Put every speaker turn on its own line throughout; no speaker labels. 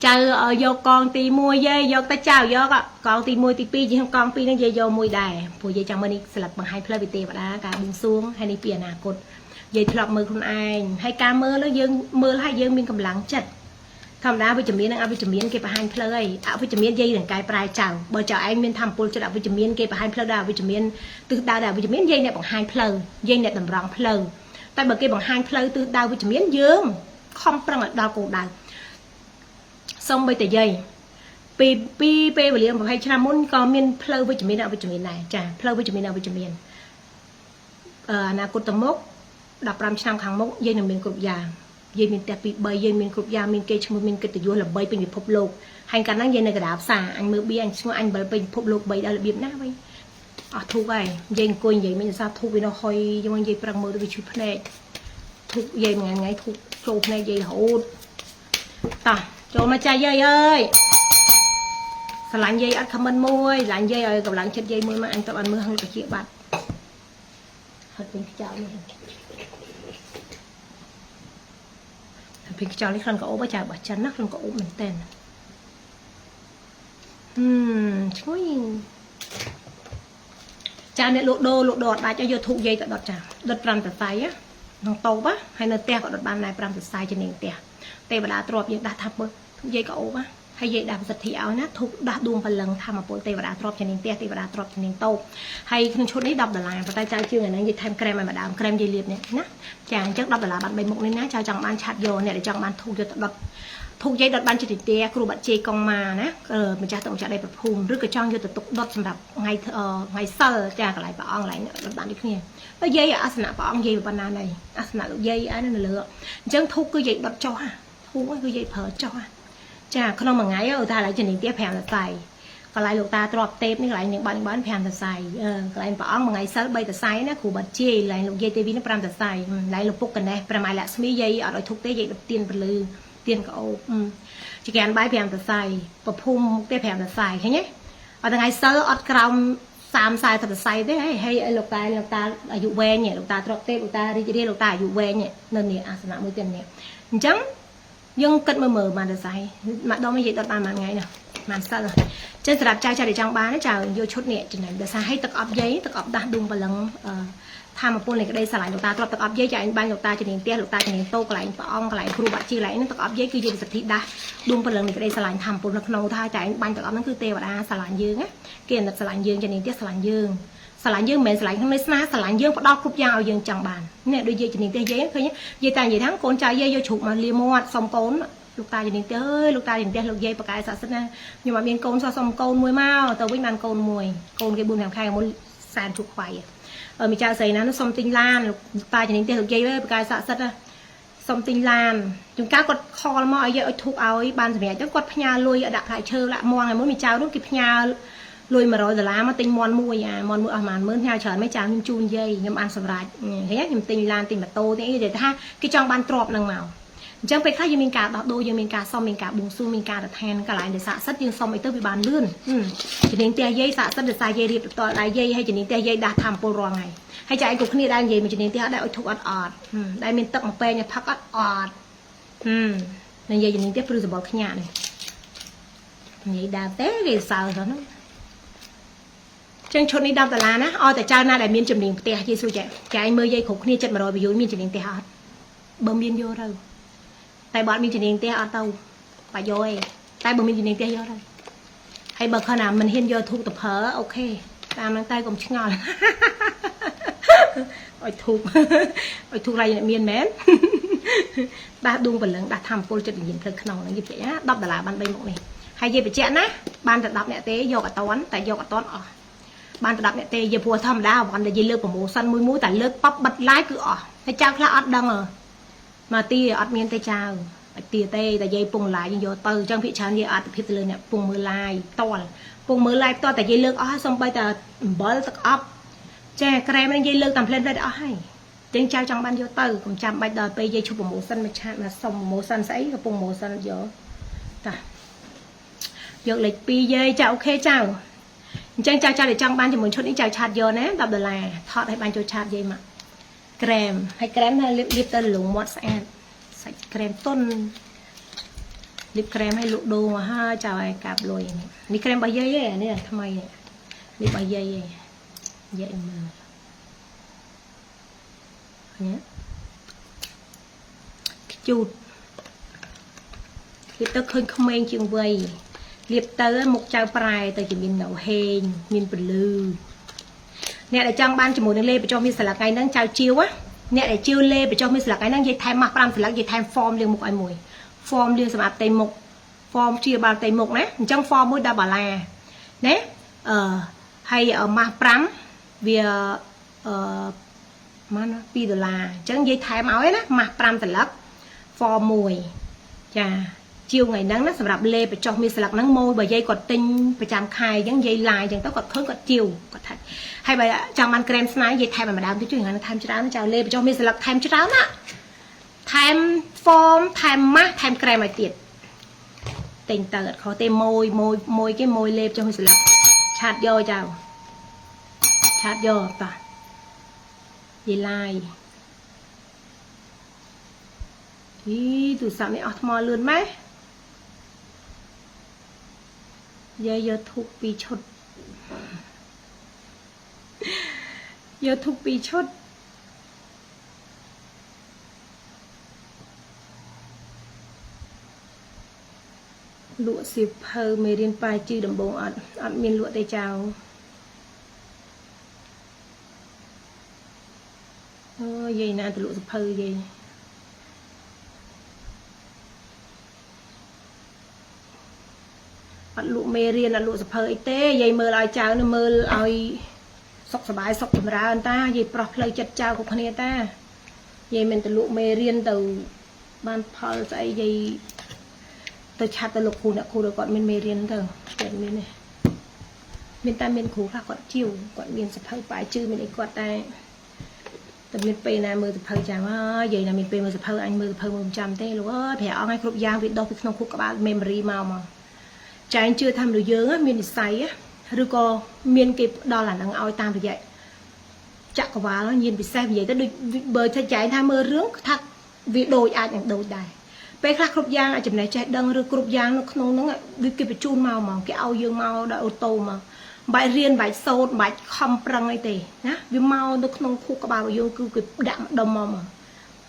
ចៅយកកងទី1យាយយកទៅចៅយកកងទី1ទី2ជាងកង2ហ្នឹងយាយយកមួយដែរព្រោះយាយចង់មើលនេះស្លឹកបង្ហាញផ្លូវវិទេវតាការបួងសួងហើយនេះពីអនាគតយាយធ្លាប់មើលខ្លួនឯងហើយការមើលនោះយើងមើលហើយយើងមានកម្លាំងចិត្តធម្មតាវិជ្ជមាននិងអវិជ្ជមានគេបង្ហាញផ្លូវហើយអវិជ្ជមានយាយនឹងកែប្រែចៅបើចៅឯងមានធម៌ពលចិត្តអវិជ្ជមានគេបង្ហាញផ្លូវដល់អវិជ្ជមានទិសដៅដល់អវិជ្ជមានយាយអ្នកបង្ហាញផ្លូវយាយអ្នកតម្រង់ផ្លូវតែបើគេបង្ហាញផ្លូវទិសដៅវិជ្ជមានយើងខំប្រឹងឲ្យដល់គោលដៅ សុំបីតែយាយពីពីពេលវេលា20ឆ្នាំមុនក៏មានផ្លូវវិជ្ជមានអវិជ្ជមានដែរចាផ្លូវវិជ្ជមានអវិជ្ជមានអឺអនាគតទៅមុខ15ឆ្នាំខាងមុខយាយនឹងមានគ្រប់យ៉ាងយាយមានផ្ទះពី3យាយមានគ្រប់យ៉ាងមានគេឈ្មោះមានកិត្តិយសល្បីពេញពិភពលោកហើយកាលហ្នឹងយាយនៅកណ្ដាលផ្សារអញមើលបៀអញឈ្មោះអញបិលពេញពិភពលោក3ដល់របៀបណាវិញអស់ធូបហើយយាយអង្គុយនិយាយមិនសាធូបវានៅហុយយើងនិយាយប្រឹងមើលទៅវាឈឺភ្នែកធូបយាយមួយថ្ងៃធូបចូលភ្នែកយាយរហូតតោះចូលមកចាយាយអើយស្រឡាញ់យាយអត់ខមមិនមួយស្រឡាញ់យាយឲ្យកម្លាំងចិត្តយាយមួយមកអញទៅបានមើលហឹងកាជាបាត់ហត់វិញខ្យល់នេះពេលខ្យល់នេះក្លិនក្អូបចារបស់ចិនណាក្លិនក្អូបមែនតើហឹមឈ្ងុយចាអ្នកលក់ដូរលក់ដូរអត់ដាច់យកធូបយាយទៅដុតចាដុត5សរសៃក្នុងតូបហើយនៅផ្ទះក៏ដុតបានដែរ5សរសៃជានាងផ្ទះទេវតាទ្របយើងដាស់ថាមើលយាយក៏អូបហើយយាយដាស់ប្រសិទ្ធិឲ្យណាធូបដាស់ដួងព្រលឹងធម្មពលទេវតាទ្របជានាងផ្ទះទេវតាទ្របជានាងតូបហើយក្នុងឈុតនេះ10ដុល្លារប៉ុន្តែចៅជើងអាហ្នឹងយាយថែមក្រែមឲ្យម្ដងក្រែមយាយលាបនេះណាចាអញ្ចឹង10ដុល្លារបាន3មុខនេះណាចៅចង់បានឆាត់យកអ្នកដែលចង់បានធូបយកទៅដុតធូបយាយដុតបានជាទីផ្ទះគ្រូបាត់ជេកងម៉ាណាម្ចាស់ទឹកម្ចាស់ដីប្រភូមិឬក៏ចង់យកទៅទុកដុតសម្រាប់ថ្ងៃថ្ងៃសិលចាកន្លែងព្រះអង្គកន្លែងដុតបានដូចគ្នាទៅយាយអាសនៈព្រះអង្គយាយប៉ុណ្ណានេះអាសនៈលោកយាយឯនៅលើអញ្ចឹងធូបគឺយាយដុតចុះធូបគឺយាយប្រើចុះចាក្នុងមួយថ្ងៃឧទាហរណ៍ឥឡូវជំនាញផ្ទះ5សរសៃកន្លែងលោកតាទ្របទេពនេះកន្លែងនឹងបានបាន5សរសៃកន្លែងព្រះអង្គមួយថ្ងៃសិល3សរសៃណាគ្រូបាត់ជាយកន្លែងលោកយាយទេវីនេះ5សរសៃកន្លែងលោកពុកកណេះព្រះម៉ែលក្ស្មីយាយអត់ឲ្យធុកទេយាយដុតទៀនពលឺទៀនក្អូបចក្រានបាយ5សរសៃប្រភុំមុខទេ5សរសៃឃើញទេអត់ថ្ងៃសិលអត់ក្រោម30 40សរសៃទេហើយលោកតាលោកតាអាយុវែងលោកតាទ្របទេពលោកតារីករាយលោកតាអាយុវែងនៅនេះអាសនៈមួយទៀតនេះអញ្ចឹងយើងគិតមើលមើលបានសរសៃម្ដងនិយាយដុតបានមួយថ្ងៃណាបានសិលចឹងសម្រាប់ចៅចៅដែលចង់បានចៅយកឈុតនេះចំណេញដោយសារឲ្យទឹកអប់យាយទឹកអប់ដាស់ដួងព្រលឹងធម្មពលនៃក្តីស្រឡាញ់លោកតាទ្របទឹកអប់យាយចៅឯងបាញ់លោកតាជំនាញផ្ទះលោកតាជំនាញតូកន្លែងព្រះអង្គកន្លែងគ្រូបាក់ជីកន្លែងហ្នឹងទឹកអប់យាយគឺជាវិសុទ្ធិដាស់ដួងព្រលឹងនៃក្តីស្រឡាញ់ធម្មពលនៅក្នុងថាចៅឯងបាញ់ទឹកអប់ហ្នឹងគឺទេវតាស្រឡាញ់យើងណាគេអាណិតស្រឡាញ់យើងជំនាញផ្ទះស្រឡាញ់យើងស្រឡាញ់យើងមិនមែនស្រឡាញ់ក្នុងន័យស្នេហ៍ស្រឡាញ់យើងផ្ដល់គ្រប់យ៉ាងឲ្យយើងចង់បាននេះដូចយាយជំនាញផ្ទះយាយឃើញយាយតែនិយាយថាកូនចៅយាយយកជ្រូកមកលាមាត់សុំកូនលោកតាជំនាញផ្ទះអើយលោកតាជំនាញផ្ទះលោកយាយបកែស័ក្តិសិទ្ធណាខ្ញុំអត់មានកូនសោះសុំកូនមួយមកទៅវិញបានកូនមួយកូនគេ4 5ខែមុនសែនជុកខ្វៃអឺមីចៅស្រីណានោះសុំទិញឡានលោកតាជំនាញផ្ទះលោកយាយអើយបកែស័ក្តិសិទ្ធណាសុំទិញឡានជួនកាលគាត់ខលមកឲ្យយាយឲ្យធូបឲ្យបានសម្រាប់អញ្ចឹងគាត់ផ្ញើលុយឲ្យដាក់ផ្លែឈើលាក់មាន់ឲ្យមួយមីចៅនោះគេផ្ញើលុយ100ដុល្លារមកទិញមន់មួយអាមន់មួយអស់ប្រហែលម៉ឺនផ្ញើច្រើនមិនចៅខ្ញុំជូនយាយខ្ញុំបានសម្រេចឃើញខ្ញុំទិញឡានទិញម៉ូតូទិញអីនិយាយថាគេចង់បានទ្រព្យនឹងមកអញ្ចឹងពេលខ្លះយើងមានការដោះដូរយើងមានការសុំមានការបួងសួងមានការរឋានកន្លែងដែលស័ក្តិសិទ្ធិយើងសុំអីទៅវាបានលឿនជំនាញផ្ទះយាយស័ក្តិសិទ្ធិដោយសារយាយរៀបតលដៃយាយហើយជំនាញផ្ទះយាយដាស់ធម្មពលរាល់ថ្ងៃហើយចែកគ្រប់គ្នាដែរនិយាយមួយជំនាញផ្ទះអត់ដែរឲ្យធុកអត់អត់ដែលមានទឹកមួយពែងឲ្យផឹកអត់អត់និយាយជំនាញផ្ទះព្រឺសម្បល់ខ្ញាក់នេះនិយាយដើមទេគេសើទៅហ្នឹងចឹងឈុតនេះ10ដុល្លារណាឲ្យតែចៅណាដែលមានជំនាញផ្ទះយាយសួរចែចែមើលយាយគ្រប់គ្នាចិត្ត100 view មានជំនាញផ្ទះអត់បើមានយកទៅតែបើអត់មានជំនាញផ្ទះអត់ទៅបាច់យកឯងតែបើមានជំនាញផ្ទះយកទៅហើយបើខណៈមិនហ៊ានយកធូបទៅប្រើ OK តាមហ្នឹងតែកុំឆ្ងល់ឲ្យធូបឲ្យធូបរៃអ្នកមានមែនដាស់ដួងព្រលឹងដាស់ធម្មពលចិត្តវិញ្ញាណផ្លូវក្នុងហ្នឹងយីបញ្ជាក់ណា10ដុល្លារបាន3មុខនេះហើយយីបញ្ជាក់ណាបានតែ10អ្នកទេយកអត់តន់តែយកអត់តន់អស់បានតែ10អ្នកទេយីព្រោះធម្មតាវ៉ាន់តែយីលើក promotion មួយមួយតែលើកប៉បបិទ live គឺអស់ហើយចៅខ្លះអត់ដឹងមកទីអត់មានទេចៅអត់ទីទេតែយាយពង live យើងយកទៅអញ្ចឹងភាគច្រើនយាយអត្តភាពទៅលើអ្នកពងមើល live ផ្ទាល់ពងមើល live ផ្ទាល់តែយាយលើកអស់សំបីតែអំបិលទឹកអប់ចាក្រែមនេះយាយលើកតាមផ្លែផ្លែអស់ហើយចឹងចៅចង់បានយកទៅកុំចាំបាច់ដល់ពេលយាយឈប់ promotion មកឆាតមកសុំ promotion ស្អីកំពុង promotion យកតាយកលេខ2យាយចា OK ចៅអញ្ចឹងចៅចៅដែលចង់បានជាមួយឈុតនេះចៅឆាតយកណា10ដុល្លារថតឲ្យបានចូលឆាតយាយមកក្រែមហើយក្រែមថាលាបលាបទៅលងមាត់ស្អាតសាច់ក្រែមតុន លាបក្រែមឲ្យលក់ដូរមកហើយចៅឲ្យកាប់លុយនេះនេះក្រែមរបស់យាយឯងនេះថ្មីនេះនេះរបស់យាយឯងយាយមើលឃើញទេខ្ជូតលាបទៅឃើញក្មេងជាងវ័យលាបទៅមុខចៅប្រែទៅជាមាននៅហេងមានពលឺអ្នកដែលចង់បានជាមួយនឹងលេបញ្ចុះមានស្លឹកថ្ងៃហ្នឹងចៅជាវណាអ្នកដែលជាវលេបញ្ចុះមានស្លឹកថ្ងៃហ្នឹងនិយាយថែមម៉ាស់5ស្លឹកនិយាយថែម form លាងមុខឲ្យមួយ form លាងសម្រាប់ផ្ទៃមុខ form ជាបាលផ្ទៃមុខណាអញ្ចឹង form មួយ10ដុល្លារណាអឺហើយម៉ាស់5វាអឺម៉ាន2ដុល្លារអញ្ចឹងនិយាយថែមឲ្យណាម៉ាស់5ស្លឹក form មួយចាជាវថ្ងៃហ្នឹងណាសម្រាប់លេបញ្ចុះមានស្លឹកហ្នឹងម៉ូយបើយាយគាត់ទិញប្រចាំខែអញ្ចឹងយាយឡាយអញ្ចឹងទៅគាត់ឃើញគាត់ជាវគាត់ថាហើយបើចង់បានក្រែមស្នាយយាយថែមឲ្យម្ដងទៀតជួយថ្ងៃហ្នឹងថែមច្រើនចៅលេបញ្ចុះមានស្លឹកថែមច្រើនណាថែម form ថែមម៉ាស់ថែមក្រែមឲ្យទៀតទិញទៅអត់ខុសទេម៉ួយម៉ួយម៉ួយគេម៉ួយលេបចុះមានស្លឹកឆាតយកចៅឆាតយកតោះយាយឡាយអីទូរស័ព្ទនេះអស់ថ្មលឿនម៉េះយាយយកធូបពីរឈុតយកធូបពីរឈុតលក់សៀវភៅមេរៀនប៉ាជឺដំបងអត់អត់មានលក់ទេចៅអើយាយណាទៅលក់សៀវភៅយាយអត់លក់មេរៀនអត់លក់សៀវភៅអីទេយាយមើលឲ្យចៅនឹងមើលឲ្យសុខសប្បាយសុខចម្រើនតាយាយប្រោះផ្លូវចិត្តចៅគ្រប់គ្នាតាយាយមិនទៅលក់មេរៀនទៅបានផលស្អីយាយទៅឆាត់ទៅលោកគ្រូអ្នកគ្រូទៅគាត់មានមេរៀនទៅគាត់មានទេមានតែមានគ្រូខ្លះគាត់ជាវគាត់មានសៀវភៅបាយជឺមានអីគាត់តែតែមានពេលណាមើលសៀវភៅចាំអើយយាយណាមានពេលមើលសៀវភៅអញមើលសៀវភៅមើលមិនចាំទេលោកអើយព្រះអង្គឲ្យគ្រប់យ៉ាងវាដុះពីក្នុងខួរក្បាល memory មកមកចែងជឿថាមនុស្សយើងមាននិស្ស័យឬក៏មានគេផ្ដល់អាហ្នឹងឲ្យតាមរយៈចក្រវាលញាណពិសេសនិយាយទៅដូចបើថាចែងថាមើលរឿងថាវាដូចអាចនឹងដូចដែរពេលខ្លះគ្រប់យ៉ាងអាចចំណេះចេះដឹងឬគ្រប់យ៉ាងនៅក្នុងហ្នឹងដូចគេបញ្ជូនមកហ្មងគេឲ្យយើងមកដោយ auto មកបាច់រៀនបាច់សូត្របាច់ខំប្រឹងអីទេណាវាមកនៅក្នុងខួរក្បាលរបស់យើងគឺគេដាក់ម្ដុំមកមក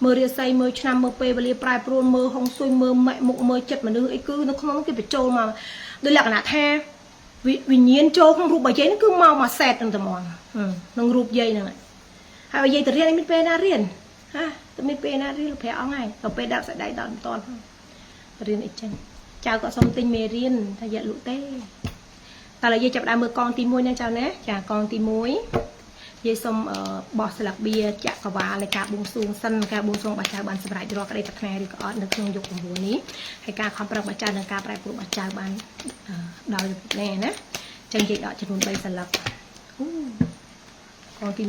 មើលរាសីមើលឆ្នាំមើលពេលវេលាប្រែប្រួលមើលហុងស៊ុយមើលម៉ាក់មុខមើលចិត្តមនុស្សអីគឺនៅក្នុងគេបញ្ចូលមកដោយលក្ខណៈថាវិញ្ញាណចូលក្នុងរូបរបស់យាយហ្នឹងគឺមកមកសែតហ្នឹងតែហ្មងក្នុងរូបយាយហ្នឹងហើយយាយទៅរៀនអីមានពេលណារៀនហាទៅមានពេលណារៀនព្រះអង្គហើយដល់ពេលដាក់សដៃដល់មិនតាន់រៀនអីចឹងចៅក៏សុំទិញមេរៀនថាយកលក់ទេតើយាយចាប់ដើមមើលកងទី1ណាចៅណាចាកងទី1យាយសុំបោះស្លឹកបៀចក្រវាលនៃការបួងសួងសិនការបួងសួងរបស់ចៅបានសម្រេចរាល់ក្តីប្រាថ្នាឬក៏អត់នៅក្នុងយុគ9នេះហើយការខំប្រឹងរបស់ចៅនិងការប្រែប្រួលរបស់ចៅបានដល់ណែណាចឹងយាយដកចំនួន3ស្លឹកអូកងទី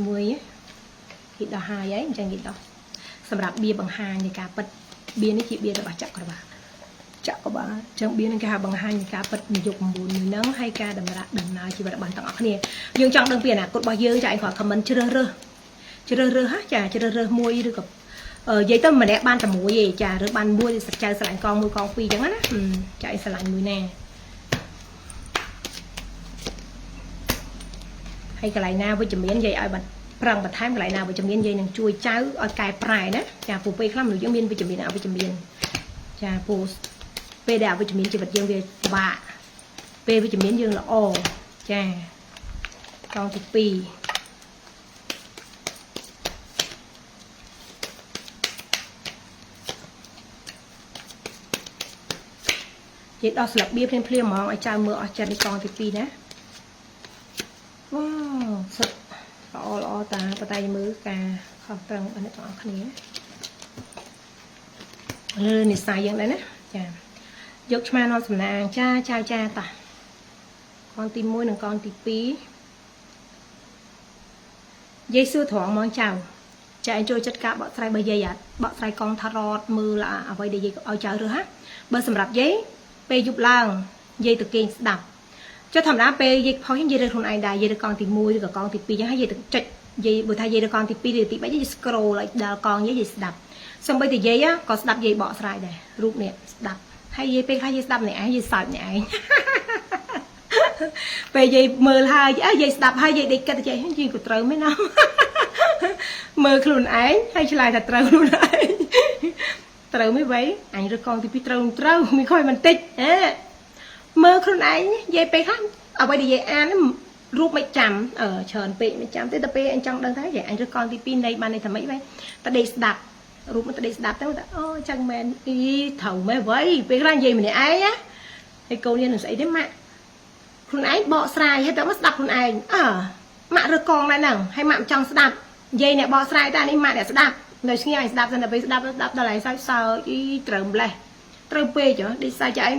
1គេដោះហើយហើយអញ្ចឹងគេដោះសម្រាប់បៀបង្ហាញនៃការពិតបៀនេះជាបៀរបស់ចក្រវាលចក្របាលអញ្ចឹងបៀនឹងគេហៅបង្ហាញនៃការពិតនៃយុគ9មួយហ្នឹងហើយការតម្រាក់ដំណើរជីវិតរបស់ទាំងអស់គ្នាយើងចង់ដឹងពីអនាគតរបស់យើងចាឯងគ្រាន់ comment ជ្រើសរើសជ្រើសរើសហ่ะចាជ្រើសរើសមួយឬក៏និយាយទៅម្នាក់បានតែមួយឯងចាឬបានមួយសចៅស្រឡាញ់កងមួយកងពីរអញ្ចឹងណាចាឯងស្រឡាញ់មួយណាហើយកន្លែងណាវិជ្ជមាននិយាយឲ្យបាត់ប្រឹងបន្ថែមកន្លែងណាវិជ្ជមានយាយនឹងជួយចៅឲ្យកែប្រែណាចាពូពេលខ្លះមនុស្សយើងមានវិជ្ជមានអវិជ្ជមានចាពូពេលដែលអវិជ្ជមានជីវិតយើងវាពិបាកពេលវិជ្ជមានយើងល្អចាកងទី2និយាយដល់ស្លឹកបៀភ្លាមភ្លាមហ្មងឲ្យចៅមើលអស់ចិត្តនេះកងទី2ណាវ៉ាវសុទ្ធល្អល្អតាបតែមើលការខំប្រឹងរបស់អ្នកទាំងអស់គ្នាលើនិស័យយ៉ាងដែរណាចាយកឆ្មានាំសំណាងចាចៅចាតោះកងទី1និងកងទី2យាយសួរត្រង់ហ្មងចៅចាឯងចូលចិត្តការបកស្រាយបើយាយអត់បកស្រាយកងថារតមើលអ្វីដែលយាយឲ្យចៅរើសហ่ะបើសម្រាប់យាយពេលយប់ឡើងយាយទៅគេងស្ដាប់ចុះធម្មតាពេលយាយផុសយាយរើសខ្លួនឯងដែរយាយរើសកងទី1ឬក៏កងទី2ចឹងហើយយាយទៅចុចយាយបើថាយាយរើសកងទី2ឬទី3យាយ scroll ឲ្យដល់កងយាយយាយស្ដាប់សូម្បីតែយាយក៏ស្ដាប់យាយបកស្រាយដែររូបនេះស្ដាប់ ហើយយាយពេលខ្លះយាយស្ដាប់អ្នកឯងយាយសើចអ្នកឯង ពេលយាយមើលហើយអើយាយស្ដាប់ហើយយាយដេកគិតយាយយាយក៏ត្រូវមែនណា មើលខ្លួនឯងហើយឆ្លើយថាត្រូវខ្លួនឯងត្រូវមិនវៃអញរើសកងទី2ត្រូវត្រូវមានខ້ອຍបន្តិចអេមើលខ្លួនឯងយាយពេលខ្លះអ្វីដែលយាយអានហ្នឹងរូបមិនចាំអឺច្រើនពេកមិនចាំទេតែពេលអញចង់ដឹងថាយាយអញរើសកងទី2នៃបានន័យថាម៉េចវៃតែដេកស្ដាប់រូបមិនតែដេកស្ដាប់ទៅថាអូចឹងមែនអីត្រូវមែនវៃពេលខ្លះនិយាយម្នាក់ឯងណាហើយកូនយាយនឹងស្អីទេម៉ាក់ ខ្លួនឯងបកស្រាយហើយតើមកស្ដាប់ខ្លួនឯងអើម៉ាក់រើសកងដែរហ្នឹងហើយម៉ាក់មិនចង់ស្ដាប់និយាយអ្នកបកស្រាយតែនេះម៉ាក់អ្នកស្ដាប់នៅស្ងៀមឯងស្ដាប់សិនតែពេលស្ដាប់ស្ដាប់ដល់ឯងសើចសើចអីត្រូវម្លេះត្រូវពេកហ៎ដូចសើចឯង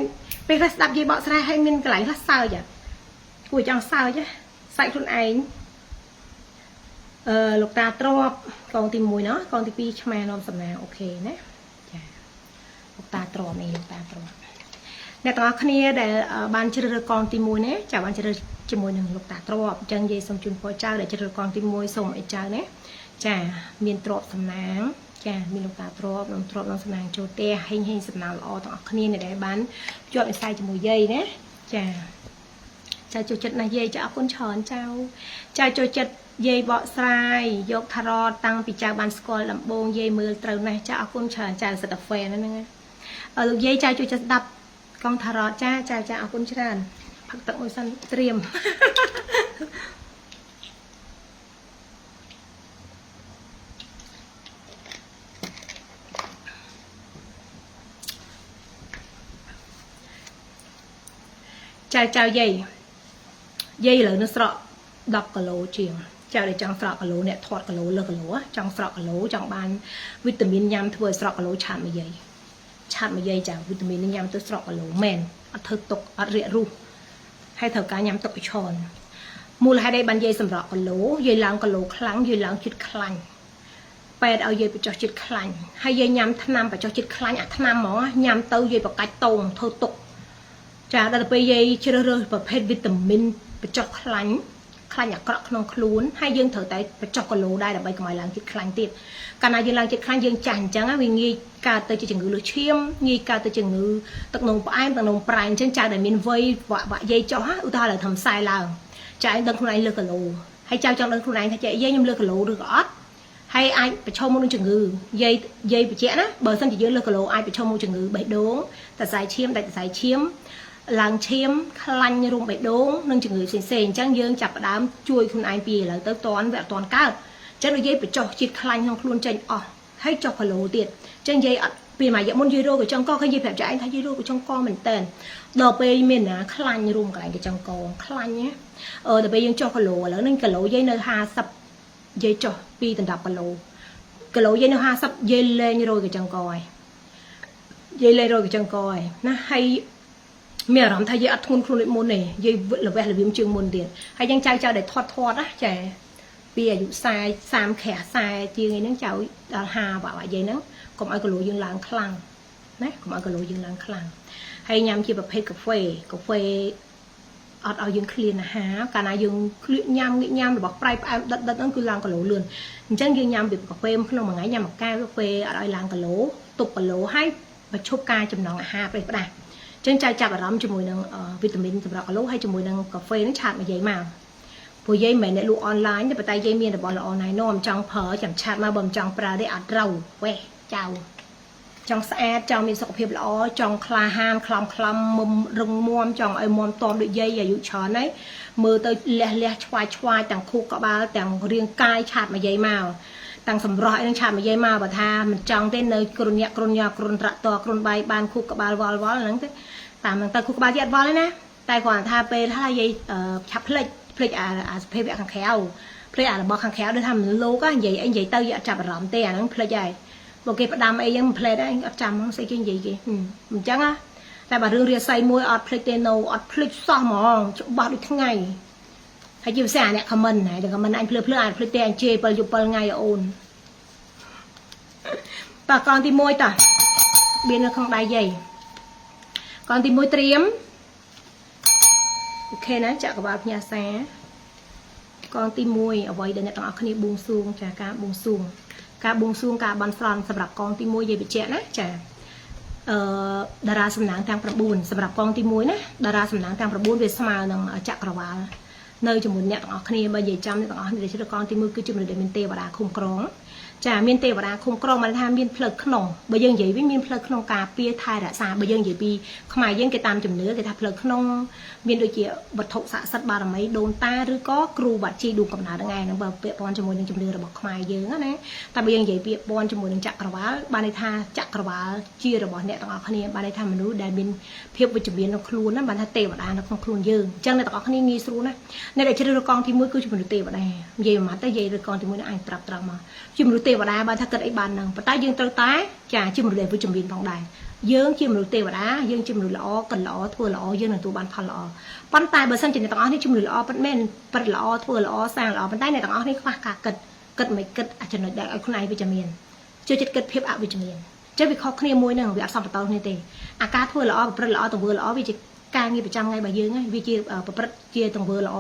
ពេលខ្លះស្ដាប់និយាយបកស្រាយហើយមានកន្លែងខ្លះសើចគួរចង់សើចសើចខ្លួនឯងអឺលោកតាទ្របកងទី1ណោះកងទី2ឆ្មានាំសំណាង OK ណាចាលោកតាទ្របនេះលោកតាទ្រប អ្នកទាំងអស់គ្នាដែលបានជ្រើសរើសកងទី1ណាចាបានជ្រើសជាមួយនឹងលោកតាទ្របអញ្ចឹងយាយសូមជូនពរចៅដែលជ្រើសរើសកងទី1សូមឲ្យចៅណាចាមានទ្របសំណាងចាមានលោកតាទ្របនិងទ្របនិងសំណាងចូលផ្ទះហេងហេងសំណាងល្អទាំងអស់គ្នាអ្នកដែលបានភ្ជាប់និស្ស័យជាមួយយាយណាចាចាចូលចិត្តណាស់យាយចាអរគុណច្រើនចៅចាចូលចិត្តយាយបកស្រាយយកថារ៉តាំងពីចៅបានស្គាល់ដំបូងយាយមើលត្រូវណាស់ចាអរគុណច្រើនចៅសិតតែ fan ហ្នឹងណាលោកយាយចៅជួយចិត្តស្ដាប់កងថារ៉ចាចាចាអរគុណច្រើនផឹកទឹកមួយសិនត្រៀម ចៅចៅយាយយាយឥឡូវនៅស្រក10គីឡូជាងចៅដែលចង់ស្រកគីឡូអ្នកធាត់គីឡូលើសគីឡូចង់ស្រកគីឡូចង់បានវីតាមីនញ៉ាំធ្វើឲ្យស្រកគីឡូឆាតមកយាយឆាតមកយាយចាវីតាមីននេះញ៉ាំទៅស្រកគីឡូមែនអត់ធ្វើទុកអត់រាករូសហើយត្រូវការញ៉ាំទឹកឲ្យច្រើនមូលហេតុអីបានយាយសម្រក់គីឡូយាយឡើងគីឡូខ្លាំងយាយឡើងជាតិខ្លាញ់ពេទ្យឲ្យយាយបញ្ចុះជាតិខ្លាញ់ហើយយាយញ៉ាំថ្នាំបញ្ចុះជាតិខ្លាញ់អាថ្នាំហ្មងញ៉ាំទៅយាយបកាច់តោងធ្វើទុកចាដល់ទៅពេលយាយជ្រើសរើសប្រភេទវីតាមីនបញ្ចុះខ្លាញ់ខ្លាញ់អាក្រក់ក្នុងខ្លួនហើយយើងត្រូវតែបញ្ចុះគីឡូដែរដើម្បីកុំឲ្យឡើងជាតិខ្លាញ់ទៀតកាលណាយើងឡើងជាតិខ្លាញ់យើងចាស់អញ្ចឹងវាងាយកើតទៅជាជំងឺលើសឈាមងាយកើតទៅជំងឺទឹកនោមផ្អែមទឹកនោមប្រៃអញ្ចឹងចៅដែលមានវ័យវាក់វាក់យាយចុះឧទាហរណ៍ឲ្យធ្វើខ្សែឡើងចៅឯងដឹងខ្លួនឯងលើសគីឡូហើយចៅចង់ដឹងខ្លួនឯងថាចែយាយខ្ញុំលើសគីឡូឬក៏អត់ហើយអាចប្រឈមមុខនឹងជំងឺយាយយាយបញ្ជាក់ណាបើសិនជាយើងលើសគីឡូអាចប្រឈមមុខជំងឺបេះដូងសរសៃឈាមដាច់សរសៃឈាមឡើងឈាមខ្លាញ់រុំបេះដូងនិងជំងឺផ្សេងៗអញ្ចឹងយើងចាប់ផ្ដើមជួយខ្លួនឯងពីឥឡូវទៅតន់វាអត់តន់កើតអញ្ចឹងនិយាយបញ្ចុះជាតិខ្លាញ់ក្នុងខ្លួនចេញអស់ហើយចុះគីឡូទៀតអញ្ចឹងយាយអត់ពីមួយរយៈមុនយាយរោគកញ្ចឹងកឃើញយាយប្រាប់ចៅឯងថាយាយរោគកញ្ចឹងកមែនតើដល់ពេលមានណាខ្លាញ់រុំកន្លែងកញ្ចឹងកខ្លាញ់ណាអឺដល់ពេលយើងចុះគីឡូឥឡូវហ្នឹងគីឡូយាយនៅ50យាយចុះ2ដល់10គីឡូគីឡូយាយនៅ50យាយលែងរោគកញ្ចឹងកហើយយាយលែងរោគកញ្ចឹងកហើយណាហើយមានអារម្មណ៍ថាយាយអត់ធ្ងន់ខ្លួនដូចមុនទេយាយល្វះល្វៀមជាងមុនទៀតហើយយ៉ាងចៅចៅដែលធាត់ធាត់ណាចាពីអាយុ40 30ក្រាស់40ជាងឯហ្នឹងចៅដល់50បាក់យាយហ្នឹងកុំឲ្យគីឡូយើងឡើងខ្លាំងណាកុំឲ្យគីឡូយើងឡើងខ្លាំងហើយញ៉ាំជាប្រភេទកាហ្វេកាហ្វេអត់ឲ្យយើងឃ្លានអាហារកាលណាយើងឃ្លៀកញ៉ាំងាកញ៉ាំរបស់ប្រៃផ្អែមដិតដិតហ្នឹងគឺឡើងគីឡូលឿនអញ្ចឹងយើងញ៉ាំពីកាហ្វេក្នុងមួយថ្ងៃញ៉ាំមួយកែវកាហ្វេអត់ឲ្យឡើងគីឡូទប់គីឡូហើយបញ្ឈប់ការចំណងអាហារប្រេះផ្ដាស់ចឹងចៅចាប់អារម្មណ៍ជាមួយនឹងវីតាមីនសម្រាប់គីឡូហើយជាមួយនឹងកាហ្វេហ្នឹងឆាតមកយាយមកព្រោះយាយមិនមែនអ្នកលក់អនឡាញទេប៉ុន្តែយាយមានរបស់ល្អណែនាំចង់ប្រើចាំឆាតមកបើមិនចង់ប្រើទេអត់ត្រូវវេះចៅចង់ស្អាតចង់មានសុខភាពល្អចង់ក្លាហានខ្លំខ្លំមុំរឹងមាំចង់ឲ្យមាំតមដូចយាយអាយុច្រើនហើយមើលទៅលះលះឆ្វាយឆ្វាយទាំងខួរក្បាលទាំងរាងកាយឆាតមកយាយមកតាំងសម្រស់អីនឹងឆាតមកយាយមកបើថាមិនចង់ទេនៅគ្រុនញាក់គ្រុនញ័រគ្រុនត្រាក់តគ្រុនបាយបានខួរក្បាលវល់វល់ហ្នឹងទេតាមហ្នឹងទៅខួរក្បាលយាយអត់វល់ទេណាតែគ្រាន់តែថាពេលថាយាយឆាប់ភ្លេចភ្លេចអាអាសភាវៈខាងក្រៅភ្លេចអារបស់ខាងក្រៅដូចថាមិនលោកនិយាយអីនិយាយទៅយាយអត់ចាប់អារម្មណ៍ទេអាហ្នឹងភ្លេចហើយបើគេផ្ដាំអីហ្នឹងមិនភ្លេចដែរអត់ចាំហ្នឹងស្អីគេនិយាយគេអញ្ចឹងណាតែបើរឿងរាសីមួយអត់ភ្លេចទេណូអត់ភ្លេចសោះហ្មងច្បាស់ដូចថ្ងៃហើយជាពិសេសអាអ្នក comment ហើយតែ comment អញភ្លើភ្លើអញភ្លេចទេអញជេរ7យប់7ថ្ងៃអូនតោះកងទី1តោះបៀននៅក្នុងដៃយាយកងទី1ត្រៀម OK ណាចក្រវាលផ្ញើសារកងទី1អ្វីដែលអ្នកទាំងអស់គ្នាបួងសួងចាការបួងសួងការបួងសួងការបន់ស្រន់សម្រាប់កងទី1យាយបញ្ជាក់ណាចា អឺតារាសំណាងទាំង9សម្រាប់កងទី1ណាតារាសំណាងទាំង9វាស្មើនឹងចក្រវាលនៅជាមួយអ្នកទាំងអស់គ្នាបើនិយាយចំអ្នកទាំងអស់គ្នាដែលជ្រើសកងទី1គឺជាមនុស្សដែលមានទេវតាឃុំក្រងចាមានទេវតាឃុំក្រងបានថាមានផ្លូវក្នុងបើយើងនិយាយវិញមានផ្លូវក្នុងការពារថែរក្សាបើយើងនិយាយពីខ្មែរយើងគេតាមជំនឿគេថាផ្លូវក្នុងមានដូចជាវត្ថុស័ក្តិសិទ្ធិបារមីដូនតាឬក៏គ្រូបាត់ជីដួងកំណើតហ្នឹងឯងហ្នឹងបើពាក់ព័ន្ធជាមួយនឹងជំនឿរបស់ខ្មែរយើងណាតែបើយើងនិយាយពាក់ព័ន្ធជាមួយនឹងចក្រវាលបានន័យថាចក្រវាលជារបស់អ្នកទាំងអស់គ្នាបានន័យថាមនុស្សដែលមានភាពវិជ្ជមានក្នុងខ្លួនណាបានថាទេវតានៅក្នុងខ្លួនយើងអញ្ចឹងអ្នកទាំងអស់គ្នាងាយស្រួលណាអ្នកដែលជ្រើសរើសកងទី1គឺជាមនុស្សទេវតានិយាយមួយម៉ាត់ទៅនិយាយរើសកងទី1នឹងអាចប្រាប់ត្រង់មកជាមនុស្សទេវតាបានថាគិតអីបានហ្នឹងប៉ុន្តែយើងត្រូវតែចាជាមនុស្សដែលវិជ្ជមានផងដែរយើងជាមនុស្សទេវតាយើងជាមនុស្សល្អកិនល្អធ្វើល្អយើងនឹងទទួលបានផលល្អប៉ុន្តែបើសិនជាអ្នកទាំងអស់នេះជាមនុស្សល្អពិតមែនពិតល្អធ្វើល្អសាងល្អប៉ុន្តែអ្នកទាំងអស់នេះខ្វះការគិតគិតមិនគិតអាចចំណុចដែលឲ្យខ្លួនឯងវិជ្ជមានចូលចិត្តគិតភាពអវិជ្ជមានចឹងវាខុសគ្នាមួយហ្នឹងវាអត់សមបន្តគ្នាទេអាការធ្វើល្អប្រព្រឹត្តល្អទង្វើល្អវាជាការងារប្រចាំថ្ងៃរបស់យើងហើយវាជាប្រព្រឹត្តជាទង្វើល្អ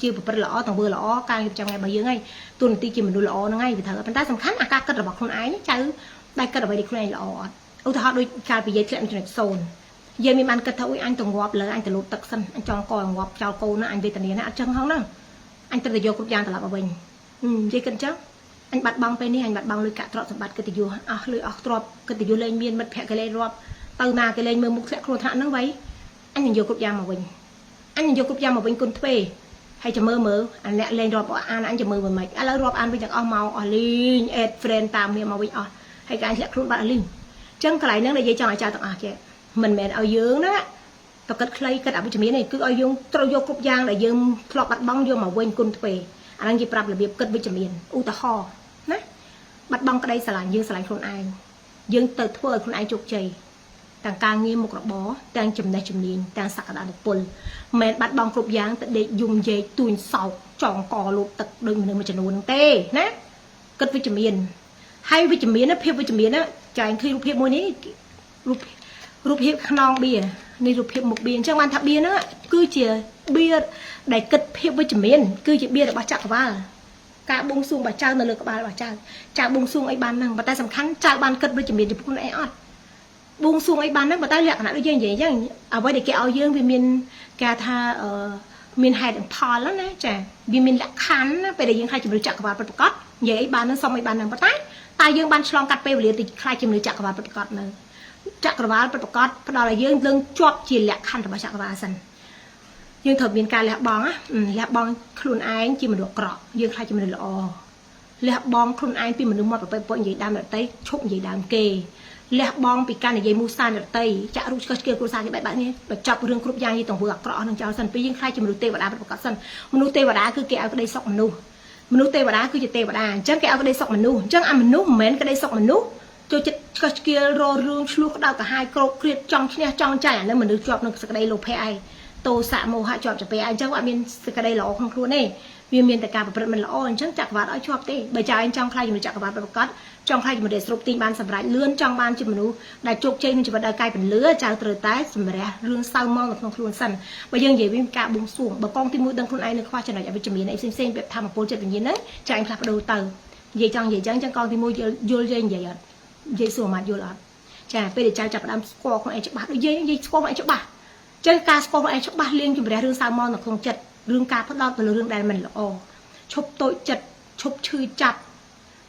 ជាប្រព្រឹត្តល្អទង្វើល្អការងារប្រចាំថ្ងៃរបស់យើងហើយទូនាទីជាមនុស្សល្អហ្នឹងហើយវាត្រូវប៉ុន្តែសំខាន់អាការគិតរបស់ខ្លួនឯងចៅដែលគិតអ្វីដែលខ្លួនឯងល្អអត់ឧទាហរណ៍ដូចកាលពីយាយធ្លាក់ចំណុច0យាយមានបានគិតថាអុយអញទៅងាប់លើអញទៅលូតទឹកសិនអញចង់កងាប់ចោលកូនណាអញវេទនាណាអត់ចឹងហងណាអញត្រូវតែយកគ្រប់យ៉ាងត្រឡប់មកវិញនិយាយគិតចឹងអញបាត់បង់ពេលនេះអញបាត់បង់លុយកាក់ទ្រព្យសម្បត្តិកិត្តិយសអស់លុយអស់ទ្រព្យកិត្តិយសលែងមានមិត្តភក្តិគេលែងរាប់ទៅណាគេលែងមើលមុខធ្លាក់ខ្លួនថ្នាក់ហ្នឹងវ៉ៃអញនឹងយកគ្រប់យ៉ាងមកវិញអញនឹងយកគ្រប់យ៉ាងមកវិញគុណទ្វេហើយចាំមើលមើលអាអ្នកលេងរាប់អានអញចាំមើលមើលមិនឥឡូវរាប់អានវិញទាំងអស់មកអស់លីង add friend តាមគ្នាមកវិញអស់ហើយគេអញធ្លាក់ខ្លួនបាត់អស់លីងចឹងកន្លែងហ្នឹងដែលយាយចង់ឲ្យចៅទាំងអស់ចេះមិនមែនឲ្យយើងណាតគិតខ្លីគិតអវិជ្ជមានទេគឺឲ្យយើងត្រូវយកគ្រប់យ៉ាងដែលយើងធ្លាប់បាត់បង់យកមកវិញគុណទ្វេអាហ្នឹងគេប្រាប់របៀបគិតវិជ្ជមានឧទាហរណ៍ណាបាត់បង់ក្តីស្រឡាញ់យើងស្រឡាញ់ខ្លួនឯងយើងទៅធ្វើឲ្យខ្លួនឯងជោគជ័យទាំងការងារមុខរបរទាំងចំណេះជំនាញទាំងសក្តានុពលមិនបាត់បង់គ្រប់យ៉ាងទៅដេកយំយែកទួញសោកចងកលូបទឹកដូចមនុស្សមួយចំនួនហ្នឹងទេណាគិតវិជ្ជមានហើយវិជ្ជមានណាភាពវិជ្ជមានណាចែងឃើញរូបភាពមួយនេះរូបភាពខ្នងបៀនេះរូបភាពមុខបៀអញ្ចឹងបានថាបៀហ្នឹងគឺជាបៀដែលគិតភាពវិជ្ជមានគឺជាបៀរបស់ចក្រវាលការបួងសួងរបស់ចៅនៅលើក្បាលរបស់ចៅចៅបួងសួងអីបានហ្នឹងប៉ុន្តែសំខាន់ចៅបានគិតវិជ្ជមានចំពោះខ្លួនឯងអត់បួងសួងអីបានហ្នឹងប៉ុន្តែលក្ខណៈដូចយើងនិយាយអញ្ចឹងអ្វីដែលគេឲ្យយើងវាមានគេថាអឺមានហេតុនិងផលណាចាវាមានលក្ខខណ្ឌណាពេលដែលយើងខ្លាចជំនឿចក្រវាលពិតប្រាកដនិយាយអីបានហ្នឹងសុំអីបានហ្នឹងប៉ុន្តែតើយើងបានឆ្លងកាត់ពេលវេលាទៅខ្លាចជំនឿចក្រវាលពិតប្រាកដនៅចក្រវាលពិតប្រាកដផ្ដល់ឲ្យយើងនឹងជាប់ជាលក្ខខណ្ឌរបស់ចក្រវាលសិនយើងត្រូវមានការលះបង់ណាលះបង់ខ្លួនឯងជាមនុស្សអាក្រក់យើងខ្លាចជាមនុស្សល្អលះបង់ខ្លួនឯងពីមនុស្សមកប្រពៃពុកនិយាយដើមរតីឈប់និយាយដើមគេលះបង់ពីការនិយាយមូសានរតីចាក់រូបឆ្កឹះឆ្កៀលគ្រួសារគេបែបបែបនេះបញ្ចប់រឿងគ្រប់យ៉ាងយីទង្វើអាក្រក់នឹងចោលសិនពីយើងខ្លាចជាមនុស្សទេវតាពិតប្រាកដសិនមនុស្សទេវតាគឺគេឲ្យក្តីសុខមនុស្សមនុស្សទេវតាគឺជាទេវតាអញ្ចឹងគេឲ្យក្តីសុខមនុស្សអញ្ចឹងអាមនុស្សមិនមែនក្តីសុខមនុស្សចូលចិត្តឆ្កឹះឆ្កៀលររឿងឆ្លោះក្តៅក្រហាយក្រោកគ្រៀតចង់ឈ្នះចង់ចាញ់អានឹងមនុស្សជាប់នឹងសក្តីលោភៈឯងទោសៈមោហៈជាប់ជាពាអញ្ចឹងអត់មានសក្តីល្អក្នុងខ្លួនទេវាមានតែការប្រព្រឹត្តមិនល្អអញ្ចឹងចក្រវាឡឲ្យជាប់ទេបើចៅឯងចង់ខ្លាចជំនឿចក្រវាលប្រកបចង់ខ្លាចជំនឿស្រូបទាញបានសម្រេចលឿនចង់បានជាមនុស្សដែលជោគជ័យក្នុងជីវិតដោយកាយពន្លឺចៅត្រូវតែសម្រះរឿងសៅមងនៅក្នុងខ្លួនសិនបើយើងនិយាយវិញការបួងសួងបើកងទីមួយដឹងខ្លួនឯងនៅខ្វះចំណុចអវិជ្ជមានអីផ្សេងៗបែបធម្មពលចិត្តវិញ្ញាណហ្នឹងចៅឯងផ្លាស់ប្ដូរទៅនិយាយចង់និយាយចឹងចឹងកងទីមួយយល់យល់យាយនិយាយអត់និយាយសួរម៉ាត់យល់អត់ចាពេលដែលចៅចាប់ផ្ដើមស្គាល់ខ្លួនឯងច្បាស់ដូចយាយនិយាយស្គាល់ខ្លួនឯងច្បាស់ចឹងការស្គាល់ខ្លួនឯងច្បាស់លៀងជំរះរឿងសៅមងនៅក្នុងចិត្តរឿងការផ្ដោតទៅលើរឿងដែលមិនល្អឈប់តូចចិត្តឈប់ឈឺចាប់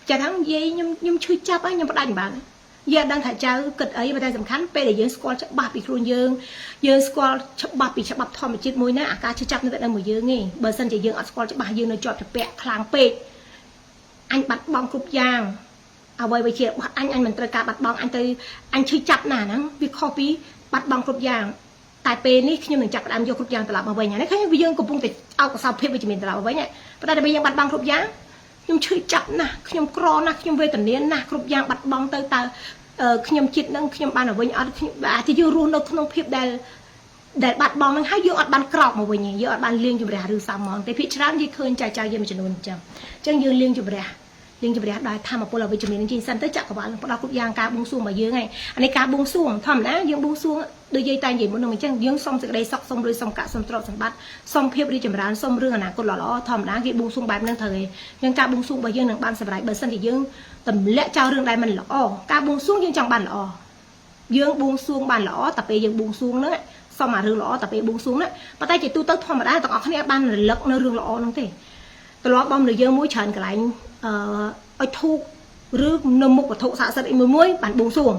ចាហ្នឹងនិយាយខ្ញុំខ្ញុំឈឺចាប់ហើយខ្ញុំផ្ដាច់មិនបានយើងដឹងថាចៅគិតអីប៉ុន្តែសំខាន់ពេលដែលយើងស្គាល់ច្បាស់ពីខ្លួនយើងយើងស្គាល់ច្បាស់ពីច្បាប់ធម្មជាតិមួយណាអាការឈឺចាប់នៅតែមួយយើងទេបើសិនជាយើងអត់ស្គាល់ច្បាស់យើងនៅជាប់ជាពាក់ខ្លាំងពេកអញបាត់បង់គ្រប់យ៉ាងអ្វីវាជារបស់អញអញមិនត្រូវការបាត់បង់អញទៅអញឈឺចាប់ណាស់ហ្នឹងវាខុសពីបាត់បង់គ្រប់យ៉ាងតែពេលនេះខ្ញុំនឹងចាប់ផ្ដើមយកគ្រប់យ៉ាងត្រឡប់មកវិញហ្នឹងឃើញយើងកំពុងតែអោកសោភាពវិជ្ជមានត្រឡប់មកវិញប៉ុន្តែដល់យើងបាត់បង់គ្រប់យ៉ាងខ្ញុំឈឺចាប់ណាស់ខ្ញុំក្រណាស់ខ្ញុំវេទនាណាស់គ្រប់យ៉ាងបាត់បង់ទៅតើខ្ញុំជាតិនឹងខ្ញុំបានមកវិញអត់ខ្ញុំអាចយើងរស់នៅក្នុងភាពដែលដែលបាត់បង់នឹងហើយយើងអត់បានក្រោកមកវិញទេយើងអត់បានលៀងជំរះឬសាមងទេភាគច្រើនយើងឃើញចៅចៅយើងមួយចំនួនអញ្ចឹងអញ្ចឹងយើងលៀងជំរះលៀងជំរះដោយធម្មពលអវិជ្ជមាននឹងជាសិនទៅចក្រវាលនឹងផ្ដល់គ្រប់យ៉ាងការបួងសួងរបស់យើងហើយអានេះការបួងសួងធម្មតាយើងបួងសួងដូចយាយតែនិយាយមុននឹងអញ្ចឹងយើងសុំសេចក្តីសុខសុំលុយសុំកាក់សុំទ្រព្យសម្បត្តិសុំភាពរីកចម្រើនសុំរឿងអនាគតល្អៗធម្មតាគេបួងសួងបែបហ្នឹងត្រូវឯងអញ្ចឹងការបួងសួងរបស់យើងនឹងបានសម្រេចបើសិនជាយើងទម្លាក់ចោលរឿងដែលមិនល្អការបួងសួងយើងចង់បានល្អ យើងបួងសួងបានល្អតែពេលយើងបួងសួងហ្នឹងសុំអារឿងល្អតែពេលបួងសួងហ្នឹងប៉ុន្តែជាទូទៅធម្មតាទាំងអស់គ្នាបានរលឹកនៅរឿងល្អហ្នឹងទេត្រឡប់បំមនុស្សយើងមួយច្រើនកន្លែងអឺឲ្យធូបឬនៅមុខវត្ថុស័ក្តិសិទ្ធិអីមួយមួយបានបួងសួង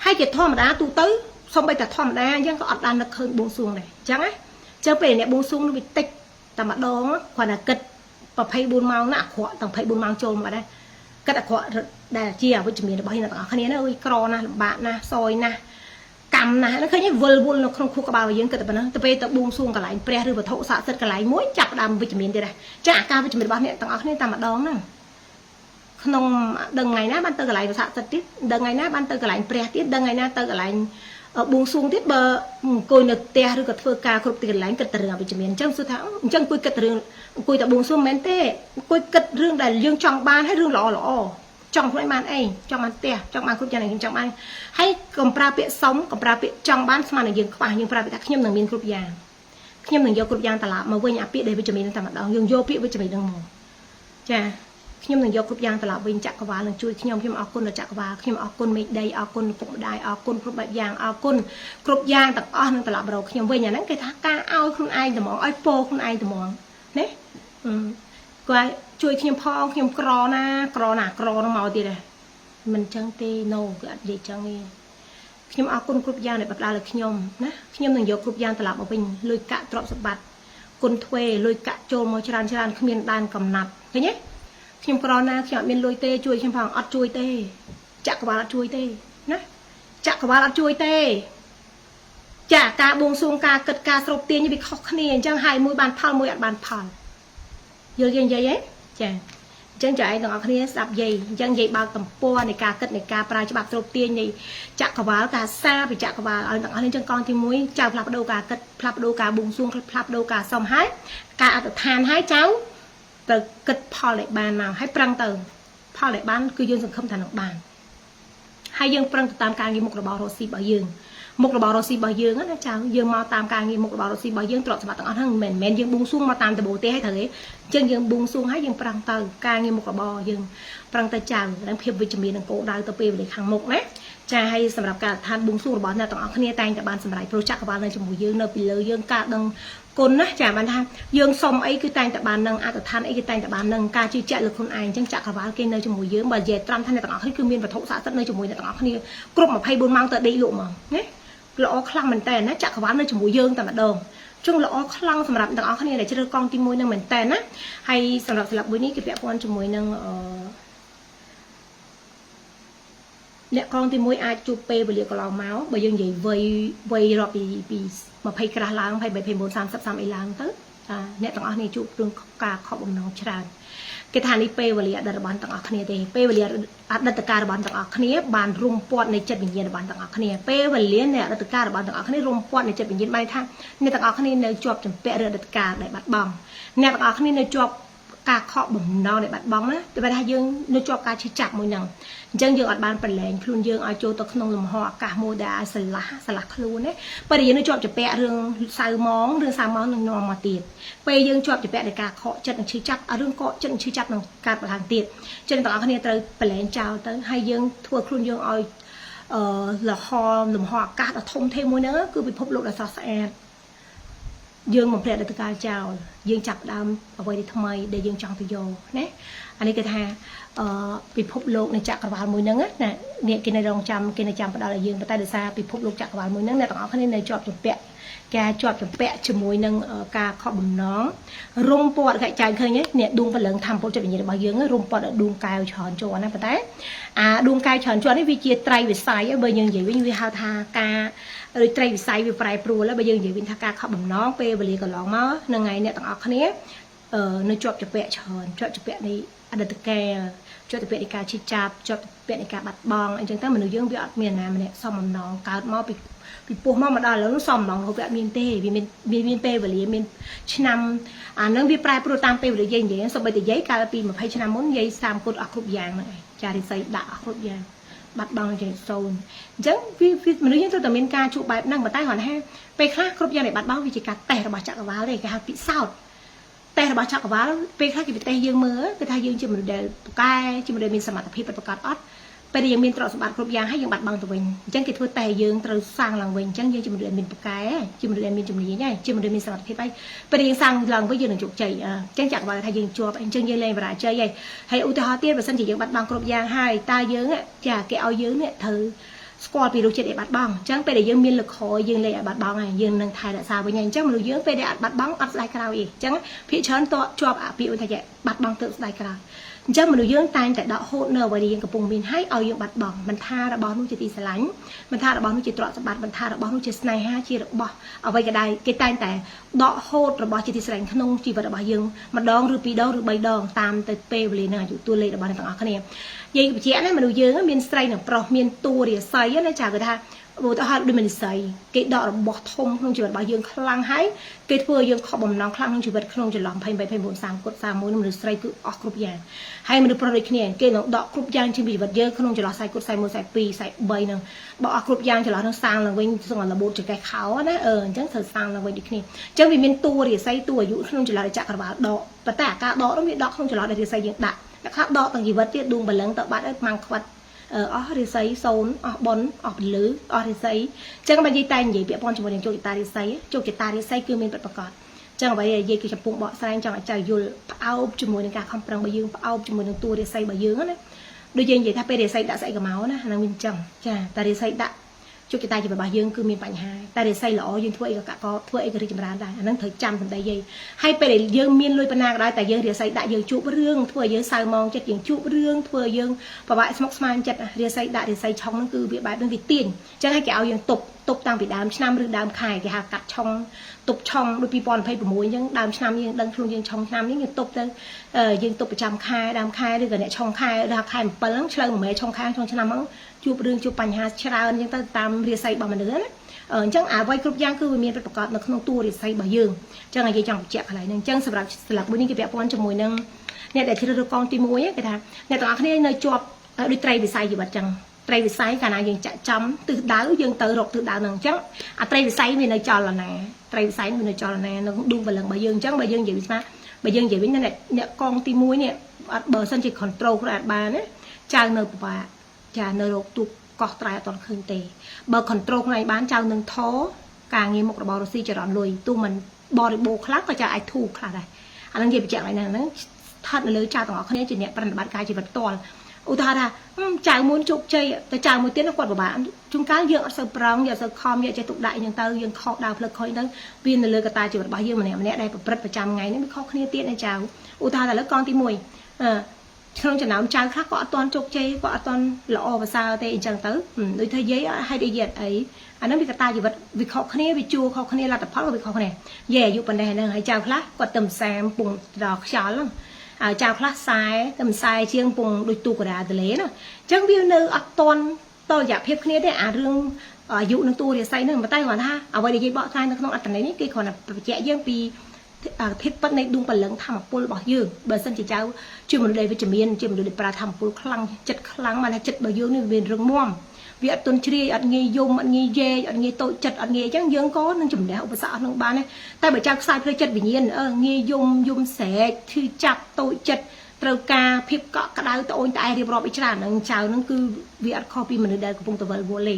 ហើយជាធម្មតាទូទៅសំបីតែធម្មតាអញ្ចឹងក៏អត់បាននឹកឃើញបួងសួងដែរអញ្ចឹងណាអញ្ចឹងពេលអ្នកបួងសួងនោះវាតិចតែម្ដងគ្រាន់តែគិត24ម៉ោងណាអាក្រក់ទាំង24ម៉ោងចូលមកដែរគិតអាក្រក់ដែលជាអវិជ្ជមានរបស់អ្នកទាំងអស់គ្នាណាអើយក្រណាស់លំបាកណាស់សយណាស់កម្មណាស់ហ្នឹងឃើញវិលវល់នៅក្នុងខួរក្បាលរបស់យើងគិតតែប៉ុណ្ណឹងទៅពេលទៅបួងសួងកន្លែងព្រះឬវត្ថុស័ក្តិសិទ្ធិកន្លែងមួយចាប់ដើមវិជ្ជមានទៀតដែរចាអាការវិជ្ជមានរបស់អ្នកទាំងអស់គ្នាតែម្ដងហ្នឹងក្នុងដឹងថ្ងៃណាបានទៅកន្លែងស័ក្តិសិទ្ធិទៀតដឹងថ្ងៃណាបានទៅកន្លែងព្រះទៀតដឹងថ្ងៃណាទៅកន្លែងបួងសួងទៀតបើអង្គុយនៅផ្ទះឬក៏ធ្វើការគ្រប់ទីកន្លែងគិតតែរឿងអវិជ្ជមានអញ្ចឹងសួរថាអញ្ចឹងអង្គុយគិតតែរឿងអង្គុយតែបួងសួងមិនមែនទេអង្គុយគិតរឿងដែលយើងចង់បានហើយរឿងល្អល្អចង់ខ្លួនឯងបានអីចង់បានផ្ទះចង់បានគ្រប់យ៉ាងខ្ញុំចង់បានហើយកុំប្រើពាក្យសុំកុំប្រើពាក្យចង់បានស្មាននឹងយើងខ្វះយើងប្រើពាក្យថាខ្ញុំនឹងមានគ្រប់យ៉ាងខ្ញុំនឹងយកគ្រប់យ៉ាងត្រឡប់មកវិញអាពាក្យដែលវិជ្ជមានតែម្ដងយើងយកពាក្យវិជ្ជមាននឹងមកចាខ្ញុំនឹងយកគ្រប់យ៉ាងត្រឡប់វិញចក្រវាលនឹងជួយខ្ញុំខ្ញុំអរគុណដល់ចក្រវាលខ្ញុំអរគុណមេឃដីអរគុណពុកម្ដាយអរគុណគ្រប់បែបយ៉ាងអរគុណគ្រប់យ៉ាងទាំងអស់នឹងត្រឡប់រកខ្ញុំវិញអាហ្នឹងគេថាការឲ្យខ្លួនឯងត្មងឲ្យពោខ្លួនឯងត្មងណាគាត់ជួយខ្ញុំផងខ្ញុំក្រណាក្រណាក្រនឹងមកទៀតដែរមិនចឹងទេ no គឺអត់និយាយចឹងទេខ្ញុំអរគុណគ្រប់យ៉ាងដែលបផ្ដល់ឲ្យខ្ញុំណាខ្ញុំនឹងយកគ្រប់យ៉ាងត្រឡប់មកវិញលុយកាក់ទ្រព្យសម្បត្តិគុណទ្វេលុយកាក់ចូលមកច្រើនច្រើនគ្មានដែនកំណត់ឃើញទេខ្ញុំក្រណាខ្ញុំអត់មានលុយទេជួយខ្ញុំផងអត់ជួយទេចក្រវាលអត់ជួយទេណាចក្រវាលអត់ជួយទេចាការបួងសួងការគិតការស្រូបទាញវាខុសគ្នាអញ្ចឹងហើយមួយបានផលមួយអត់បានផលយល់យើងនិយាយហ៎ចាអញ្ចឹងចៅឯងទាំងអស់គ្នាស្ដាប់យាយអញ្ចឹងយាយបើកទំព័រនៃការគិតនៃការប្រើច្បាប់ស្រូបទាញនៃចក្រវាលការសារពីចក្រវាលឲ្យទាំងអស់នេះអញ្ចឹងកងទី1ចៅផ្លាស់ប្ដូរការគិតផ្លាស់ប្ដូរការបួងសួងផ្លាស់ប្ដូរការសុំហើយការអធិដ្ឋានហើយចៅត្រូវគិតផលដែលបានមកហើយប្រឹងទៅផលដែលបានគឺយើងសង្ឃឹមថានឹងបានហើយយើងប្រឹងទៅតាមការងារមុខរបររកស៊ីរបស់យើងមុខរបររកស៊ីរបស់យើងណាចៅយើងមកតាមការងារមុខរបររកស៊ីរបស់យើងទ្រព្យសម្បត្តិទាំងអស់ហ្នឹងមិនមែនយើងបួងសួងមកតាមដបូទេហើយត្រូវទេអញ្ចឹងយើងបួងសួងហើយយើងប្រឹងទៅការងារមុខរបរយើងប្រឹងទៅចៅនឹងភាពវិជ្ជមាននឹងគោលដៅទៅពេលវេលាខាងមុខណាចាហើយសម្រាប់ការឋានបួងសួងរបស់អ្នកទាំងអស់គ្នាតែងតែបានសម្រេចព្រោះចក្រវាលនៅជាមួយយើងនៅពីលើយើងការដឹងគុណណាចាបានថាយើងសុំអីគឺតែងតែបាននឹងអត្តឋានអីគឺតែងតែបាននឹងការជឿជាក់លើខ្លួនឯងអញ្ចឹងចក្រវាលគេនៅជាមួយយើងបើនិយាយត្រង់ថាអ្នកទាំងអស់គ្នាគឺមានវត្ថុស័ក្តិសិទ្ធិនៅជាមួយអ្នកទាំងអស់គ្នាគ្រប់24ម៉ោងទៅដេកលក់ហ្មងណាល្អខ្លាំងមែនតើណាចក្រវាលនៅជាមួយយើងតែម្ដងជុងល្អខ្លាំងសម្រាប់ទាំងអស់គ្នាដែលជ្រើសកង់ទី1នឹងមែនតើណាហើយសម្រាប់ស្លាប់មួយនេះគឺពាក់ព័ន្ធជាមួយនឹងអឺអ្នកកងទី1អាចជួបពេលវេលាកន្លងមកបើយើងនិយាយវ័យវ័យរាប់ពីពី20ក្រាស់ឡើង23 29 30 30អីឡើងទៅអ្នកទាំងអស់នេះជួបរឿងការខកបំណងច្រើនគេថានេះពេលវេលាអតីតរបស់ទាំងអស់គ្នាទេពេលវេលាអតីតកាលរបស់ទាំងអស់គ្នាបានរុំព័ទ្ធនៃចិត្តវិញ្ញាណរបស់ទាំងអស់គ្នាពេលវេលានៃអតីតកាលរបស់ទាំងអស់គ្នារុំព័ទ្ធនៃចិត្តវិញ្ញាណបានថាអ្នកទាំងអស់គ្នានៅជាប់ជំពាក់រឿងអតីតកាលដែលបាត់បង់អ្នកទាំងអស់គ្នានៅជាប់ការខកបំណងដែលបាត់បង់ណាតែថាយើងនៅជាប់ការឈឺចាប់មួយហ្នឹងអញ្ចឹងយើងអត់បានប្រឡែងខ្លួនយើងឲ្យចូលទៅក្នុងលំហអាកាសមួយដែលឲ្យស្រឡះស្រឡះខ្លួនណាបើយើងនៅជាប់ជំពាក់រឿងសៅម៉ងរឿងសៅម៉ងនឹងនាំមកទៀតពេលយើងជាប់ជំពាក់នៃការខកចិត្តនិងឈឺចាប់រឿងកកចិត្តនិងឈឺចាប់នឹងកើតឡើងទៀតចឹងទាំងអស់គ្នាត្រូវប្រឡែងចោលទៅហើយយើងធ្វើខ្លួនយើងឲ្យអឺលហលំហអាកាសដ៏ធំធេងមួយហ្នឹងគឺពិភពលោកដ៏ស្រស់ស្អាតយើងបំភ្លេចអតីតកាលចោលយើងចាប់ដើមអ្វីដែលថ្មីដែលយើងចង់ទៅយកណាអានេះគេថាអឺពិភពលោកនៃចក្រវាលមួយហ្នឹងណានេះគេនៅរងចាំគេនៅចាំផ្ដល់ឲ្យយើងប៉ុន្តែដោយសារពិភពលោកចក្រវាលមួយហ្នឹងអ្នកទាំងអស់គ្នានៅជាប់ជំពាក់ការជាប់ជំពាក់ជាមួយនឹងការខកបំណងរុំព័ទ្ធកចៅឃើញទេនេះដួងព្រលឹងធម្មពលចិត្តវិញ្ញាណរបស់យើងរុំព័ទ្ធដួងកែវច្រើនជាន់ណាប៉ុន្តែអាដួងកែវច្រើនជាន់នេះវាជាត្រៃវិស័យបើយើងនិយាយវិញវាហៅថាការដូចត្រីវិស័យវាប្រែប្រួលបើយើងនិយាយវិញថាការខកបំណងពេលវេលាកន្លងមកនឹងថ្ងៃអ្នកទាំងអស់គ្នានៅជាប់ជំពាក់ច្រើនជាប់ជំពាក់នៃអតីតកាលជាប់ជំពាក់នៃការឈឺចាប់ជាប់ជំពាក់នៃការបាត់បង់អញ្ចឹងទៅមនុស្សយើងវាអត់មានណាម្នាក់សមបំណងកើតមកពីពីពោះមកមកដល់ឥឡូវនោះសមបំណងវាអត់មានទេវាមានមានពេលវេលាមានឆ្នាំអានឹងវាប្រែប្រួលតាមពេលវេលាយាយនិយាយសូម្បីតែយាយកាលពី20ឆ្នាំមុនយាយ30គុតអស់គ្រប់យ៉ាងហ្នឹងឯងចារិស័យដាក់អស់គ្រប់យ៉ាងបាត់បង់ជាសូន្យអញ្ចឹងវាមនុស្សយើងត្រូវតែមានការជួបបែបហ្នឹងប៉ុន្តែគ្រាន់ថាពេលខ្លះគ្រប់យ៉ាងដែលបាត់បង់វាជាការតេស្តរបស់ចក្រវាលទេគេហៅពិសោធន៍តេស្តរបស់ចក្រវាលពេលខ្លះគេទៅតេស្តយើងមើលគឺថាយើងជាមនុស្សដែលពូកែជាមនុស្សដែលមានសមត្ថភាពពិតប្រាកដអត់ ពេលដែលយើងមានទ្រព្យសម្បត្តិគ្រប់យ៉ាងហើយយើងបាត់បង់ទៅវិញអញ្ចឹងគេធ្វើតែយើងត្រូវសាងឡើងវិញអញ្ចឹងយើងជាមនុស្សដែលមានពូកែជាមនុស្សដែលមានជំនាញហើយជាមនុស្សមានសមត្ថភាពហើយពេលដែលយើងសាងឡើងវិញយើងនឹងជោគជ័យអញ្ចឹងចក្រវាលថាយើងជាប់អញ្ចឹងយើងលែងបរាជ័យហើយហើយឧទាហរណ៍ទៀតបើសិនជាយើងបាត់បង់គ្រប់យ៉ាងហើយតើយើងចាគេឲ្យយើងនេះត្រូវស្គាល់ពីរសជាតិដែលបាត់បង់អញ្ចឹងពេលដែលយើងមានលខយើងលែងឲ្យបាត់បង់ហើយយើងនឹងថែរក្សាវិញហើយអញ្ចឹងមនុស្សយើងពេលដែលអត់បាត់បង់អត់ស្ដាយក្រោយទេអញ្ចឹងភាគច្រើនតជាប់អាពាក្យថាបាត់បង់ទៅស្ដាយក្រោយអញ្ចឹងមនុស្សយើងតែងតែដកហូតនៅអ្វីដែលយើងកំពុងមានហើយឲ្យយើងបាត់បង់មិនថារបស់នោះជាទីស្រឡាញ់មិនថារបស់នោះជាទ្រព្យសម្បត្តិមិនថារបស់នោះជាស្នេហាជារបស់អ្វីក៏ដោយគេតែងតែដកហូតរបស់ជាទីស្រឡាញ់ក្នុងជីវិតរបស់យើងម្ដងឬពីរដងឬបីដងតាមទៅពេលវេលានឹងអាយុតួលេខរបស់អ្នកទាំងអស់គ្នានិយាយបញ្ជាក់ណាមនុស្សយើងមានស្រីនិងប្រុសមានតួរាសីណាចាគឺថាឧទាហរណ៍ដូចមនុស្សស្រីគេដករបស់ធំក្នុងជីវិតរបស់យើងខ្លាំងហើយគេធ្វើឲ្យយើងខកបំណងខ្លាំងក្នុងជីវិតក្នុងចន្លោះ28 29 30គុត31មនុស្សស្រីគឺអស់គ្រប់យ៉ាងហើយមនុស្សប្រុសដូចគ្នាគេនឹងដកគ្រប់យ៉ាងជាជីវិតយើងក្នុងចន្លោះ40គុត41 42 43ហ្នឹងបើអស់គ្រប់យ៉ាងចន្លោះនឹងសាងឡើងវិញសឹងរបូតចង្កេះខោណាអឺអញ្ចឹងត្រូវសាងឡើងវិញដូចគ្នាអញ្ចឹងវាមានតួរាសីតួអាយុក្នុងចន្លោះចក្រវាលដកប៉ុន្តែអាការដកនោះវាដកក្នុងចន្លោះដែលរាសីយើងដាក់អ្នកខ្លះដកទាំងជីវិតទៀតដួងបលឹងទៅបាត់ឲ្យម៉ាំងខ្វាត់អស់រាសីសូន្យអស់ប៉ុនអស់ពលឺអស់រាសីអញ្ចឹងបើនិយាយតែនិយាយពាក់ព័ន្ធជាមួយនឹងជោគជតារាសីជោគជតារាសីគឺមានពិតប្រាកដចឹងអ្វីដែលនិយាយគឺចំពុងបកស្រាយចង់ឲ្យចៅយល់ផ្អោបជាមួយនឹងការខំប្រឹងរបស់យើងផ្អោបជាមួយនឹងតួរាសីរបស់យើងណាដូចយើងនិយាយថាពេលរាសីដាក់ស្អីក៏មកណាហ្នឹងវាអញ្ចឹងចាតែរាសីដាក់ជោគជតាជីវិតរបស់យើងគឺមានបញ្ហាតែរាសីល្អយើងធ្វើអីក៏កកធ្វើអីក៏រីកចម្រើនដែរអាហ្នឹងត្រូវចាំសម្ដីយាយហើយពេលដែលយើងមានលុយប៉ុណ្ណាក៏ដោយតែយើងរាសីដាក់យើងជួបរឿងធ្វើឲ្យយើងសៅមងចិត្តយើងជួបរឿងធ្វើឲ្យយើងពិបាកស្មុគស្មាញចិត្តរាសីដាក់រាសីឆុងហ្នឹងគឺវាបែបហ្នឹងវាទាញអញ្ចឹងឲ្យគេឲ្យយើងទប់ទប់តាំងពីដើមឆ្នាំឬដើមខែគេហៅកាត់ឆុងទប់ឆុងដូច2026អញ្ចឹងដើមឆ្នាំយើងដឹងខ្លួនយើងឆុងឆ្នាំនេះយើងទប់ទៅយើងទប់ប្រចាំខែដើមខែឬក៏អ្នកឆុងខែដល់ខែ7ហ្នឹងឆ្លូវមួយឆុងខែឆុងឆ្នាំហ្នឹងជួបរឿងជួបបញ្ហាច្រើនអញ្ចឹងទៅតាមរាសីរបស់មនុស្សណាអញ្ចឹងអ្វីគ្រប់យ៉ាងគឺវាមានពិតប្រាកដនៅក្នុងតួរាសីរបស់យើងអញ្ចឹងឲ្យយើងចង់បញ្ជាក់កន្លែងហ្នឹងអញ្ចឹងសម្រាប់ស្លឹកមួយនេះគេពាក់ព័ន្ធជាមួយនឹងអ្នកដែលជ្រើសរើសកងទី1គេថាអ្នកទាំងអស់គ្នានៅជាប់ដូចត្រីវិស័យជីវិតអញ្ចឹងត្រីវិស័យកាលណាយើងចាក់ចំទិសដៅយើងទៅរកទិសដៅហ្នឹងអញ្ចឹងអាត្រីវិស័យវានៅចលនាត្រីវិស័យវានៅចលនានៅដួងព្រលឹងរបស់យើងអញ្ចឹងបើយើងនិយាយវិញបើយើងនិយាយវិញអ្នកអ្នកកងទី1នេះអត់បើសិនជា control ខ្លួនអត់បានណាចៅនៅពិបាកចានៅរកទូកកោះត្រែអត់ទាន់ឃើញទេបើ control ខ្លួនឯងបានចៅនឹងថការងារមុខរបររុស្ស៊ីចរន្តលុយទោះមិនបរិបូរខ្លះក៏ចៅអាចធូរខ្លះដែរអានឹងនិយាយបញ្ជាក់ឲ្យហ្នឹងហ្នឹងស្ថិតនៅលើចៅទាំងអស់គ្នាជាអ្នកប្រតិបត្តិការជីវិតផ្ទាល់ឧទាហរណ៍ថាចៅមួយជោគជ័យតែចៅមួយទៀតគាត់ពិបាកជួនកាលយើងអត់សូវប្រងយើងអត់សូវខំយើងចេះទុកដាក់អញ្ចឹងទៅយើងខុសដើរផ្លូវខុសទៅវានៅលើកត្តាជីវិតរបស់យើងម្នាក់ម្នាក់ដែលប្រព្រឹត្តប្រចាំថ្ងៃនេះវាខុសគ្នាទៀតណាចៅឧទាហរណ៍តែលើកងទី1អឺក្នុងចំណោមចៅខ្លះក៏អត់ទាន់ជោគជ័យក៏អត់ទាន់ល្អប្រសើរទេអញ្ចឹងទៅដូចថាយាយហេតុអីយាយអីអាហ្នឹងវាកត្តាជីវិតវាខុសគ្នាវាជួខុសគ្នាលទ្ធផលក៏វាខុសគ្នាយាយអាយុប៉ុណ្ណេះហ្នឹងហើយចៅខ្លះគាត់ទៅសាមពងដល់ខ្យល់ហ្នឹងហើយចៅខ្លះខ្សែតែខ្សែជាងពងដូចទូកដាទលេណាអញ្ចឹងវានៅអត់តន់តរយៈភាពគ្នាទេអារឿងអាយុនឹងតួរាសីហ្នឹងប៉ុន្តែគាត់ថាអ្វីដែលយាយបកស្រាយនៅក្នុងអត្ថន័យនេះគេគ្រាន់តែបញ្ជាក់យើងពីធាតុពិតនៃដួងព្រលឹងធម្មពលរបស់យើងបើសិនជាចៅជាមនុស្សដែលវិជ្ជមានជាមនុស្សដែលប្រើធម្មពលខ្លាំងចិត្តខ្លាំងបានថាចិត្តរបស់យើងនេះវារឹងមាំវាអត់ទន់ជ្រាយអត់ងាយយំអត់ងាយយែកអត់ងាយតូចចិត្តអត់ងាយអញ្ចឹងយើងក៏នឹងជំនះឧបសគ្គអស់នឹងបានដែរតែបើចៅខ្សែផ្លូវចិត្តវិញ្ញាណងាយយំយំស្រែកឈឺចាប់តូចចិត្តត្រូវការភាពកក់ក្ដៅត្អូញត្អែរៀបរាប់អីច្រើនហ្នឹងចៅហ្នឹងគឺវាអត់ខុសពីមនុស្សដែលកំពុងតែវិលវល់ទេ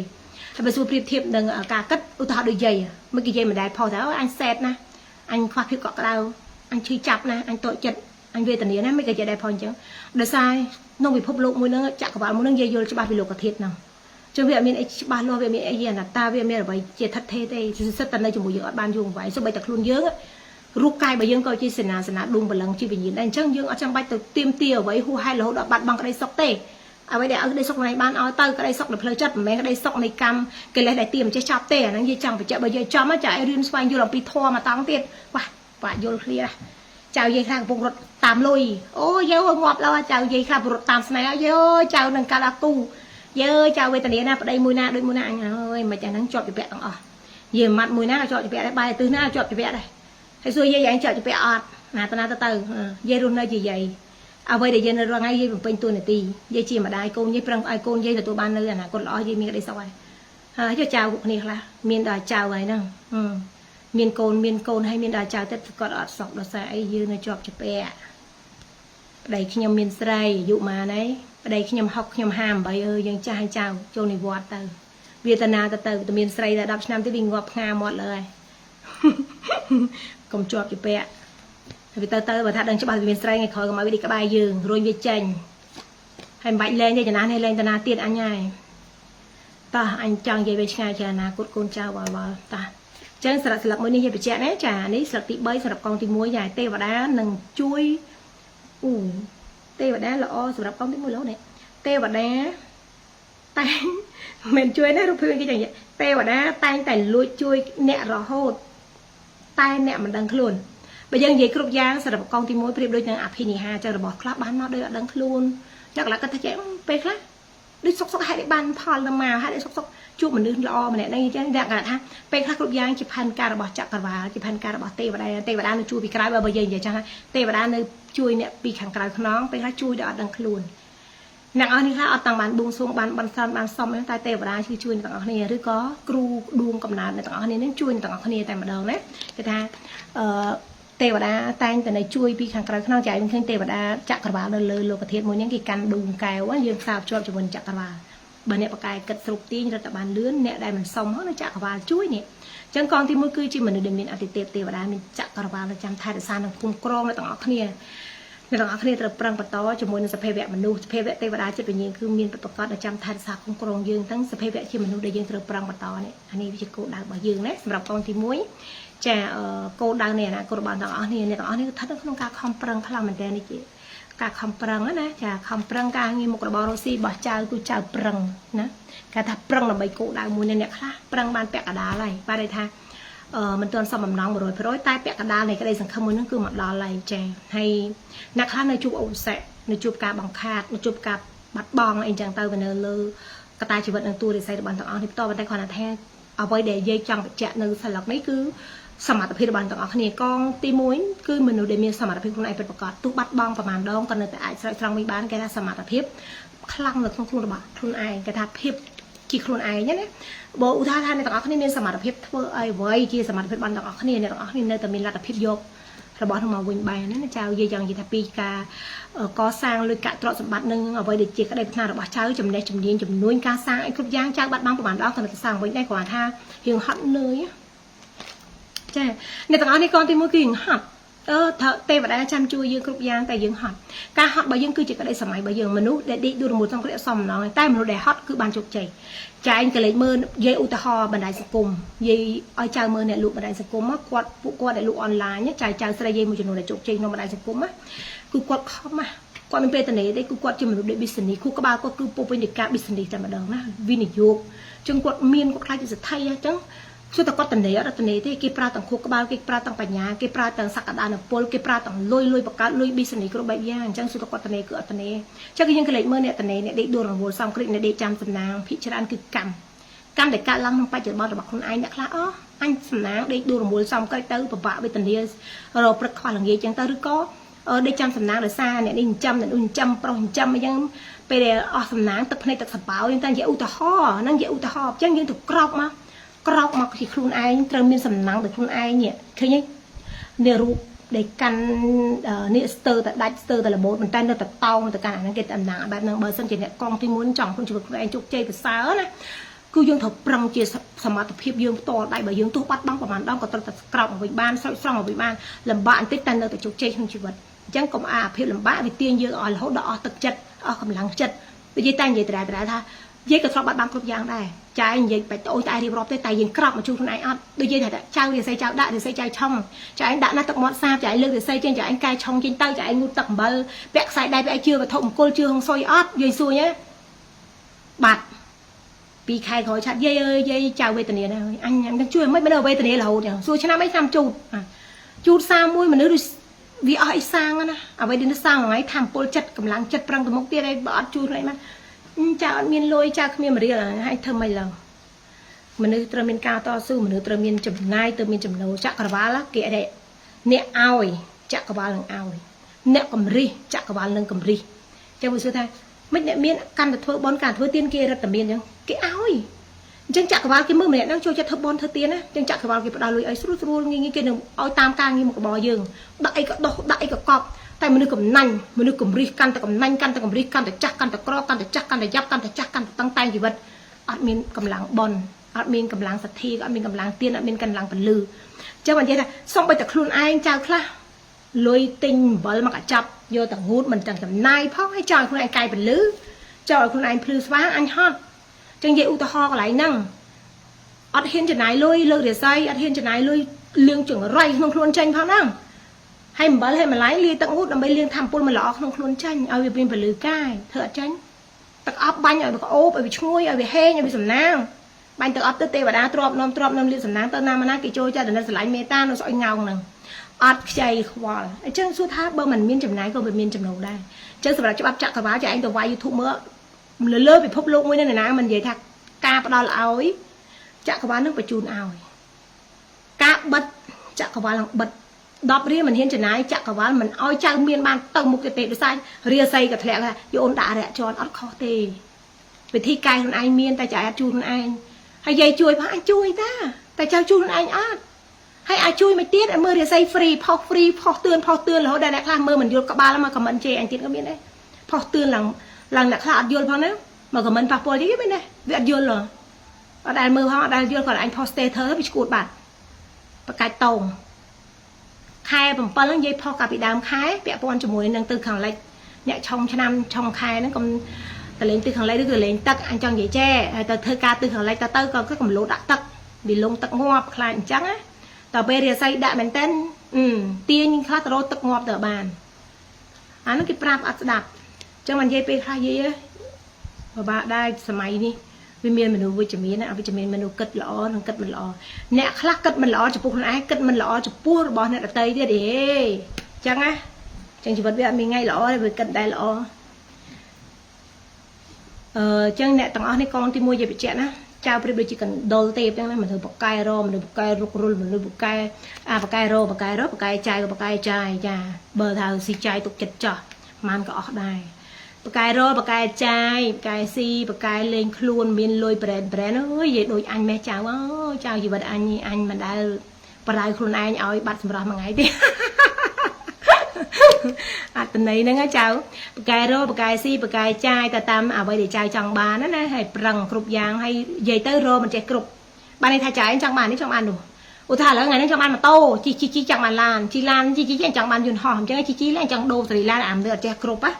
ហើយបើសួរប្រៀបធៀបនឹងការគិតឧទាហរណ៍ដូចយាយមិនគេយាយមិនដែលផុសថាអញសែតណាអញខ្វះភាពកក់ក្ដៅអញឈឺចាប់ណាអញតូចចិត្តអញវេទនាណាមិនក៏យាយដែរផុសអញ្ចឹងដោយសារក្នុងពិភពលោកមួយហ្នឹងចក្រវាលមួយហ្នឹងយាយយល់ច្បាស់ពីលោកធាតុហ្នឹងចឹងវាអត់មានអីច្បាស់លាស់វាមានអីអនត្តាវាមានអ្វីជាថិតថេរទេសិតតែនៅជាមួយយើងអត់បានយូរអង្វែងសូម្បីតែខ្លួនយើងរូបកាយរបស់យើងក៏ជាសេនាសនាដួងព្រលឹងជាវិញ្ញាណដែរអញ្ចឹងយើងអត់ចាំបាច់ទៅទៀមទាអ្វីហួសហេតុរហូតដល់បាត់បង់ក្តីសុខទេអ្វីដែលឲ្យក្តីសុខខ្លួនឯងបានឲ្យទៅក្តីសុខនៅផ្លូវចិត្តមិនមែនក្តីសុខនៃកម្មកិលេសដែលទៀមចេះចាប់ទេអាហ្នឹងយើងចង់បញ្ជាក់បើយើងចំចាឲ្យរៀនស្វែងយល់អំពីធម៌មកតង់ទៀតវ៉ាបាក់យល់គ្នាចៅយាយខ្លះកំពុងរត់តាមលុយអូយើងាប់ដល់ចៅយាយខ្លះរត់តាមស្នេហ៍យើចៅនឹងកាត់អាគូយើចៅវេទនាណាប្តីមួយណាដូចមួយណាអញអើយមិនអាហ្នឹងជាប់ជាពាក់ទាំងអស់យាយម៉ាត់មួយណាក៏ជាប់ជាពាក់ដែរបាយទិសណាក៏ជាប់ជាពាក់ដែរហើយសួរយាយឯងជាប់ជាពាក់អត់ណាតាណាទៅទៅយាយរស់នៅជាយាយអ្វីដែលយាយនៅរាល់ថ្ងៃយាយបំពេញតួនាទីយាយជាម្ដាយកូនយាយប្រឹងឲ្យកូនយាយទទួលបាននៅអនាគតល្អយាយមានក្តីសុខហើយហើយយកចៅពួកគ្នាខ្លះមានដល់ចៅហើយហ្នឹងមានកូនមានកូនហើយមានដល់ចៅទៅគាត់អត់សុខដោយសារអីយើងនៅជាប់ជាពាក់ ប្តីខ្ញុំមានស្រីអាយុម៉ានហើយប្តីខ្ញុំ6ខ្ញុំ58អើយយើងចាស់ហើយចៅចូលនិវត្តន៍ទៅវេទនាទៅទៅតែមានស្រីតែ10ឆ្នាំទេវាងាប់ផ្ងាមាត់លើហើយកុំជាប់ជាពាក់ហើយវាទៅទៅបើថាដឹងច្បាស់វាមានស្រីថ្ងៃក្រោយកុំឲ្យវាដេកក្បែរយើងរុញវាចេញហើយមិនបាច់លែងទេចំណាស់នេះលែងតាណាទៀតអញហើយតោះអញចង់និយាយវិញឆ្ងាយច្រើនអនាគតកូនចៅវល់វល់តោះចឹងសម្រាប់ស្លឹកមួយនេះនិយាយបញ្ជាក់ណាចានេះស្លឹកទី3សម្រាប់កងទី1ចាទេវតានឹងជួយអូទេវតាល្អសម្រាប់កងទី1លោនេះទេវតាតែងមិនជួយណារូបភាពគេចឹងទេវតាតែងតែលួចជួយអ្នករហូតតែអ្នកមិនដឹងខ្លួនបើយើងនិយាយគ្រប់យ៉ាងសម្រាប់កងទី1ប្រៀបដូចនឹងអភិនិហាចឹងរបស់ខ្លះបានមកដោយអត់ដឹងខ្លួនអ្នកខ្លះគាត់ថាចេះពេលខ្លះដូចសុកសុកហេតុបានផលនឹងមកហេតុសុកសុកជួបមនុស្សល្អម្នាក់ហ្នឹងអញ្ចឹងអ្នកគាត់ថាពេលខ្លះគ្រប់យ៉ាងជាផែនការរបស់ចក្រវាលជាផែនការរបស់ទេវតាទេវតានៅជួយពីក្រៅបើយើងនិយាយចឹងថាទេវតានៅជួយអ្នកពីខាងក្រៅខ្នងពេលខ្លះជួយដោយអត់ដឹងខ្លួនអ្នកអស់នេះខ្លះអត់តាំងបានបួងសួងបានបន់ស្រន់បានសុំតែទេវតាគឺជួយអ្នកទាំងអស់គ្នាឬក៏គ្រូដួងកំណើតអ្នកទាំងអស់គ្នានឹងជួយអ្នកទាំងអស់គ្នាតែម្ដងណាគេថាអឺទេវតាតែងតែនៅជួយពីខាងក្រៅខ្នងចែកឃើញទេវតាចក្រវាលនៅលើលោកធាតុមួយហ្នឹងគេកាន់ដួងកែវយើងផ្សារភ្ជាប់ជាមួយចក្រវាលបើអ្នកបកកែគិតស្រុកទាញរត់តែបានលឿនអ្នកដែលមិនសុំហ្នឹងនៅចក្រវាលជួយនេះចឹងកងទី1គឺជាមនុស្សដែលមានអតិទេពទេវតាមានចក្រវាលនៅចាំថែរក្សានិងគុំក្រងអ្នកទាំងអស់គ្នាអ្នកទាំងអស់គ្នាត្រូវប្រឹងបន្តជាមួយនឹងសភាវៈមនុស្សសភាវៈទេវតាចិត្តវិញ្ញាណគឺមានប្រកបនៅចាំថែរក្សាគុំក្រងយើងទាំងសភាវៈជាមនុស្សដែលយើងត្រូវប្រឹងបន្តនេះអានេះវាជាគោលដៅរបស់យើងណាសម្រាប់កងទី1ចាគោលដៅនៃអនាគតរបស់ទាំងអស់គ្នាអ្នកទាំងអស់នេះស្ថិតនៅក្នុងការខំប្រឹងខ្លាំងមែនទែននេះជាការខំប្រឹងណាចាខំប្រឹងការងារមុខរបររស់ស៊ីរបស់ចៅគឺចៅប្រឹងណាគេថាប្រឹងដើម្បីគោលដៅមួយនេះអ្នកខ្លះប្រឹងបានពាក់កណ្ដាលហើយបាទន័យថាអឺមិនទាន់សមបំណង100%តែពាក់កណ្ដាលនៃក្តីសង្ឃឹមមួយហ្នឹងគឺមកដល់ហើយចាហើយអ្នកខ្លះនៅជួបឧបសគ្គនៅជួបការបង្ខាតនៅជួបការបាត់បង់អីចឹងទៅវានៅលើកត្តាជីវិតនិងតួរិស័យរបស់ទាំងអស់នេះបន្តប៉ុន្តែគ្រាន់តែថាអ្វីដែលយាយចង់បញ្ជាក់នៅស្លឹកនេះគឺសមត្ថភាពរបស់ទាំងអស់គ្នាកងទី1គឺមនុស្សដែលមានសមត្ថភាពខ្លួនឯងពិតប្រាកដទោះបាត់បង់ប្រហែលដងក៏នៅតែអាចស្រោចស្រង់វិញបានគេថាសមត្ថភាពខ្លាំងនៅក្នុងខ្លួនរបស់ខ្លួនឯងគេថាភាពជាខ្លួនឯងណាបើឧទាហរណ៍ថាអ្នកទាំងអស់គ្នាមានសមត្ថភាពធ្វើអីអ្វីជាសមត្ថភាពបានទាំងអស់គ្នាអ្នកទាំងអស់គ្នានៅតែមានលទ្ធភាពយករបស់នោះមកវិញបានណាចៅយាយយ៉ាងនិយាយថាពីការកសាងលុយកាក់ទ្រព្យសម្បត្តិនិងអ្វីដែលជាក្តីប្រាថ្នារបស់ចៅចំណេះជំនាញជំនួញការសាងអីគ្រប់យ៉ាងចៅបាត់បង់ប្រហែលដងក៏នៅតែសាងវិញដែរគ្រាន់ថាយើងហត់នឿយចាអ្នកទាំងអស់នេះកងទី1គឺយើងហត់អឺថាទេវតាចាំជួយយើងគ្រប់យ៉ាងតែយើងហត់ការហត់របស់យើងគឺជាក្តីសម័យរបស់យើងមនុស្សដែលដេកដួលរមូលសំគ្រាសំណងតែមនុស្សដែលហត់គឺបានជោគជ័យចែងកលេចមើលយាយឧទាហរណ៍បណ្ដាញសង្គមយាយឲ្យចៅមើលអ្នកលក់បណ្ដាញសង្គមគាត់ពួកគាត់ដែលលក់អនឡាញចៅចៅស្រីយាយមួយចំនួនដែលជោគជ័យក្នុងបណ្ដាញសង្គមគឺគាត់ខំណាគាត់មានពេលតនេទេគឺគាត់ជាមនុស្សដែល business គូក្បាលគាត់គឺពុពេញនៃការ business តែម្ដងណាវិនិយោគចឹងគាត់មានគាត់ខ្លាចជាសេដ្ឋីអញ្ចឹងគឺតែគាត់តនេអត់តនេទេគេប្រើទាំងខួរក្បាលគេប្រើទាំងបញ្ញាគេប្រើទាំងសក្តានុពលគេប្រើទាំងលុយលុយបង្កើតលុយ business គ្រប់បែបយ៉ាងអញ្ចឹងគឺតែគាត់តនេគឺអត់តនេអញ្ចឹងគឺយើងក៏លេចមើលអ្នកតនេអ្នកដេកដួលរង្វល់សំគ្រិចអ្នកដេកចាំសំណាងភិកច្រើនគឺកម្មកម្មដែលកើតឡើងក្នុងបច្ចុប្បន្នរបស់ខ្លួនឯងអ្នកខ្លះអូអញសំណាងដេកដួលរង្វល់សំគ្រិចទៅពិបាកវេទនារកព្រឹកខ្វះល្ងាចអញ្ចឹងទៅឬក៏ដេកចាំសំណាងដោយសារអ្នកនេះចិញ្ចឹមអ្នកនោះចិញ្ចឹមប្រុសចិញ្ចឹមអញ្ចឹងពេលដែលអស់សំណាងទឹកភ្នែកទឹកសបោអញ្ចឹងតែនិយាយឧទាហរណ៍ហ្នឹងនិយាយឧទាហរណ៍អញ្ចឹងយើងទៅក្រោកមកក្រោកមកពីខ្លួនឯងត្រូវមានសំណាងទៅខ្លួនឯងនេះឃើញទេនេះរូបដែលកាន់នេះស្ទើតែដាច់ស្ទើតែល្មូតប៉ុន្តែនៅតែតោងទៅកាន់អាហ្នឹងគេតំណាងបែបហ្នឹងបើសិនជាអ្នកកងទី1ចង់ខ្លួនជីវិតខ្លួនឯងជោគជ័យប្រសើរណាគឺយើងត្រូវប្រឹងជាសមត្ថភាពយើងផ្ទាល់ដៃបើយើងទោះបាត់បង់ប្រហែលដងក៏ត្រូវតែក្រោកមកវិញបានស្រោចស្រង់មកវិញបានលំបាកបន្តិចតែនៅតែជោគជ័យក្នុងជីវិតអញ្ចឹងកុំអាភាពលំបាកវាទាញយើងឲ្យរហូតដល់អស់ទឹកចិត្តអស់កម្លាំងចិត្តនិយាយតែនិយាយដដែលថាយាយក៏ធ្លាប់បាត់បង់គ្រប់យ៉ាងដែរចាយនិយាយបាច់ត្អូញតែរៀបរាប់ទេតែយើងក្រោកមកជួយខ្លួនឯងអត់ដូចយាយថាចៅរិស័យចៅដាក់រិស័យចៅឆុងចៅឯងដាក់ណាទឹកមាត់សាបចៅឯងលើករិស័យចេញចៅឯងកែឆុងចេញទៅចៅឯងងូតទឹកអំបិលពាក់ខ្សែដៃពាក់ឯងជឿវត្ថុមង្គលជឿហុងសុយអត់យាយសួរញ៉េបាត់ពីខែក្រោយឆាត់យាយអើយយាយចៅវេទនាណាអញនឹងជួយមិនមិនវេទនារហូតចឹងសួរឆ្នាំអីឆ្នាំជូតជូតសាមួយមនុស្សដូចវាអស់អីសាងណាអ្វីដែលសាងថ្ងៃធម្មពលចិត្តកម្លាំងចិត្តប្រឹងទៅមុខទៀតឯងបើអត់ជួយខ្លួនឯងមកចៅអត់មានលុយចៅគ្មានមរៀលហើយធ្វើម៉េចឡើយមនុស្សត្រូវមានការតស៊ូមនុស្សត្រូវមានចំណាយត្រូវមានចំណូលចក្រវាលគេអត់អ្នកឲ្យចក្រវាលនឹងឲ្យអ្នកកំរិះចក្រវាលនឹងកំរិះចឹងវាសួរថាមិនអ្នកមានកាន់តែធ្វើបន់កាន់ធ្វើទៀនគេរត់តែមានចឹងគេឲ្យអញ្ចឹងចក្រវាលគេមើលម្នាក់ហ្នឹងចូលចិត្តធ្វើបន់ធ្វើទៀនណាអញ្ចឹងចក្រវាលគេផ្ដល់លុយឲ្យស្រួលស្រួលងាយងាយគេនឹងឲ្យតាមការងារមុខរបរយើងដាក់អីក៏ដោះដាក់អីក៏កប់ តែមនុស្សកំណាញ់មនុស្សកំរិះកាន់តែកំណាញ់កាន់តែកំរិះកាន់តែចាស់កាន់តែក្រកាន់តែចាស់កាន់តែយ៉ាប់កាន់តែចាស់កាន់តែតឹងតែងជីវិតអត់មានកម្លាំងបន់អត់មានកម្លាំងសទ្ធាអត់មានកម្លាំងទៀនអត់មានកម្លាំងពលឺចឹងបាននិយាយថាសំបីតែខ្លួនឯងចៅខ្លះលុយទិញអំបិលមកកញ្ចប់យកតែងូតមិនទាំងចំណាយផងហើយចង់ឲ្យខ្លួនឯងកាយពលឺចង់ឲ្យខ្លួនឯងភ្លឺស្វាងអញហត់ចឹងនិយាយឧទាហរណ៍កន្លែងហ្នឹងអត់ហ៊ានចំណាយលុយលើករាសីអត់ហ៊ានចំណាយលុយលឿងចង្រៃក្នុងខ្លួនចេញផងហ្នឹងហើយអំបិលហើយម្លាយលាយទឹកងូតដើម្បីលាងធម្មពលមិនល្អក្នុងខ្លួនចេញឲ្យវាមានពលឺកាយធ្វើអត់ចេញទឹកអប់បាញ់ឲ្យវាក្អូបឲ្យវាឈ្ងុយឲ្យវាហេងឲ្យវាសំណាងបាញ់ទឹកអប់ទៅទេវតាទ្របនាំទ្របនាំលៀបសំណាងទៅណាមកណាគេចូលចិត្តដល់ស្រឡាញ់មេតានៅស្អុយងោងហ្នឹងអត់ខ្ចីខ្វល់អញ្ចឹងសួរថាបើមិនមានចំណាយក៏វាមានចំណូលដែរអញ្ចឹងសម្រាប់ច្បាប់ចក្រវាលចាឯងទៅវាយ YouTube មើលលើលើពិភពលោកមួយនេះណាមិននិយាយថាការផ្ដល់ឲ្យចក្រវាលនឹងបញ្ជូនឲ្យការបិទចក្រវាលនឹងបិទ10រៀលមិនហ៊ានចំណាយចក្រវាលមិនឲ្យចៅមានបានទៅមុខទៀតទេដោយសាររាសីក៏ធ្លាក់ដែរយកអូនដាក់រយៈជន់អត់ខុសទេវិធីកែខ្លួនឯងមានតែចៅអត់ជួយខ្លួនឯងហើយយាយជួយផងអញជួយតាតែចៅជួយខ្លួនឯងអត់ហើយអាចជួយមកទៀតឲ្យមើលរាសី free ផុស free ផុសទឿនផុសទឿនរហូតដល់អ្នកខ្លះមើលមិនយល់ក្បាលមក comment ជេរអញទៀតក៏មានដែរផុសទឿនឡើងឡើងអ្នកខ្លះអត់យល់ផងណាមក comment ប៉ះពាល់ទៀតមែនទេវាអត់យល់ហ៎អត់ដែលមើលផងអត់ដែលយល់គាត់អញផុស status វាឈួតបាត់បកាច់តោងខែ7ហ្នឹងនិយាយផុសកាលពីដើមខែពាក់ព័ន្ធជាមួយនឹងទិសខាងលិចអ្នកឆុងឆ្នាំឆុងខែហ្នឹងកុំតលេងទិសខាងលិចឬក៏លេងទឹកអញចង់និយាយចេះហើយទៅធ្វើការទិសខាងលិចទៅទៅក៏កំលោដាក់ទឹកវាលងទឹកងាប់ខ្លាចអញ្ចឹងណាតើពេលរាសីដាក់មែនតើទាញខ្លះទៅរកទឹកងាប់ទៅបានអានោះគេប្រាប់អត់ស្ដាប់អញ្ចឹងមិននិយាយពេលខ្លះយាយពិបាកដែរសម័យនេះវាមានមនុស្សវិជ្ជមានអវិជ្ជមានមនុស្សគិតល្អនិងគិតមិនល្អអ្នកខ្លះគិតមិនល្អចំពោះខ្លួនឯងគិតមិនល្អចំពោះរបស់អ្នកដទៃទៀតអេអញ្ចឹងណាអញ្ចឹងជីវិតវាអត់មានថ្ងៃល្អទេវាគិតតែល្អអឺអញ្ចឹងអ្នកទាំងអស់នេះកងទី1និយាយបញ្ជាក់ណាចៅប្រៀបដូចជាកណ្ដុលទេពអញ្ចឹងណាមនុស្សបកែរមនុស្សបកែរុករលមនុស្សបកែអាបកែរបកែរបកែចាយក៏បកែចាយចាបើថាស៊ីចាយទុកចិត្តចោះម៉ានក៏អស់ដែរបកែរបកែចាយបកែស៊ីបកែលេងខ្លួនមានលុយប្រែនប្រែនអើយនិយាយដូចអញម៉េះចៅអើយចៅជីវិតអញអញមិនដែលបរាយខ្លួនឯងឲ្យបាត់សម្រស់មួយថ្ងៃទេអត្តន័យហ្នឹងចៅបកែរបកែស៊ីបកែចាយទៅតាមអ្វីដែលចៅចង់បានណាហើយប្រឹងគ្រប់យ៉ាងហើយនិយាយទៅរមិនចេះគ្រប់បានន័យថាចៅឯងចង់បាននេះចង់បាននោះឧទាហរណ៍ឥឡូវថ្ងៃនេះចង់បានម៉ូតូជីជីជីចង់បានឡានជីឡានជីជីចង់បានយន្តហោះអញ្ចឹងជីជីឡើងចង់ដូរសេរីឡានអាមនឿអត់ចេះគ្រប់ណា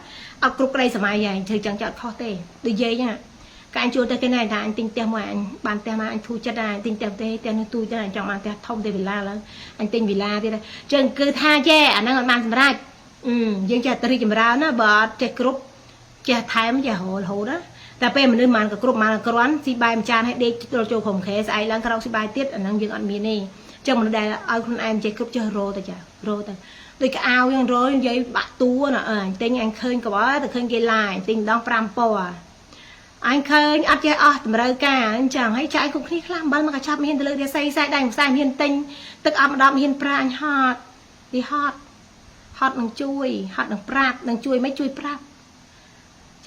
អត់គ្រប់ក្តីសម័យហ្នឹងធ្វើចឹងចត់ខុសទេដូចយាយចឹងកាអញជួលទៅគេណែថាអញទិញផ្ទះមួយអញបានផ្ទះមកអញធូរចិត្តដែរទិញផ្ទះទេផ្ទះនេះទូចទៅអញចង់បានផ្ទះធំទេវិឡាឡើងអញទិញវិឡាទៀតចឹងគឺថាចេះអាហ្នឹងអត់បានសម្រេចយើងចេះតែរីកចម្រើនណាបើអត់ចេះគ្រប់ចេះថែមចេះរហូតណាតែពេលមនុស្សមិនក៏គ្រប់មិនក៏គ្រាន់ស៊ីបាយមួយចានឲ្យដេកដល់ចូលក្រុមខែស្អែកឡើងក្រោកស៊ីបាយទៀតអាហ្នឹងយើងអត់មានទេចឹងមនុស្សដែលឲ្យខ្លួនឯងចេះគ្រប់ចេះរទៅចារទៅដូចកៅយ៉ាងរនិយាយបាក់តួណាអញទិញអញឃើញក៏បើទៅឃើញគេឡាយទិញម្ដង5ពណ៌អញឃើញអត់ចេះអស់តម្រូវការអញ្ចឹងហើយចាយគ្រប់គ្នាខ្លះអំបិលមកកញ្ចប់មានទៅលើរាសីខ្សែដៃខ្សែមានទិញទឹកអប់ម្ដងមានប្រាអញហត់ទីហត់ហត់នឹងជួយហត់នឹងប្រាប់នឹងជួយមិនជួយប្រាប់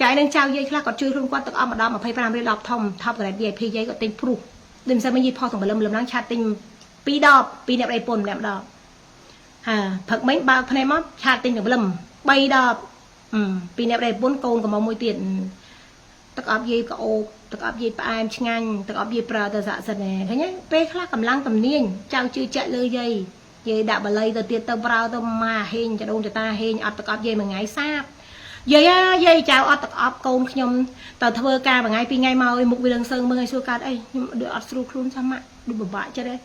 ចៅនឹងចៅយាយខ្លះគាត់ជួយខ្លួនគាត់ទឹកអប់ម្ដង25រៀល10ធំ top grade VIP យាយគាត់ទិញព្រុសដូចមិនសិនមកយាយផុសទាំងបលឹមលឹមឡើងឆាតទិញ2ដប2អ្នកប្តីពុនម្នាក់ម្ដងហាផឹកមិញបើកភ្នែកមកឆាតទិញទាំងបលឹម3ដបពីរអ្នកប្តីពុនកូនកំមុំមួយទៀតទឹកអប់យាយក៏អូបទឹកអប់យាយផ្អែមឆ្ងាញ់ទឹកអប់យាយប្រើទៅស័ក្តិសិទ្ធិឃើញទេពេលខ្លះកម្លាំងទំនាញចៅជឿជាក់លើយាយយាយដាក់បល័យទៅទៀតទៅប្រើទៅម៉ាហេងចដូនចតាហេងអត់ទឹកអប់យាយមួយថ្ងៃសាបយាយយាយចៅអត់ទឹកអប់កូនខ្ញុំទៅធ្វើការមួយថ្ងៃពីរថ្ងៃមកឲ្យមុខវាលឹងសើងមើលឲ្យសួរកើតអីខ្ញុំដូចអត់ស្រួលខ្លួនសោះម៉ាក់ដូចពិបាកចិត្តឯង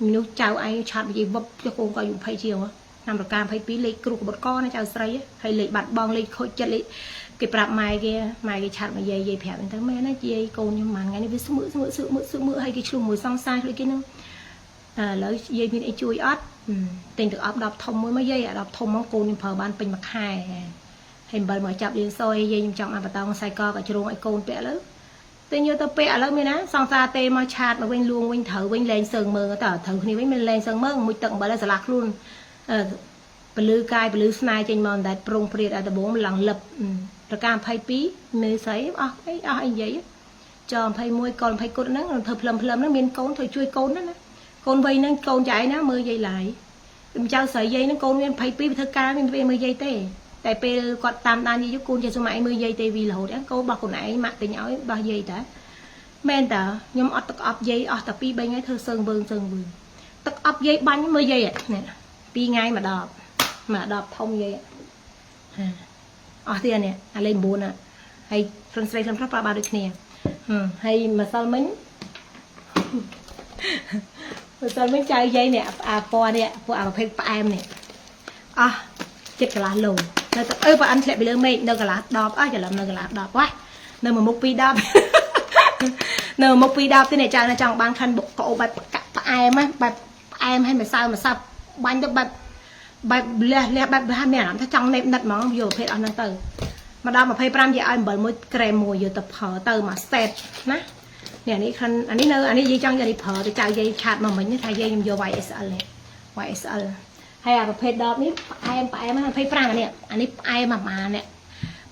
មនុស្សចៅឯងឆាត់និយាយវឹបចុះកូនក៏អាយុ20ជាងឆ្នាំរកា22លេខគ្រូកបុតកណាចៅស្រីហើយលេខបាត់បងលេខខូចចិត្តលេខគេប្រាប់ម៉ែគេម៉ែគេឆាត់មកយាយយាយប្រាប់ហ្នឹងទៅមែនណាយាយកូនខ្ញុំមួយថ្ងៃនេះវាស្មើស្មើសឹកមើសឹកមើហើយគេឆ្លោះមួយសង្សារឆ្លោះគេហ្នឹងឥឡូវយាយមានអីជួយអត់ទិញទឹកអប់10ធំមួយមកយាយអា10ធំមកកូនខ្ញុំប្រើបានពេញមួយខែហើយអំបិលមកចាប់លៀងសយយាយខ្ញុំចង់បានបតងខ្សែកក៏ជ្រងឲ្យកូនពាក់ឥឡូវទិញយកទៅពាក់ឥឡូវមានណាសង្សារទេមកឆាតមកវិញលួងវិញត្រូវវិញលែងសើងមើងតើត្រូវគ្នាវិញមិនលែងសើងមើងមួយទឹកអំបិលឲ្យស្រឡះខ្លួនអឺពលឺកាយពលឺស្នេហ៍ចេញមកតែប្រុងព្រាតឲ្យដបងឡើងលឹបរកា22មើលស្អីអស់អីអស់អីនិយាយច21កុល20គុតហ្នឹងធ្វើភ្លឹមភ្លឹមហ្នឹងមានកូនធ្វើជួយកូនហ្នឹងណាកូនវ័យហ្នឹងកូនចៃណាមើលយាយឡាយ ខ្ញុំចៅស្រីយាយហ្នឹងកូនមាន22វាធ្វើការមានពេលមើលយាយទេតែពេលគាត់តាមដានយាយកូនចេះសុំឯងមើលយាយទេវីរហូតហ្នឹងកូនរបស់ខ្លួនឯងម៉ាក់ទិញឲ្យរបស់យាយតាមែនតាខ្ញុំអត់ទឹកអប់យាយអស់តែ2 3ថ្ងៃធ្វើសើងវើងសើងវើងទឹកអប់យាយបាញ់មើលយាយនេះ2ថ្ងៃមួយដបមួយដបធំយាយហាអស់ទៀតនេះអាលេខ9ណាហើយក្លិនស្រីក្លិនប្រុសប្រើបានដូចគ្នាហើយម្សិលមិញម្សិលមិញចៅយាយនេះអាពណ៌នេះពួកអាប្រភេទផ្អែមនេះអស់ចិត្តកន្លះឡូនៅទៅអឺបើអិនធ្លាក់ពីលើមេឃនៅកន្លះដបអស់ច្រឡំនៅកន្លះដបវ៉ានៅមួយមុខ2ដបនៅមុខ2ដបទេអ្នកចៅនៅចង់បានខិនបុកកោបែបកាក់ផ្អែមណាបែបផ្អែមឲ្យម្សៅម្សៅបាញ់ទៅបែបបែបលះលះបែបថាមានអារម្មណ៍ថាចង់ណេបនិតហ្មងយកប្រភេទអស់ហ្នឹងទៅមកដល់25យកឲ្យអំបិលមួយក្រែមមួយយកទៅប្រើទៅមួយសេតណានេះអានេះខិនអានេះនៅអានេះយាយចង់យកនេះប្រើទៅចៅយាយឆាតមកមិញថាយាយខ្ញុំយក YSL នេះ YSL ហើយអាប្រភេទដបនេះផ្អែមផ្អែម25អានេះអានេះផ្អែមអាម៉ានេះ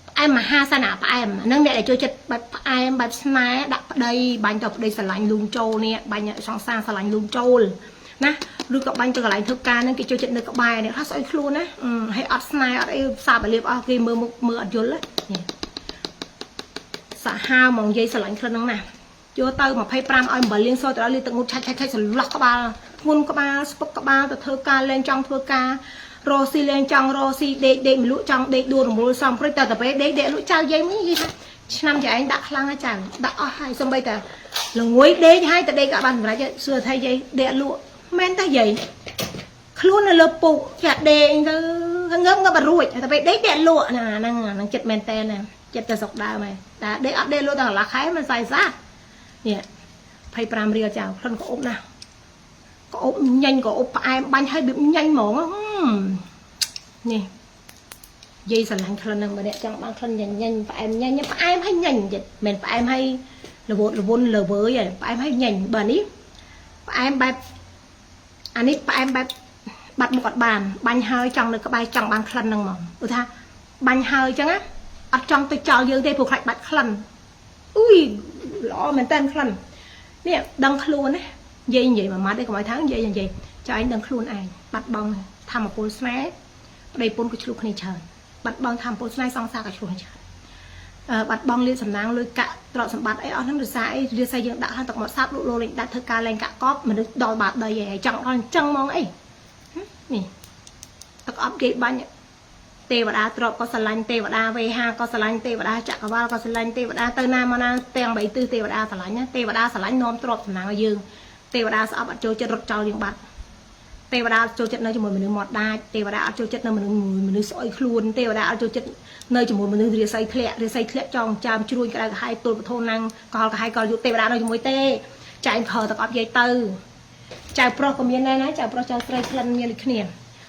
ផ្អែមមហាសនាផ្អែមហ្នឹងអ្នកដែលចូលចិត្តបែបផ្អែមបែបស្នេហ៍ដាក់ប្តីបាញ់ទៅប្តីស្រឡាញ់លូងចូលនេះបាញ់សង្សារស្រឡាញ់លូងចូលណាឬក៏បាញ់ទៅកន្លែងធ្វើការហ្នឹងគេចូលចិត្តនៅក្បែរនេះថាស្អុយខ្លួនណាហើយអត់ស្នេហ៍អត់អីសាបលៀបអស់គេមើលមុខមើលអត់យល់នេះសាហាវហ្មងយាយស្រឡាញ់ខ្លួនហ្នឹងណាយកទៅ25ឲ្យ8លាងសូត្រទៅដល់លាទឹកងូតឆាច់ឆាច់ឆាច់សន្លោះក្បាលធ្ងន់ក្បាលស្ពុកក្បាលទៅធ្វើការលេងចង់ធ្វើការរស់ស៊ីលេងចង់រស់ស៊ីដេកដេកមលក់ចង់ដេកដួលរមូលសំព្រិចតែទៅពេលដេកដេកលក់ចៅយាយនេះនិយាយថាឆ្នាំចែឯងដាក់ខ្លាំងហើយចៅដាក់អស់ហើយសំបីតែល្ងួយដេកហើយតែដេកក៏បានសម្រេចសួរថាយាយដេកលក់មែនតាយាយខ្លួននៅលើពុកចាដេកទៅងើបងើបអត់រួចតែពេលដេកដេកលក់ណាហ្នឹងហ្នឹងចិត្តមែនតែណាចិត្តតែស្រុកដើមហើយតែដេកអត់ដេកលក់តែកន្លះខែមិនស្អីសះនេះ25រៀលចៅក្លិនក៏អុបណាស់ក៏អុបញញក៏អុបផ្អែមបាញ់ឲ្យរបៀបញញហ្មងនេះយាយស្រឡាញ់ក្លិនហ្នឹងបើអ្នកចង់បានក្លិនញញញផ្អែមញញផ្អែមឲ្យញញចិត្តមិនផ្អែមឲ្យលវតលវនលវើយផ្អែមឲ្យញញបើនេះផ្អែមបែបអានេះផ្អែមបែបបាត់មុខអត់បានបាញ់ហើយចង់នៅក្បែរចង់បានក្លិនហ្នឹងហ្មងឧទាហរណ៍បាញ់ហើយអញ្ចឹងណាអត់ចង់ទៅចោលយើងទេព្រោះខ្លាចបាត់ក្លិនអុយល្អមែនតើក្លិននេះដឹងខ្លួនណាយាយនិយាយមួយម៉ាត់ឯងកុំឲ្យថានិយាយនិយាយចៅឯងដឹងខ្លួនឯងបាត់បង់ធម្មពលស្នេហ៍ប្តីពុនក៏ឆ្លុះគ្នាច្រើនបាត់បង់ធម្មពលស្នេហ៍សង្សារក៏ឆ្លុះគ្នាច្រើនអឺបាត់បង់លៀបសំណាងលុយកាក់ទ្រព្យសម្បត្តិអីអស់ហ្នឹងដោយសារអីរាសីយើងដាក់ហើយទឹកមកសាប់លក់លោលេងដាក់ធ្វើការលែងកាក់កបមនុស្សដល់បាតដីហើយចង់ដល់អញ្ចឹងហ្មងអីនេះទឹកអប់គេបាញ់ទេវតាទ្រពក៏ស្រឡាញ់ទេវតាវេហាក៏ស្រឡាញ់ទេវតាចក្រវាលក៏ស្រឡាញ់ទេវតាទៅណាមកណាទាំងបីទិសទេវតាស្រឡាញ់ណាទេវតាស្រឡាញ់នាំទ្រពសំណាងឲ្យយើងទេវតាស្អប់អត់ចូលចិត្តរត់ចោលយើងបាត់ទេវតាអត់ចូលចិត្តនៅជាមួយមនុស្សមាត់ដាច់ទេវតាអត់ចូលចិត្តនៅមនុស្សមនុស្សស្អុយខ្លួនទេវតាអត់ចូលចិត្តនៅជាមួយមនុស្សរាសីធ្លាក់រាសីធ្លាក់ចងចាមជ្រួញក្តៅក្រហាយទល់បធូនណាំងកលក្រហាយកលយុទេវតានៅជាមួយទេចែងខទឹកអប់យាយទៅចៅប្រុសក៏មានដែរណាចៅប្រុសចៅស្រីក្លិនមានដូចគ្នា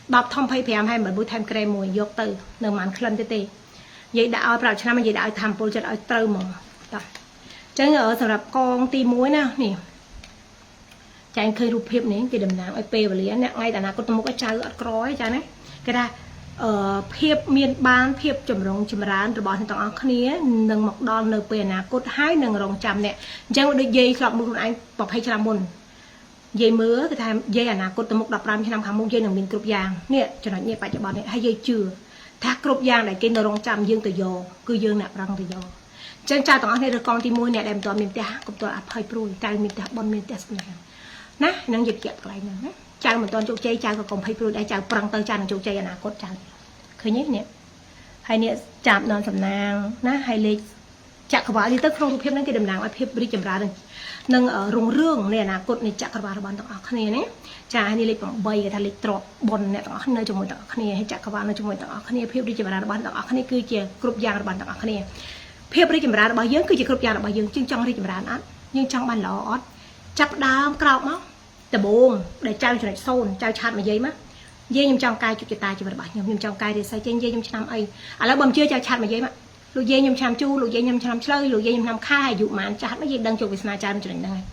10ធំ25ហើយមួយថែមក្រែមមួយយកទៅនៅមិនក្លិនទេទេយាយដាក់ឲ្យប្រាប់ឆ្នាំយាយដាក់ឲ្យធម្មពលចិត្តឲ្យត្រូវហ្មងតោះអញ្ចឹងសម្រាប់កងទី1ណានេះចែងឃើញរូបភាពនេះគេតំណាងឲ្យពេលវេលាអ្នកថ្ងៃអនាគតទៅមុខឲ្យចៅអត់ក្រទេចាណាគេថាអឺភាពមានបានភាពចម្រុងចម្រើនរបស់អ្នកទាំងអស់គ្នានឹងមកដល់នៅពេលអនាគតហើយនឹងរងចាំអ្នកអញ្ចឹងដូចយាយធ្លាប់មើលខ្លួនឯង20ឆ្នាំមុនយាយមើលគេថាយាយអនាគតទៅមុខ15ឆ្នាំខាងមុខយាយនឹងមានគ្រប់យ៉ាងនេះចំណុចនេះបច្ចុប្បន្ននេះហើយយាយជឿថាគ្រប់យ៉ាងដែលគេនៅរងចាំយើងទៅយកគឺយើងអ្នកប្រឹងទៅយកអញ្ចឹងចៅទាំងអស់នេះឬកងទី1អ្នកដែលមិនទាន់មានផ្ទះកុំទាន់អភ័យព្រួយតែមានផ្ទះប៉ុនមានផ្ទះសំណាងណានឹងនិយាយជាក់កន្លែងហ្នឹងណាចៅមិនទាន់ជោគជ័យចៅក៏កុំភ័យព្រួយដែរចៅប្រឹងទៅចៅនឹងជោគជ័យអនាគតចៅឃើញទេនេះហើយនេះចាប់ននសំណាងណាហើយលេខចក្រវាលនេះទៅក្នុងរូបភាពហ្នឹងគេតំណាងឲ្យភាពរីកចម្រើននឹងរុងរឿងនៃអនាគតនៃចក្រវាលរបស់ទាំងអស់គ្នាណាចាហើយនេះលេខ8គេថាលេខទ្រព្យបុណ្យអ្នកទាំងអស់នៅជាមួយទាំងអស់គ្នាហើយចក្រវាលនៅជាមួយទាំងអស់គ្នាភាពរីកចម្រើនរបស់ទាំងអស់គ្នាគឺជាគ្រប់យ៉ាងរបស់ទាំងអស់គ្នាភាពរីកចម្រើនរបស់យើងគឺជាគ្រប់យ៉ាងរបស់យើងជាងចង់រីកចម្រើនអត់យើងចង់បានល្អអត់ចាប់ដើមក្រោកមកដំបូងដែលចៅចំណុច0ចៅឆាតមកយាយមកយាយខ្ញុំចង់កាយជុកចតាជីវិតរបស់ខ្ញុំខ្ញុំចង់កាយរិស័យចេញយាយខ្ញុំឆ្នាំអីឥឡូវបើមិនជឿចៅឆាតមកយាយមកលោកយាយខ្ញុំឆ្នាំជូរលោកយាយខ្ញុំឆ្នាំឆ្លើយលោកយាយខ្ញុំឆ្នាំខែអាយុប៉ុន្មានចាស់មកយាយដឹងជោគវាសនាចៅចំណុចហ្នឹងហើយ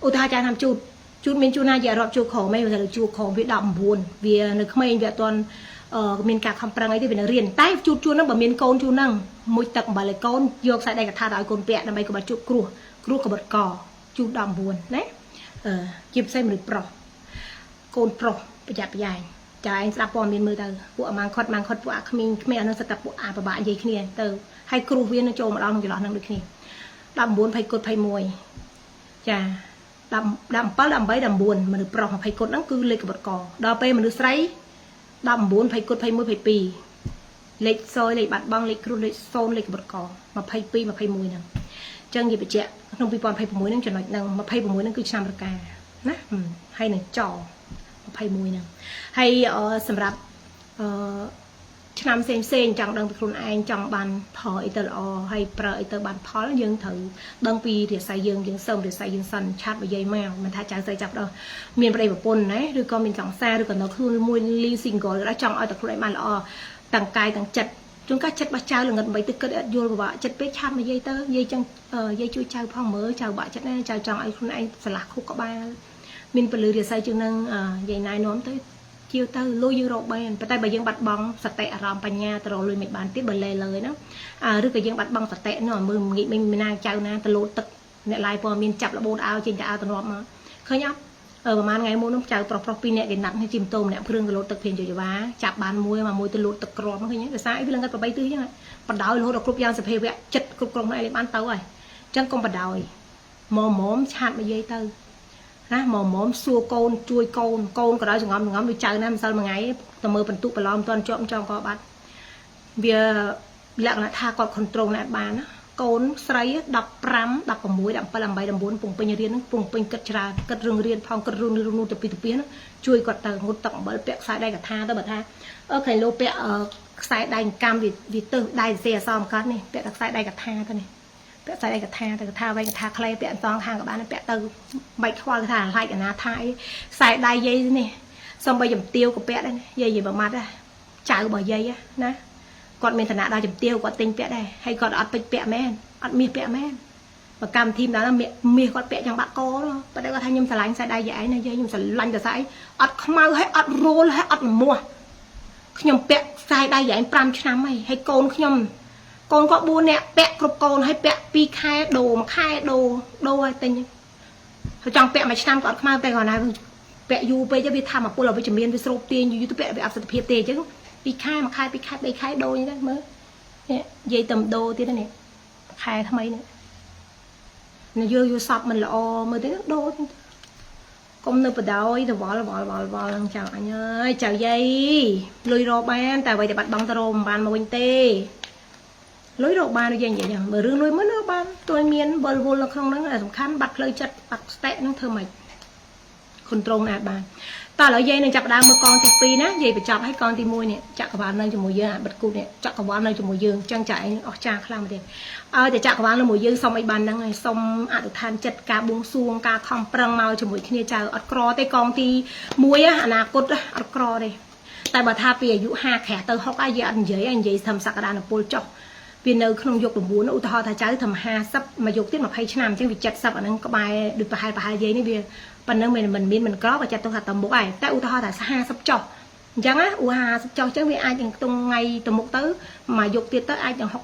ឧទាហរណ៍ចៅឆ្នាំជូតជូតមានជូរណាយាយរាប់ជូរក្រមឯងវាជួរក្រមវា19វានៅក្មេងវាអត់ទាន់មានការខំប្រឹងអីទេវានៅរៀនតែជូតជួនហ្នឹងបើមានកូនជួនហ្នឹងមួយទឹកអំបិលឲ្យកូនយកខ្សែដៃកថាទៅឲ្យកូនពាក់ដើម្បីកុំឲ្យជួបគ្រោះគ្រោះកបិតកជូត19ណាអឺជាពិសេសមនុស្សប្រុសកូនប្រុសប្រយ័ត្នប្រយែង ចាឯងស្ដាប់ព័ត៌មានមើលទៅពួកអាម៉ាងខុតម៉ាងខុតពួកអាក្មីងក្មេងអានឹងសិតតែពួកអាប្របាក់និយាយគ្នាទៅហើយគ្រោះវានឹងចូលមកដល់ក្នុងចន្លោះនឹងដូចគ្នា19 20គុត21ចា10 17 18 19មនុស្សប្រុស20គុតហ្នឹងគឺលេខកបតកដល់ពេលមនុស្សស្រី19 20គុត21 22លេខសយលេខបាត់បង់លេខគ្រោះលេខ0លេខកបតក22 21ហ្នឹងអញ្ចឹងនិយាយបញ្ជាក់ក្នុង2026ហ្នឹងចំណុចហ្នឹង26ហ្នឹងគឺឆ្នាំរកាណាហើយនឹងច21ហ្នឹងហើយសម្រាប់អឺឆ្នាំផ្សេងផ្សេងចង់ដឹងពីខ្លួនឯងចង់បានផលអីទៅល្អហើយប្រើអីទៅបានផលយើងត្រូវដឹងពីរាសីយើងយើងសើមរាសីយើងសិនឆាតបើយាយមកមិនថាចៅស្រីចាប់ដល់មានប្តីប្រពន្ធណាឬក៏មានសង្សារឬក៏នៅខ្លួនមួយលី single ដល់ចង់ឲ្យតែខ្លួនឯងបានល្អទាំងកាយទាំងចិត្តជួនកាលចិត្តរបស់ចៅល្ងិតមិនទៅគិតអត់យល់ពិបាកចិត្តពេកឆាតមកយាយទៅយាយចឹងយាយជួយចៅផងមើលចៅបាក់ចិត្តណាចៅចង់ឲ្យខ្លួនឯងឆ្លាស់ខួរក្បាលមានពលឺរាសីជាងនឹងយាយណែនាំទៅជាវទៅលុយយើងរកបានប៉ុន្តែបើយើងបាត់បង់សតិអារម្មណ៍បញ្ញាទៅរកលុយមិនបានទៀតបើលេលើហ្នឹងឬក៏យើងបាត់បង់សតិនោះមើលងាកមិនណាចៅណាទៅលោតទឹកអ្នកឡាយព័ត៌មានចាប់របូតឲ្យចេញទៅឲ្យទៅនាំមកឃើញអត់អឺប្រហែលថ្ងៃមុននោះចៅប្រុសប្រុសពីរនាក់គេណាត់នេះជិះម៉ូតូម្នាក់គ្រឿងទៅលោតទឹកព្រានយោវ៉ាចាប់បានមួយមកមួយទៅលោតទឹកក្រមឃើញទេដោយសារអីវាលងកាត់8ទិសអញ្ចឹងបដោយរហូតដល់គ្រប់យ៉ាងសភាវៈចិត្តគ្រប់គ្រងខ្លួនឯងបានទៅហើយអញ្ចឹងកុំបដោយមកមុំឆាតមកយាយទៅណាមកមុំសួរកូនជួយកូនកូនក៏ដោយចងំចងំដូចចៅណាម្សិលមួយថ្ងៃទៅមើលបន្ទុកប្រឡំមិនទាន់ជាប់ចង់ក៏បាត់វាលក្ខណៈថាគាត់ control ណាបានណាកូនស្រី15 16 17 18 19ពងពេញរៀនហ្នឹងពងពេញគិតច្រើនគិតរឿងរៀនផងគិតរឿងនេះរឿងនោះទៅពីទៅពីហ្នឹងជួយគាត់ទៅងូតទឹកអំបិលពាក់ខ្សែដៃកថាទៅបើថាអឺឃើញលោកពាក់ខ្សែដៃកម្មវាវាទៅដៃសេអសមកាត់នេះពាក់តែខ្សែដៃកថាទៅនេះពាក់ខ្សែដៃកថាទៅកថាវែងកថាខ្លីពាក់អន្តងខាងក៏បានពាក់ទៅបាច់ខ្វល់ថាឡែកអនាថាអីខ្សែដៃយាយនេះសំបីជំទាវក៏ពាក់ដែរយាយយាយមួយម៉ាត់ចៅរបស់យាយណាគាត់មានឋានៈដល់ជំទាវគាត់ទិញពាក់ដែរហើយគាត់អត់ពេជ្រពាក់មែនអត់មាសពាក់មែនបើកម្មធីមដល់មាសគាត់ពាក់យ៉ាងបាក់កប៉ុន្តែគាត់ថាខ្ញុំស្រឡាញ់ខ្សែដៃយាយឯងណាយាយខ្ញុំស្រឡាញ់តែស្អីអត់ខ្មៅហើយអត់រោលហើយអត់មាស់ខ្ញុំពាក់ខ្សែដៃយាយឯង5ឆ្នាំហើយហើយកូនខ្ញុំកូនគាត់4នាក់ពាក់គ្រប់កូនហើយពាក់2ខែដូរ1ខែដូរដូរឲ្យទិញហើយចង់ពាក់មួយឆ្នាំក៏អត់ខ្មៅតែគាត់ណាពាក់យូរពេកទៅវាធម្មពលអវិជ្ជមានវាស្រូបទាញយូរទៅពាក់វាអត់សុខភាពទេអញ្ចឹង2ខែ1ខែ2ខែ3ខែដូរអញ្ចឹងមើលនេះនិយាយតំដូរទៀតនេះខែថ្មីនេះនយោយសពមិនល្អមើលទៅដូរកុំនៅបដោយទៅវល់វល់វល់វល់ហ្នឹងចៅអញអើយចៅយាយលុយរកបានតែអ្វីតែបាត់បង់ទៅរកមិនបានមកវិញទេលុយរកបានដូចយើងនិយាយចឹងបើរឿងលុយមិនរកបានទោះមានវល់វល់នៅក្នុងហ្នឹងតែសំខាន់បាត់ផ្លូវចិត្តបាត់ស្តិហ្នឹងធ្វើម៉េច control អាចបានតើឥឡូវយាយនឹងចាប់ដើមមើលកងទី2ណាយាយបញ្ចប់ឲ្យកងទី1នេះចក្រវាលនៅជាមួយយើងអាបិទគូតនេះចក្រវាលនៅជាមួយយើងចឹងចាឯងអស់ចាខ្លាំងមែនទេឲ្យតែចក្រវាលនៅមួយយើងសុំអីបានហ្នឹងហើយសុំអធិដ្ឋានចិត្តការបួងសួងការខំប្រឹងមកជាមួយគ្នាចៅអត់ក្រទេកងទី1អនាគតអត់ក្រទេតែបើថាពីអាយុ50ក្រាស់ទៅ60ហើយយាយអត់និយាយនិយាយធ្វើសក្តានុពលចុះវានៅក្នុងយុគ9ឧទាហរណ៍ថាចៅធ្វើ50មួយយុគទៀត20ឆ្នាំអញ្ចឹងវា70អាហ្នឹងក្បែរដូចប្រហែលប្រហែលយាយនេះវាប៉ុណ្ណឹងមិនមិនមានមិនក្រក៏ចាត់ទុកថាតមុខដែរតែឧទាហរណ៍ថា50ចុះអញ្ចឹងណាឧហា50ចុះអញ្ចឹងវាអាចនឹងខ្ទង់ថ្ងៃទៅមុខទៅមួយយុគទៀតទៅអាចនឹង65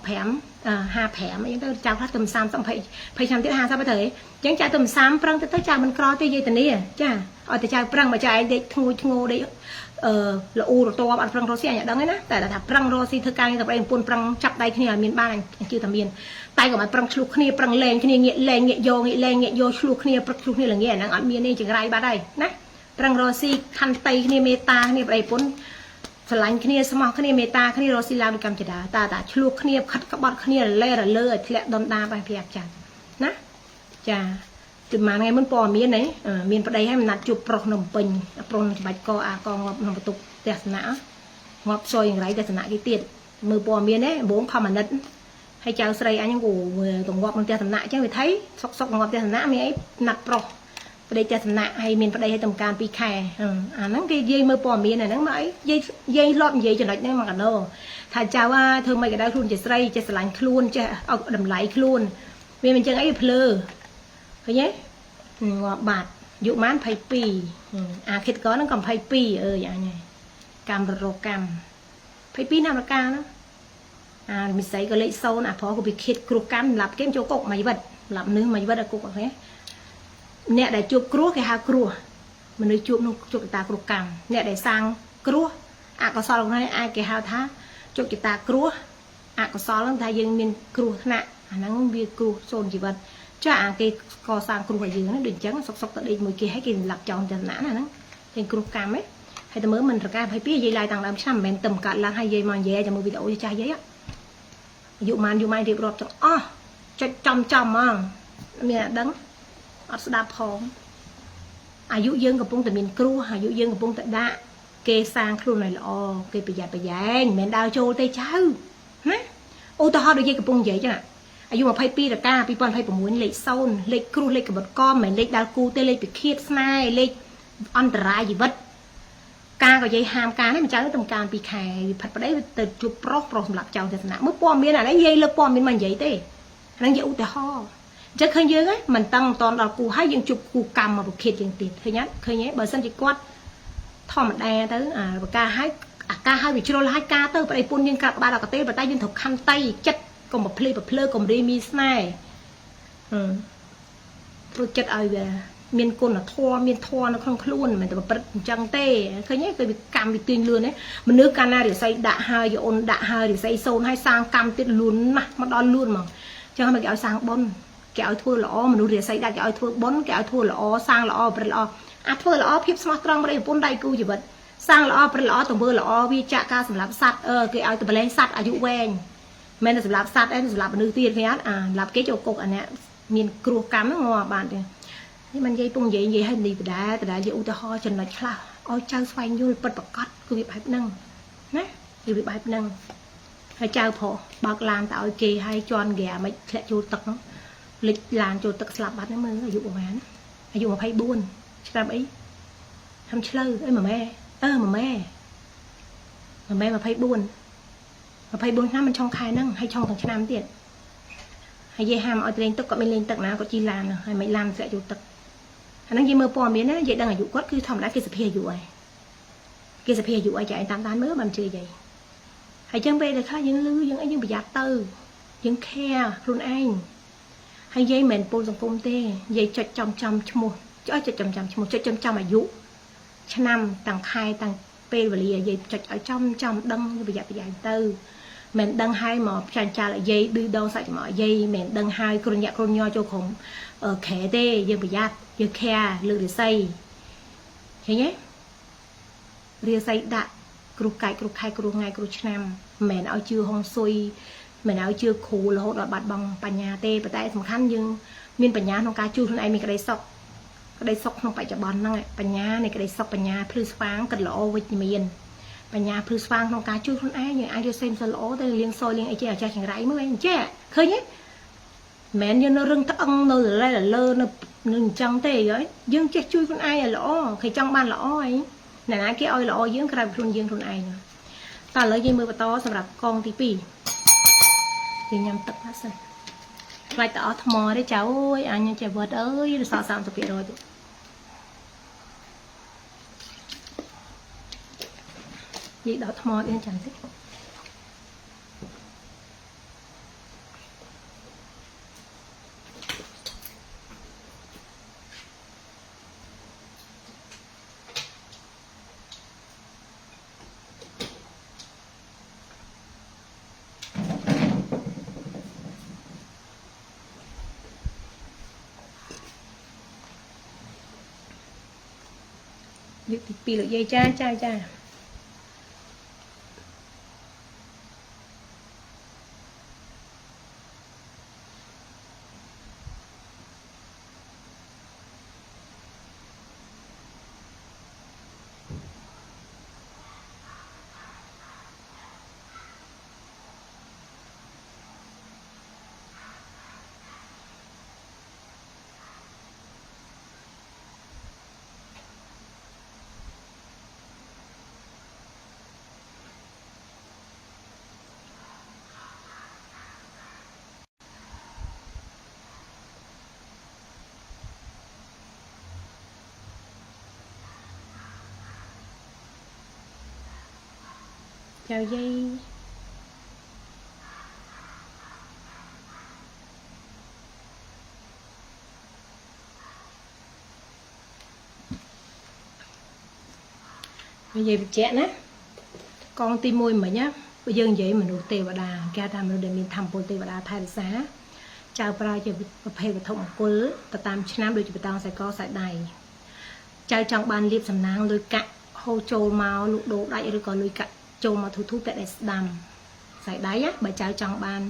55អីចឹងទៅចៅខ្លះទៅ30 20 20ឆ្នាំទៀត50ទៅអញ្ចឹងចៅទៅ30ប្រឹងទៅទៅចៅមិនក្រទេយាយតានីចាឲ្យតែចៅប្រឹងបើចៅឯងដេកធ្ងួយធ្ងោដេកអឺលូរតបអត់ប្រឹងរស់ស៊ីអញដឹងទេណាតែថាប្រឹងរស់ស៊ីធ្វើការងារទៅប្តីប្រពន្ធប្រឹងចាប់ដៃគ្នាឲ្យមានបានអញជឿថាមានតែក៏មិនប្រឹងឆ្លោះគ្នាប្រឹងលែងគ្នាងាកលែងងាកយកងាកលែងងាកយកឆ្លោះគ្នាព្រឹកឆ្លោះគ្នាល្ងាអាហ្នឹងអត់មានទេចង្រៃបាត់ហើយណាប្រឹងរស់ស៊ីខន្តីគ្នាមេត្តាគ្នាប្តីប្រពន្ធស្រឡាញ់គ្នាស្មោះគ្នាមេត្តាគ្នារស់ស៊ីឡើងដូចកម្មចដាតាតាឆ្លោះគ្នាខិតក្បត់គ្នារលែរលើឲ្យធ្លាក់ដុនដាបឲ្យប្រាប់ចាណាចាពីម៉ាថ្ងៃមុនព័ត៌មានហ៎មានប្តីឲ្យមិនណាត់ជួបប្រុសនៅពេញប្រុសច្បាច់កអាកងាប់ក្នុងបន្ទប់ផ្ទះសំណាក់ងាប់សយយ៉ាងไรផ្ទះសំណាក់គេទៀតមើលព័ត៌មានហ៎បងខំអាណិតហើយចៅស្រីអញហ្នឹងក៏ងាប់ក្នុងផ្ទះសំណាក់អញ្ចឹងវាថៃសុកសុកងាប់ផ្ទះសំណាក់មានអីណាត់ប្រុសប្តីផ្ទះសំណាក់ហើយមានប្តីឲ្យតំការ2ខែអាហ្នឹងគេនិយាយមើលព័ត៌មានអាហ្នឹងមកអីយាយយាយលត់និយាយចំណុចហ្នឹងមកកណោថាចៅអាធ្វើមិនក៏ដោយខ្លួនជាស្រីចេះស្រឡាញ់ខ្លួនចេះឲ្យតម្លៃខ្លួនវាមិនអញ្ចឹងអីភ្លើឃើញទេងាប់បាត់យុម៉ាន22អាខិតកហ្នឹងក៏22អើយអញកម្មរកកម្ម22ណាមកាណាអាមិស័យក៏លេខ0អាប្រុសក៏វាខិតគ្រោះកម្មសម្រាប់គេចូលគុកមួយជីវិតសម្រាប់នឹងមួយជីវិតឲ្យគុកអូខេអ្នកដែលជួបគ្រោះគេហៅគ្រោះមនុស្សជួបនោះជួបតាគ្រោះកម្មអ្នកដែលសាង គ្រោះអកុសលហ្នឹងអាចគេហៅថាជោគជតាគ្រោះអកុសលហ្នឹងថាយើងមានគ្រោះថ្នាក់អាហ្នឹងវាគ្រោះសូន្យជីវិតចាអាគេកសាងគ្រោះឲ្យយើងហ្នឹងដូចអញ្ចឹងសុកសុកទៅដេកមួយគេឲ្យគេសម្លាប់ចោលចន្ទៈណាហ្នឹងឃើញគ្រោះកម្មហ៎ហើយតែមើលមិនរកា22យាយឡាយតាំងដើមឆ្នាំមិនមែនទៅកាត់ឡើងហើយយាយមកនិយាយចាំមើលវីដេអូចាស់យាយអាយុម៉ានយុម៉ានរៀបរាប់ទាំងអស់ចុចចំចំហ្មងមានអាដឹងអត់ស្ដាប់ផងអាយុយើងកំពុងតែមានគ្រោះអាយុយើងកំពុងតែដាក់គេសាងខ្លួនឲ្យល្អគេប្រយ័ត្នប្រយែងមិនមែនដើរចូលទេចៅណាឧទាហរណ៍ដូចយាយកំពុងនិយាយចឹងអាយុ22រកា2026លេខ0លេខគ្រោះលេខកបិតកមិនមែនលេខដើរគូទេលេខពិឃាតស្នេហ៍លេខអន្តរាយជីវិតការក៏យាយហាមការនេះមិនចៅទៅការពីខែវាផិតប្តីទៅជួបប្រុសប្រុសសម្រាប់ចៅទេសនៈមើលព័ត៌មានអានេះយាយលើកព័ត៌មានមកនិយាយទេអាហ្នឹងជាឧទាហរណ៍អញ្ចឹងឃើញយើងមិនតឹងមិនតន់ដល់គូហើយយើងជួបគូកម្មមកប្រឃាតយើងទៀតឃើញអត់ឃើញទេបើសិនជាគាត់ធម្មតាទៅអាបកាហើយអាការហើយវាជ្រុលហើយការទៅប្តីពុនយើងក្រាបក្បាលដល់កទេប៉ុន្តែយើងត្រូវខន្តីចិត្តកុំប្រភ្លីប្រភ្លើកុំរីមីស្នេហ៍ធ្វើចិត្តឲ្យវាមានគុណធម៌មានធម៌នៅក្នុងខ្លួនមិនមែនតែប្រព្រឹត្តអញ្ចឹងទេឃើញទេគឺវាកម្មវាទាញលឿនទេមនុស្សកាលណារិស័យដាក់ហើយយអូនដាក់ហើយរិស័យសូនហើយសាងកម្មទៀតលឿនណាស់មកដល់លឿនហ្មងអញ្ចឹងហើយគេឲ្យសាងបុណ្យគេឲ្យធ្វើល្អមនុស្សរិស័យដាក់គេឲ្យធ្វើបុណ្យគេឲ្យធ្វើល្អសាងល្អប្រព្រឹត្តល្អអាធ្វើល្អភាពស្មោះត្រង់ប្តីប្រពន្ធដៃគូជីវិតសាងល្អប្រព្រឹត្តល្អទង្វើល្អវាចាក់ការសម្លាប់សត្វគេឲ្យទៅប្រឡែងសត្វអាយុវែងមិនមែនតែសម្លាប់សត្វឯងសម្លាប់មនុស្សទៀតគេអត់អាសម្លាប់គេចូលគុកអាអ្នកមានគ្រោះកម្មហ្នឹងងាប់បានទេនេះមិននិយាយពងនិយាយនិយាយឲ្យនេះបដាដដែលជាឧទាហរណ៍ចំណុចខ្លះឲ្យចៅស្វែងយល់ពិតប្រកបគឺវាបែបហ្នឹងណាគឺវាបែបហ្នឹងហើយចៅប្រុសបើកឡានទៅឲ្យគេឲ្យជន់ហ្គាមិនធ្លាក់ចូលទឹកហ្នឹងលិចឡានចូលទឹកស្លាប់បាត់ហ្នឹងមើលអាយុប្រហែលអាយុ24ឆ្នាំអីធ្វើឆ្លើអីម៉ែអឺម៉ែម៉ែ24 24ឆ្នាំមិនឆុងខែហ្នឹងហើយឆុងទាំងឆ្នាំទៀតហើយយាយហាមឲ្យទៅលេងទឹកគាត់មិនលេងទឹកណាគាត់ជិះឡានហើយមិនឡានស្រាក់ចូលទឹកអាហ្នឹងយាយមើលព័ត៌មានណាយាយដឹងអាយុគាត់គឺធម្មតាគេសភាអាយុហើយគេសភាអាយុហើយចាឯងតាមដានមើលបានជឿយាយហើយចឹងពេលដែលខ្លះយើងលឺយើងអីយើងប្រយ័ត្នទៅយើង care ខ្លួនឯងហើយយាយមិនមែនពលសង្គមទេយាយចុចចំចំឈ្មោះចុចចំចំឈ្មោះចុចចំចំអាយុឆ្នាំតាំងខែតាំងពេលវេលាយាយចុចឲ្យចំចំដឹងប្រយ័ត្នប្រយែងទៅមិនដឹងហើយមកចាញ់ចាលអាយាយឌឺដងសាច់មកអាយាយមិនដឹងហើយគ្រុនញាក់គ្រុនញ័រចូលក្រុមខែទេយើងប្រយ័ត្នយើង care លើរិស័យឃើញទេរិស័យដាក់គ្រោះកាច់គ្រោះខែគ្រោះថ្ងៃគ្រោះឆ្នាំមិនមែនឲ្យជឿហុងស៊ុយមិនឲ្យជឿគ្រូរហូតដល់បាត់បង់បញ្ញាទេប៉ុន្តែសំខាន់យើងមានបញ្ញាក្នុងការជួយខ្លួនឯងមានក្តីសុខក្តីសុខក្នុងបច្ចុប្បន្នហ្នឹងបញ្ញានៃក្តីសុខបញ្ញាភ្លឺស្វាងគិតល្អវិជ្ជមានបញ្ញាភ្លឺស្វាងក្នុងការជួយខ្លួនឯងយើងអាចយកសេមសិលល្អទៅលៀងសយលៀងអីចេះអាចាស់ចង្រៃមើលអីចេះឃើញទេមិនយើងនៅរឹងត្អឹងនៅលលើលើនៅនឹងអញ្ចឹងទេហើយយើងចេះជួយខ្លួនឯងឲ្យល្អគេចង់បានល្អអីអ្នកណាគេឲ្យល្អយើងក្រៅខ្លួនយើងខ្លួនឯងតើឥឡូវយើងមើលបន្តសម្រាប់កងទី2យើងញ៉ាំទឹកណាសិនខ្លាចតអស់ថ្មទេចៅអើយអញចេះវត្តអើយរសល់30%ទៀតនិយាយដល់ថ្មទៀតចាំតិចលើកទី2លោកយាយចាចាចាចៅយាយ និយាយបញ្ជាក់ណាកងទី1មិញណាបើយើងនិយាយមនុស្សទេវតាគេថាមនុស្សដែលមានធម៌ពលទេវតាថែរក្សាចៅប្រើជាប្រភេទវត្ថុមង្គលទៅតាមឆ្នាំដូចជាបតងខ្សែកខ្សែដៃចៅចង់បានលៀបសំណាងលុយកាក់ហូរចូលមកលក់ដូរដាច់ឬក៏លុយកាក់ចូលមកធូធូពាក់ដៃស្ដាំខ្សែដៃណាបើចៅចង់បាន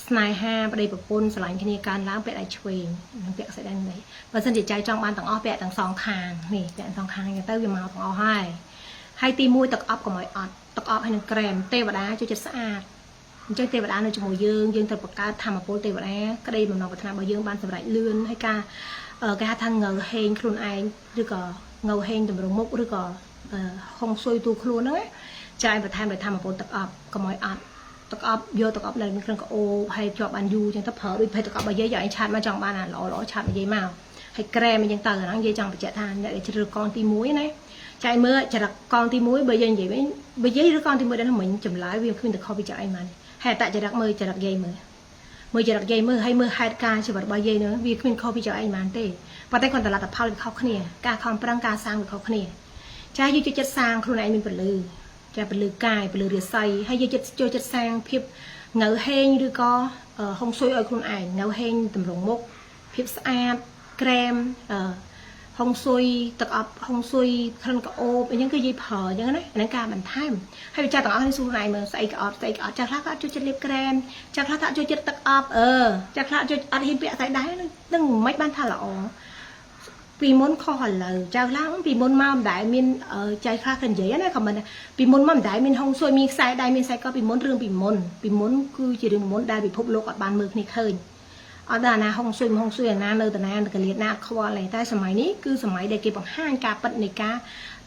ស្នេហាប្តីប្រពន្ធស្រឡាញ់គ្នាកើនឡើងពាក់ដៃឆ្វេងនឹងពាក់ខ្សែដៃនេះបើសិនជាចៅចង់បានទាំងអស់ពាក់ទាំងសងខាងនេះពាក់ទាំងសងខាងអញ្ចឹងទៅវាមកទាំងអស់ហើយហើយទី1ទឹកអប់កុំឲ្យអត់ទឹកអប់ហើយនឹងក្រែមទេវតាចូលចិត្តស្អាតអញ្ចឹងទេវតានៅជាមួយយើងយើងត្រូវបង្កើតធម៌ពលទេវតាក្តីបំណងប្រាថ្នារបស់យើងបានសម្រេចលឿនហើយការគេហៅថាងើហេងខ្លួនឯងឬក៏ងើហេងតម្រង់មុខឬក៏ហុងស៊ុយទូខ្លួនហ្នឹងចាយបន្ថែមដោយធម៌ពលទឹកអប់កុំឲ្យអត់ទឹកអប់យកទឹកអប់នៅមានគ្រឿងក្អូបហើយជាប់បានយូរអញ្ចឹងទៅប្រើដូចភេទទឹកអប់របស់យាយយកឯងឆាតមកចង់បានអាល្អល្អឆាតមកយាយមកហើយក្រែមអញ្ចឹងទៅអាហ្នឹងយាយចង់បញ្ជាក់ថាអ្នកដែលជ្រើសកងទី1ណាចាយមើលចរិតកងទី1បើយើងនិយាយវិញបើយាយឬកងទី1ដែរមិញចម្លើយវាគ្មានតែខុសពីចរិតឯងបានហេតុតចរិតមើលចរិតយាយមើលមើលចរិតយាយមើលហើយមើលហេតុការណ៍ជីវិតរបស់យាយនោះវាគ្មានខុសពីចរិតឯងបានទេប៉ុន្តែគាត់តែលទ្ធផលវាខុសគ្នាការខំប្រឹងការសាងវាខុសគ្នាចាយើងចូលចិត្តសាងខ្លួនឯងមានពលឺចាពលឺកាយពលឺរាសីហើយយើងចិត្តចូលចិត្តសាងភាពងៅហេងឬក៏ហុងស៊ុយឲ្យខ្លួនឯងងៅហេងតម្រង់មុខភាពស្អាតក្រែមអឺហុងស៊ុយទឹកអប់ហុងស៊ុយក្លិនក្អូបអញ្ចឹងគឺយាយប្រើអញ្ចឹងណាអាហ្នឹងការបន្ថែមហើយវាចាទាំងអស់នេះសួរខ្លួនឯងមើលស្អីក៏អត់ស្អីក៏អត់ចាស់ខ្លះក៏អត់ចូលចិត្តលាបក្រែមចាស់ខ្លះថាអត់ចូលចិត្តទឹកអប់អឺចាស់ខ្លះអត់ចូលអត់ហ៊ានពាក់ខ្សែដៃនឹងមិនបានថាល្អពីមុនខុសឥឡូវចៅខ្លះពីមុនមកមិនដែលមានចៅខ្លះក៏និយាយណាខមមិនពីមុនមកមិនដែលមានហុងស៊ុយមានខ្សែដៃមានខ្សែកពីមុនរឿងពីមុនពីមុនគឺជារឿងមុនដែលពិភពលោកអត់បានមើលគ្នាឃើញអត់ដល់អាណាហុងស៊ុយហុងស៊ុយអាណានៅតាណាកលៀតណាខ្វល់ទេតែសម័យនេះគឺសម័យដែលគេបង្ហាញការពិតនៃការ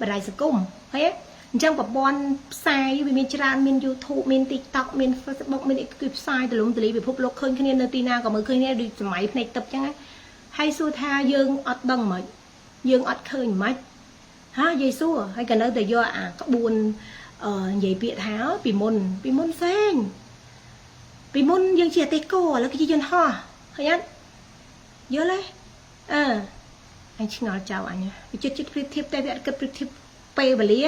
បដិសង្គមឃើញទេអញ្ចឹងប្រព័ន្ធផ្សាយវាមានច្រើនមាន YouTube មាន TikTok មាន Facebook មានគឺផ្សាយទលំទលាយពិភពលោកឃើញគ្នានៅទីណាក៏មើលឃើញគ្នាដូចសម័យភ្នែកទឹកអញ្ចឹងហើយសួរថាយើងអត់ដឹងមិនយើងអត់ឃើញមិនហាយាយសួរហើយក៏នៅតែយកអាក្បួនអឺនិយាយពាក្យថាពីមុនពីមុនផ្សេងពីមុនយើងជាអតិកោឥឡូវគេជាយន្តហោះឃើញអត់យល់ទេអឺអញឆ្ងល់ចៅអញវាចិត្តចិត្តប្រៀបធៀបតែវាអត់គិតប្រៀបធៀបពេលវេលា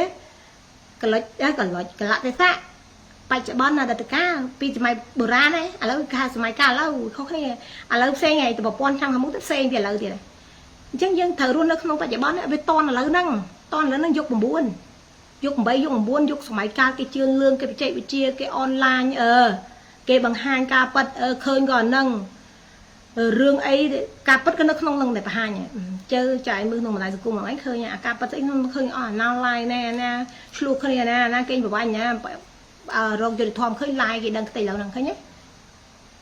កលុចកលុចកលៈទេសៈបច្ចុប្បន្នអតីតកាលពីសម័យបុរាណហ្នឹងឥឡូវគេហៅសម័យកាលឥឡូវខុសគ្នាឥឡូវផ្សេងហើយទៅប្រព័ន្ធឆ្នាំខាងមុខទៅផ្សេងពីឥឡូវទៀតអញ្ចឹងយើងត្រូវរស់នៅក្នុងបច្ចុប្បន្នវាតនឥឡូវហ្នឹងតនឥឡូវហ្នឹងយុគ9យុគ8យុគ9យុគសម័យកាលគេជឿនលឿនគេបច្ចេកវិទ្យាគេអនឡាញអឺគេបង្ហាញការប៉ັດឃើញក៏ហ្នឹងរឿងអីការពិតក៏នៅក្នុងនឹងតែបង្ហាញជើចាយមើលក្នុងបណ្ដាញសង្គមហ្នឹងឯងឃើញអាការពិតស្អីក្នុងឃើញអស់អាណាឡាយណែណាឆ្លោះគ្នាណាណាគេប្រវាញ់ណារោគយុទ្ធធមឃើញឡាយគេដឹងខ្ទេចឡើយហ្នឹងឃើញទេ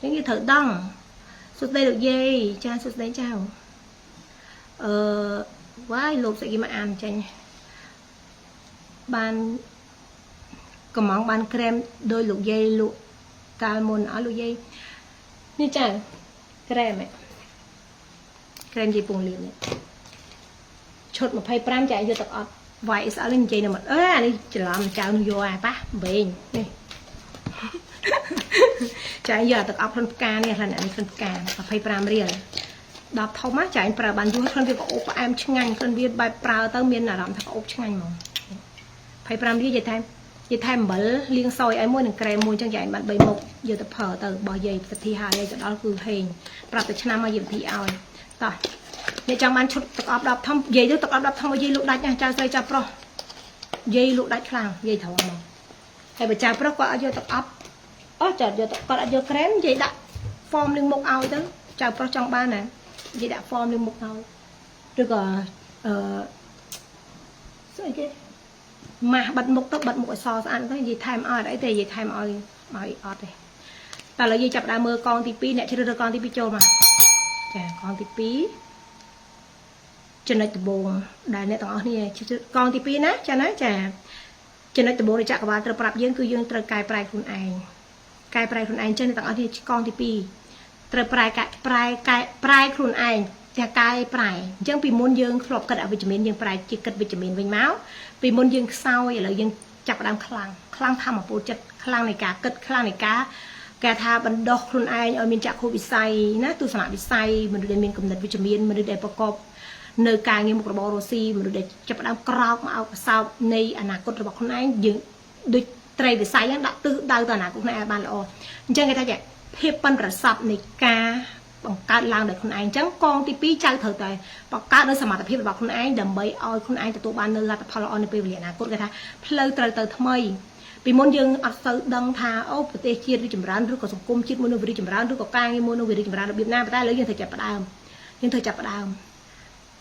អញ្ចឹងគេត្រូវដឹងសួស្តីលោកយាយចាសួស្តីចៅអឺវ៉ាយលោកស្អីគេមកអានចេញបានកំងបានក្រែមដោយលោកយាយលក់កាលមុនអស់លោកយាយនេះចៅក្រែមក្រែមយាយពងលៀននេះឈុត25ចាយកទឹកអត់ YSL នេះនិយាយនៅមកអឺអានេះច្រឡំចៅនឹងយកអាប៉ះវែងនេះចាយកទឹកអប់ក្លិនផ្កានេះក្លិនអានេះក្លិនផ្កា25រៀល10ធំណាចាញ់ប្រើបានយូរក្លិនវាក្អូបផ្អែមឆ្ងាញ់ក្លិនវាបែបប្រើទៅមានអារម្មណ៍ថាក្អូបឆ្ងាញ់ហ្មង25រៀលនិយាយថែមនិយាយថែមអំបិលលាងសយឲ្យមួយនឹងក្រែមមួយអញ្ចឹងយាយបាន3មុខយកទៅប្រើទៅរបស់យាយពិធីហើយទៅដល់គឺហេងប្រាប់តែឆ្នាំមកយាយពិធីឲ្យតោះអ្នកចង់បានឈុតទឹកអប់10ធំយាយទៅទឹកអប់10ធំឲ្យយាយលក់ដាច់ណាចៅស្រីចៅប្រុសយាយលក់ដាច់ខ្លាំងយាយត្រង់មកហើយបើចៅប្រុសគាត់អត់យកទឹកអប់អស់ចាយកគាត់អត់យកក្រែមយាយដាក់ foam លាងមុខឲ្យទៅចៅប្រុសចង់បានណាយាយដាក់ foam លាងមុខឲ្យឬក៏អឺស្អីគេម៉ាស់បិទមុខទៅបិទមុខឲ្យសស្អាតទៅនិយាយថែមឲ្យអត់អីទេនិយាយថែមឲ្យឲ្យអត់ទេតែឥឡូវយើងចាប់ដើមមើលកងទី2អ្នកជ្រើសរើសកងទី2ចូលមកចាកងទី2ចំណុចដំបូងដែលអ្នកទាំងអស់គ្នាកងទី2ណាចាណាចាចំណុចដំបូងនៃចក្រវាលត្រូវប្រាប់យើងគឺយើងត្រូវកែប្រែខ្លួនឯងកែប្រែខ្លួនឯងចឹងអ្នកទាំងអស់គ្នាកងទី2ត្រូវប្រែកែប្រែកែប្រែខ្លួនឯងតែកែប្រែអញ្ចឹងពីមុនយើងធ្លាប់គិតអវិជ្ជមានយើងប្រែជាគិតវិជ្ជមានវិញមកពីមុនយើងខ្សោយឥឡូវយើងចាប់ផ្ដើមខ្លាំងខ្លាំងធម្មពលចិត្តខ្លាំងនៃការគិតខ្លាំងនៃការគេថាបណ្ដោះខ្លួនឯងឲ្យមានចក្ខុវិស័យណាទស្សនវិស័យមនុស្សដែលមានគំនិតវិជ្ជមានមនុស្សដែលប្រកប នៅការងារមុខរបររស់ស៊ីមនុស្សដែលចាប់ផ្ដើមក្រោកមកអោបសោបនៃអនាគតរបស់ខ្លួនឯងយើងដូចត្រីវិស័យហ្នឹងដាក់ទិសដៅទៅអនាគតខ្លួនឯងឲ្យបានល្អអញ្ចឹងគេថាចេះភាពប៉ិនប្រសប់នៃការបង្កើតឡើងដោយខ្លួនឯងអញ្ចឹងកងទី2ចៅត្រូវតែបង្កើតនៅសមត្ថភាពរបស់ខ្លួនឯងដើម្បីឲ្យខ្លួនឯងទទួលបាននៅលទ្ធផលល្អនៅពេលវេលាអនាគតគេថាផ្លូវត្រូវទៅថ្មីពីមុនយើងអត់សូវដឹងថាអូប្រទេសជាតិរីកចម្រើនឬក៏សង្គមជាតិមួយនោះវារីកចម្រើនឬក៏ការងារមួយនោះវារីកចម្រើនរបៀបណាប៉ុន្តែឥឡូវយើងត្រូវចាប់ផ្ដើមយើងត្រូវចាប់ផ្ដើម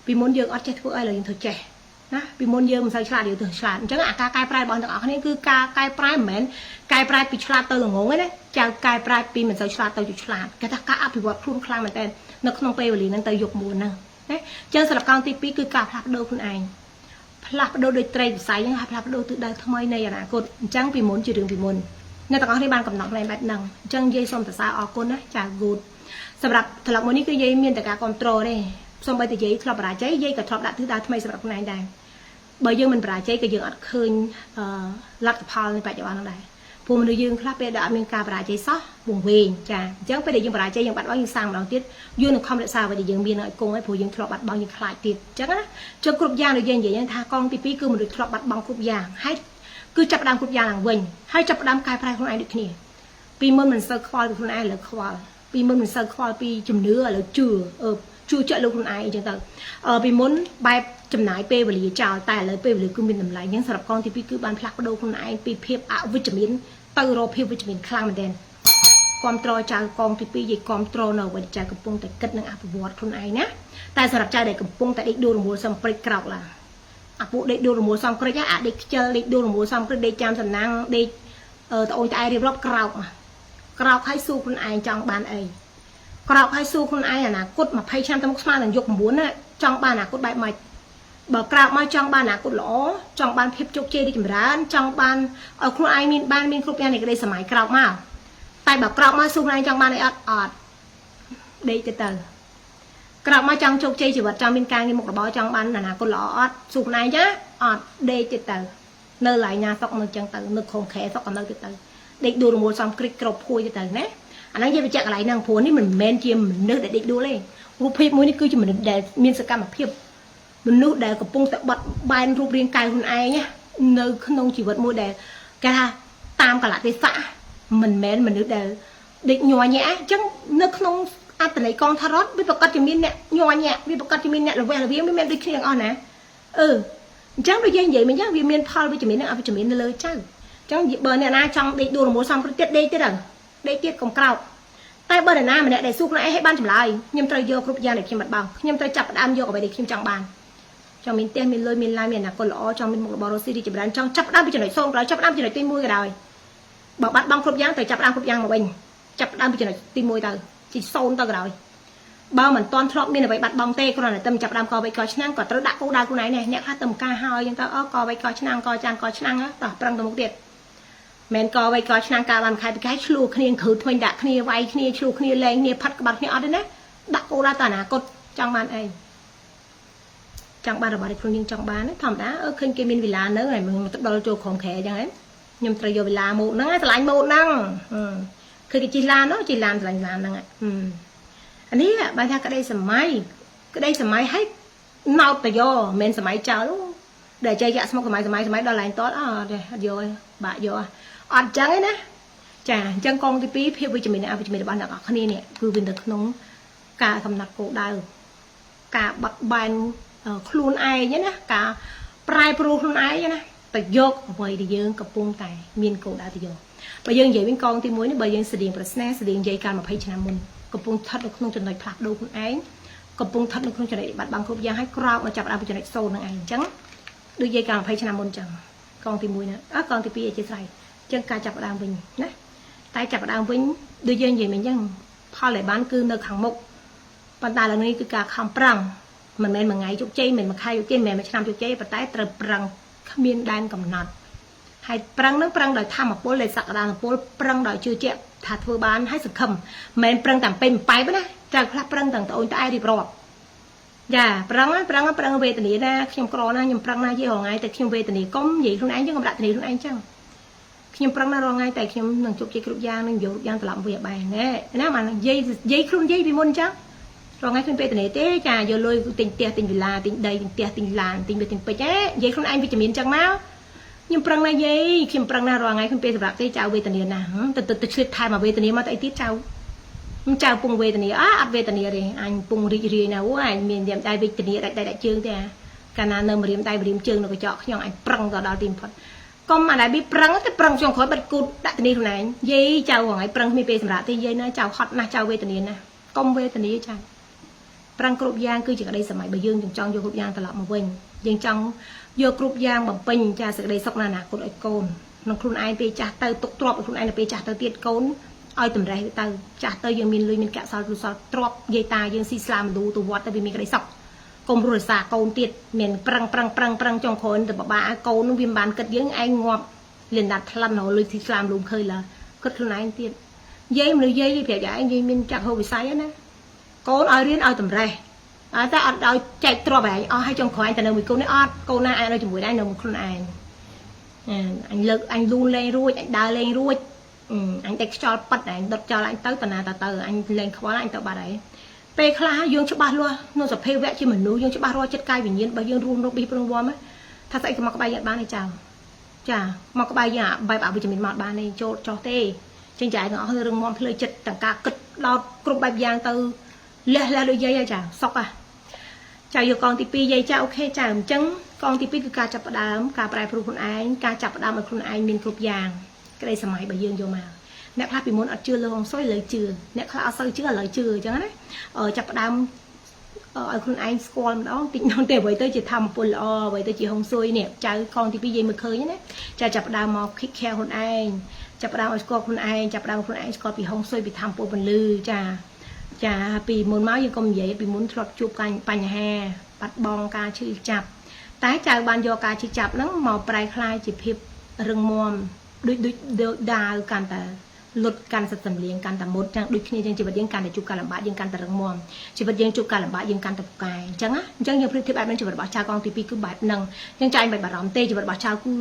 ពីមុនយើងអត់ចេះធ្វើអីឥឡូវយើងត្រូវចេះណាពីមុនយើងមិនសូវឆ្លាតយើងត្រូវឆ្លាតអញ្ចឹងអាការកែប្រែរបស់ទាំងអស់គ្នាគឺការកែប្រែមិនមែនកែប្រែពីឆ្លាតទៅល្ងងទេណាចៅកែប្រែពីមិនសូវឆ្លាតទៅជាឆ្លាតគេថាការអភិវឌ្ឍខ្លួនខ្លាំងមែនតើនៅក្នុងពេលវេលាហ្នឹងទៅយកមួយហ្នឹងណាអញ្ចឹងសម្រាប់កងទី2គឺការផ្លាស់ប្ដូរខ្លួនឯងផ្លាស់ប្ដូរដោយត្រីវិស័យហ្នឹងហើយផ្លាស់ប្ដូរទិសដៅថ្មីនៃអនាគតអញ្ចឹងពីមុនជារឿងពីមុនអ្នកទាំងអស់គ្នាបានកំណត់ខ្លួនបែបហ្នឹងអញ្ចឹងយាយសូមសរសើរអរគុណណាចា good សម្រាប់ត្រឡប់មួយនេះគឺយាយមានតែការគ្រប់គ្រងទេសូម្បីតែយាយធ្លាប់បរាជ័យយាយក៏ធ្លាប់ដាក់ទិសដៅថ្មីសម្រាប់ខ្លួនឯងដែរបើយើងមិនបរាជ័យក៏យើងអត់ឃើញលទ្ធផលនៃបច្ចុប្បន្នហ្នឹងដែរព្រោះមនុស្សយើងខ្លះពេលដែលអត់មានការបរាជ័យសោះវង្វេងចាអញ្ចឹងពេលដែលយើងបរាជ័យយើងបាត់បង់យើងសាងម្ដងទៀតយើងនឹងខំរក្សាអ្វីដែលយើងមានឲ្យគង់ឲ្យព្រោះយើងធ្លាប់បាត់បង់យើងខ្លាចទៀតអញ្ចឹងណាជើងគ្រប់យ៉ាងដូចយើងនិយាយថាកងទី2គឺមនុស្សធ្លាប់បាត់បង់គ្រប់យ៉ាងហើយគឺចាប់ផ្ដើមគ្រប់យ៉ាងឡើងវិញហើយចាប់ផ្ដើមកែប្រែខ្លួនឯងដូចគ្នាពីមុនមិនសូវខ្វល់ពីខ្លួនឯងឥឡូវខ្វល់ពីមុនមិនសូវខ្វល់ពីជំនឿឥឡូវជឿអឺជឿជាក់លើខ្លួនឯងអញ្ចឹងទៅអឺពីមុនបែបចំណាយពេលវេលាចោលតែឥឡូវពេលវេលាគឺមានតម្លៃអញ្ចឹងសម្រាប់កងទី2គឺបានផ្លាស់ប្ដូរខ្លួនឯងពីភាពអវិជ្ជមានទៅរកភាពវិជ្ជមានខ្លាំងមែនទែនគ្រប់ត្រចៅកងទី2និយាយគ្រប់ត្រនៅអ្វីដែលចៅកំពុងតែគិតនឹងអភិវឌ្ឍខ្លួនឯងណាតែសម្រាប់ចៅដែលកំពុងតែដេកដួលរមូលសំព្រិចក្រោកឡើងអាពួកដេកដួលរមូលសំក្រិចអាដេកខ្ជិលដេកដួលរមូលសំក្រិចដេកចាំសំណាងដេកអឺត្អូញត្អែរៀបរាប់ក្រោកក្រោកឲ្យស៊ូខ្លួនឯងចង់បានអីក្រោកឲ្យស៊ូខ្លួនឯងអនាគត20ឆ្នាំទៅមុខស្មើនឹងយុគ9ណាចង់បានអនាគតបែបម៉េចបើក្រោកមកចង់បានអនាគតល្អចង់បានភាពជោគជ័យរីកចម្រើនចង់បានឲ្យខ្លួនឯងមានបានមានគ្រប់យ៉ាងនៃក្តីសម័យក្រោកមកតែបើក្រោកមកស៊ូខ្លួនឯងចង់បានអីអត់អត់ដេកទៅទៅក្រោកមកចង់ជោគជ័យជីវិតចង់មានការងារមុខរបរចង់បានអនាគតល្អអត់ស៊ូខ្លួនឯងចាអត់ដេកទៅទៅនៅឡៃណាសុកនៅចឹងទៅនៅខងខែសុកក៏នៅទៅទៅដេកដួលរមូលសំក្រិចក្របភួយទៅទៅណាអាហ្នឹងយើងបញ្ជាក់កន្លែងហ្នឹងព្រោះនេះមិនមែនជាមនុស្សដែលដេកដួលទេរូបភាពមួយនេះគឺជាមនុស្សដែលមានសកម្មភាពមនុស្សដែលកំពុងតែបត់បែនរូបរាងកាយខ្លួនឯងនៅក្នុងជីវិតមួយដែលគេថាតាមកលៈទេសៈមិនមែនមនុស្សដែលដេកញ័រញាក់អញ្ចឹងនៅក្នុងអត្តន័យកងថារ៉ុតវាប្រកាសជាមានអ្នកញ័រញាក់វាប្រកាសជាមានអ្នកល្វះល្វៀងវាមានដូចគ្នាទាំងអស់ណាអឺអញ្ចឹងដូចយើងនិយាយមិញអញ្ចឹងវាមានផលវិជ្ជមាននិងអវិជ្ជមាននៅលើចៅអញ្ចឹងបើអ្នកណាចង់ដេកដួលរមូលសំព្រឹកទៀតដេកទៀតទៅដេកទៀតកុំក្រោកតែបើអ្នកណាម្នាក់ដែលស៊ូខ្លួនឯងឲ្យបានចម្លើយខ្ញុំត្រូវយកគ្រប់យ៉ាងដែលខ្ញុំបាត់បង់ខ្ញុំត្រូវចាប់ផ្ដើមយកអ្វីដែលខ្ញុំចង់បានចង់មានផ្ទះមានលុយមានឡានមានអនាគតល្អចង់មានមុខរបររកស៊ីរីកចម្រើនចង់ចាប់ផ្ដើមពីចំណុច0ក៏ដោយចាប់ផ្ដើមពីចំណុចទី1ក៏ដោយបើបាត់បង់គ្រប់យ៉ាងត្រូវចាប់ផ្ដើមគ្រប់យ៉ាងមកវិញចាប់ផ្ដើមពីចំណុចទី1ទៅជី0ទៅក៏ដោយបើមិនទាន់ធ្លាប់មានអ្វីបាត់បង់ទេគ្រាន់តែតែចាប់ផ្ដើមកវៃកឆ្នាំងក៏ត្រូវដាក់គោលដៅខ្លួនឯងនេះអ្នកខ្លះទៅការហើយអញ្ចឹងទៅអូកវៃកឆ្នាំងកចានកឆ្នាំងតោះប្រឹងទៅមុខទៀតមិនកវៃកឆ្នាំងកាលបានខែពីខែឆ្លោះគ្នាគ្រឹះថ្មិញដាក់គ្នាវាយគ្នាឆ្លោះគ្នាលែងគ្នាផាត់ក្បាត់គ្នាអត់ទេណាដាក់គោលដៅទៅអនាគតចង់បានអីចង់បានរបស់ដែលខ្លួនយើងចង់បានធម្មតាអឺឃើញគេមានវិឡានៅហើយมึงទៅដល់ចូលក្រុមខែអញ្ចឹងហ៎ខ្ញុំត្រូវយកវិឡាម៉ូតហ្នឹងស្រឡាញ់ម៉ូតហ្នឹងឃើញគេជិះឡានជិះឡានស្រឡាញ់ឡានហ្នឹងអានេះបើថាក្តីសម័យក្តីសម័យឲ្យណោតតយោមិនសម័យចោលដែលចៃយ៉ាក់ស្មុកសម័យសម័យសម័យដល់ឡើងតតអត់ទេអត់យកទេបាក់យកអត់ចឹងឯណាចាអញ្ចឹងកងទី2ភាពវិជ្ជមានអវិជ្ជមានរបស់អ្នកនរគ្នានេះគឺវានៅក្នុងការកំណត់គោលដៅការបត់បែនខ្លួនឯងណាការប្រែប្រួលខ្លួនឯងណាទៅយកអ្វីដែលយើងកំពុងតែមានគោលដៅទៅយកបើយើងនិយាយវិញកងទី1នេះបើយើងស្តៀងប្រស្នាស្តៀងនិយាយកាល20ឆ្នាំមុនកំពុងស្ថិតនៅក្នុងចំណុចផ្លាស់ប្ដូរខ្លួនឯងកំពុងស្ថិតនៅក្នុងចំណុចបាត់បង់គ្រប់យ៉ាងហើយក្រោកមកចាប់ដើមពីចំណុច0នឹងឯងអញ្ចឹងដូចនិយាយកាល20ឆ្នាំមុនអញ្ចឹងកងទី1ណាអើកងទី2អធិស្ឋានអញ្ចឹងការចាប់ដើមវិញណាតែចាប់ដើមវិញដូចយើងនិយាយមិញអញ្ចឹងផលដែលបានគឺនៅខាងមុខប៉ុន្តែឥឡូវនេះគឺការខំប្រឹងមិនមែនមួយថ្ងៃជោគជ័យមិនមែនមួយខែជោគជ័យមិនមែនមួយឆ្នាំជោគជ័យប៉ុន្តែត្រូវប្រឹងគ្មានដែនកំណត់ហើយប្រឹងនឹងប្រឹងដោយធម៌ពលដែលសក្តានុពលប្រឹងដោយជឿជាក់ថាធ្វើបានហើយសង្ឃឹមមិនមែនប្រឹងតាមពេញបែបណាចាខ្លះប្រឹងទាំងត្អូញត្អែរៀបរាប់ចាប្រឹងប្រឹងប្រឹងវេទនាណាខ្ញុំក្រណាខ្ញុំប្រឹងណាយីរងថ្ងៃតែខ្ញុំវេទនាកុំនិយាយខ្លួនឯងចឹងកុំដាក់ធានាខ្លួនឯងចឹងខ្ញុំប្រឹងណាស់រងថ្ងៃតែខ្ញុំនឹងជោគជ័យគ្រប់យ៉ាងនឹងយកគ្រប់យ៉ាងត្រឡប់វិញឲ្យបែរណែណាបាននិយាយនិយាយខ្លួននិយាយពីមុនចឹង រងថ្ងៃគ្មានពេលតនេទេចាយកលុយទិញផ្ទះទិញវិឡាទិញដីទិញផ្ទះទិញឡានទិញវាទិញពេជ្រហេនិយាយខ្លួនឯងវិជ្ជមានចឹងមកខ្ញុំប្រឹងណាស់យាយខ្ញុំប្រឹងណាស់រាល់ថ្ងៃគ្មានពេលសម្រាប់ទេចៅវេទនាណាស់ទៅទៅឆ្លៀតថែមមកវេទនាមកទៅអីទៀតចៅចៅពងវេទនាអអត់វេទនាទេអញពងរីករាយណាស់អូអញមានយ៉ាងដៃវេទនាដាច់ដៃដាច់ជើងទេអាកាលណានៅម្រាមដៃម្រាមជើងនៅកញ្ចក់ខ្ញុំអញប្រឹងទៅដល់ទីបំផុតកុំអាដែលវាប្រឹងទៅប្រឹងចុងក្រោយបិទគូតដាក់ធានីខ្លួនឯងយាយចៅថ្ងៃប្រឹងគ្មានពេលសម្រាប់ទេយាយណាចៅហត់ណាស់ចៅវេទនាណាស់កុំវេទនាចៅប្រឹងគ្រប់យ៉ាងគឺជាក្តីសម័យបើយើងចង់យកគ្រប់យ៉ាងត្រឡប់មកវិញយើងចង់យកគ្រប់យ៉ាងបំពេញចាសេចក្តីសុខនៅអនាគតឲ្យកូនក្នុងខ្លួនឯងពេលចាស់ទៅទុកទ្រព្យឲ្យខ្លួនឯងនៅពេលចាស់ទៅទៀតកូនឲ្យតម្រេះទៅចាស់ទៅយើងមានលុយមានកាក់សល់ឬសល់ទ្រព្យយាយតាយើងស៊ីស្លាមលូទៅវត្តទៅវាមានក្តីសុខកុំរស់រសាកូនទៀតមានប្រឹងប្រឹងប្រឹងប្រឹងចុងក្រោយទៅបបាឲ្យកូននោះវាមិនបានគិតយើងឯងងាប់លៀនដាត់ថ្លិនរលុយស៊ីស្លាមលូមឃើញឡើគិតខ្លួនឯងទៀតយាយមនុស្សយាយប្រាប់យាយយាយមានចាក់ហូបវិស័យណាកូនឲ្យរៀនឲ្យតម្រេះអត់តែអត់ឲ្យចែកទ្រព្យឯងអស់ឲ្យចុងក្រោយតែនៅមួយកូននេះអត់កូនណាឯងនៅជាមួយដែរនៅមួយខ្លួនឯងអញលើកអញលូនលេងរួចអញដើរលេងរួចអញតែខ្យល់ប៉ិតអញដុតចោលអញទៅតាណាតាទៅអញលេងខ្វល់អញទៅបាត់ហើយពេលខ្លះយើងច្បាស់លាស់ក្នុងសភាវៈជាមនុស្សយើងច្បាស់រាល់ចិត្តកាយវិញ្ញាណរបស់យើងរួមរកប៊ីព្រងវំថាស្អីក៏មកក្បែរយើងបានទេចៅចាមកក្បែរយើងបែបអវិជ្ជមានមកបានទេចូលចោះទេចឹងចែកទាំងអស់រឿងមមផ្លូវចិត្តទាំងការគិតដោតគ្រប់បែបយ៉ាងទៅលះលះដូចយាយហើយចាសុកហ่ะចៅយកកងទី2យាយចាអូខេចៅអញ្ចឹងកងទី2គឺការចាប់ផ្ដើមការប្រែប្រួលខ្លួនឯងការចាប់ផ្ដើមឲ្យខ្លួនឯងមានគ្រប់យ៉ាងក្តីសម័យរបស់យើងយកមកអ្នកខ្លះពីមុនអត់ជឿលើហុងស៊ុយលើជឿអ្នកខ្លះអត់សូវជឿឥឡូវជឿអញ្ចឹងណាចាប់ផ្ដើមឲ្យខ្លួនឯងស្គាល់ម្ដងតិចម្ដងទេអ្វីទៅជាធម្មពលល្អអ្វីទៅជាហុងស៊ុយនេះចៅកងទី2យាយមើលឃើញណាចាចាប់ផ្ដើមមក kick care ខ្លួនឯងចាប់ផ្ដើមឲ្យស្គាល់ខ្លួនឯងចាប់ផ្ដើមខ្លួនឯងស្គាល់ពីហុងស៊ុយពីធម្មពលពន្លឺចាចាពីមុនមកយើងកុំនិយាយពីមុនធ្លាប់ជួបបញ្ហាបាត់បង់ការឈឺចាប់តែចៅបានយកការឈឺចាប់ហ្នឹងមកប្រែក្លាយជាភាពរឹងមាំដូចដូចដាវកាន់តែលុតកាន់សិតសំលៀងកាន់តែមុតចឹងដូចគ្នាចឹងជីវិតយើងកាន់តែជួបការលំបាកយើងកាន់តែរឹងមាំជីវិតយើងជួបការលំបាកយើងកាន់តែពូកែអញ្ចឹងណាអញ្ចឹងយើងប្រៀបធៀបបែបហ្នឹងជីវិតរបស់ចៅកងទី2គឺបែបហ្នឹងអញ្ចឹងចៅមិនបារម្ភទេជីវិតរបស់ចៅគឺ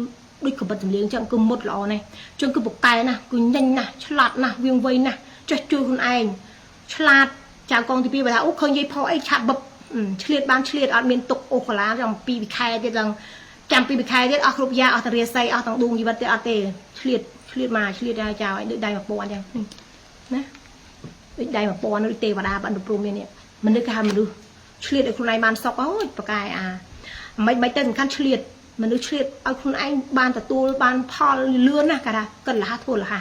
ដូចកបិតសំលៀងចឹងគឺមុតល្អណាស់ចឹងគឺពូកែណាស់គឺញញណាស់ឆ្លាតណាស់វៀងវៃណាស់ចេះជួយខ្លួនឯងឆ្លាតចៅកងទី2បើថាអូឃើញយាយផអីឆាប់បឹបឆ្លៀតបានឆ្លៀតអត់មានទុកអូកាឡាចាំពីរខែទៀតឡើងចាំពីរខែទៀតអស់គ្រប់យ៉ាងអស់ទាំងរាសីអស់ទាំងដួងជីវិតទៀតអត់ទេឆ្លៀតឆ្លៀតមកឆ្លៀតដល់ចៅឲ្យដូចដៃ1000ចឹងណាដូចដៃ1000ដូចទេវតាបណ្ឌព្រំនេះមនុស្សគេហៅមនុស្សឆ្លៀតឲ្យខ្លួនឯងបានសុខអូយប្រកែអាមិនមិនទៅសំខាន់ឆ្លៀតមនុស្សឆ្លៀតឲ្យខ្លួនឯងបានទទួលបានផលលឿនណាគេថាគិតលះធ្វើលះ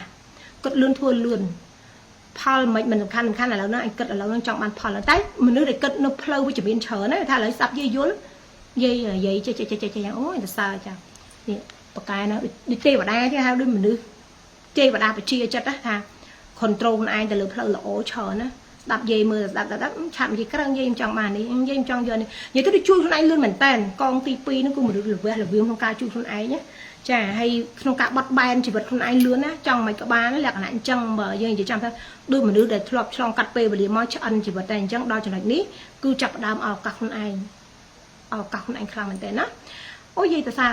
គិតលឿនធ្វើលឿនផលមិនមិនសំខាន់សំខាន់ឥឡូវហ្នឹងអញគិតឥឡូវហ្នឹងចង់បានផលតែមនុស្សដែលគិតនៅផ្លូវវិជ្ជមានច្រើនណាថាឥឡូវស្ដាប់យាយយល់យាយយាយចេះចេះចេះចេះអូយសរសើរចានេះប្រកែណាដូចទេវតាគេហៅដូចមនុស្សទេវតាបជាចិត្តណាថា control ខ្លួនឯងទៅលើផ្លូវល្អច្រើនណាស្ដាប់យាយមើលស្ដាប់ស្ដាប់ឆាប់និយាយក្រឹងយាយមិនចង់បាននេះយាយមិនចង់យកនេះនិយាយទៅដូចជួយខ្លួនឯងលឿនមែនតើកងទី2ហ្នឹងគឺមនុស្សល្វះល្វៀងក្នុងការជួយខ្លួនឯងណាចាហើយក្នុងការបត់បែនជីវិតខ្លួនឯងលឿនណាចង់មិនក៏បានលក្ខណៈអញ្ចឹងបើយើងនិយាយចាំថាដូចមនុស្សដែលធ្លាប់ឆ្លងកាត់ពេលវេលាមកឆ្អិនជីវិតតែអញ្ចឹងដល់ចំណុចនេះគឺចាប់ផ្ដើមឲ្យឱកាសខ្លួនឯងឲ្យឱកាសខ្លួនឯងខ្លាំងមែនតើណាអូយាយតើសើ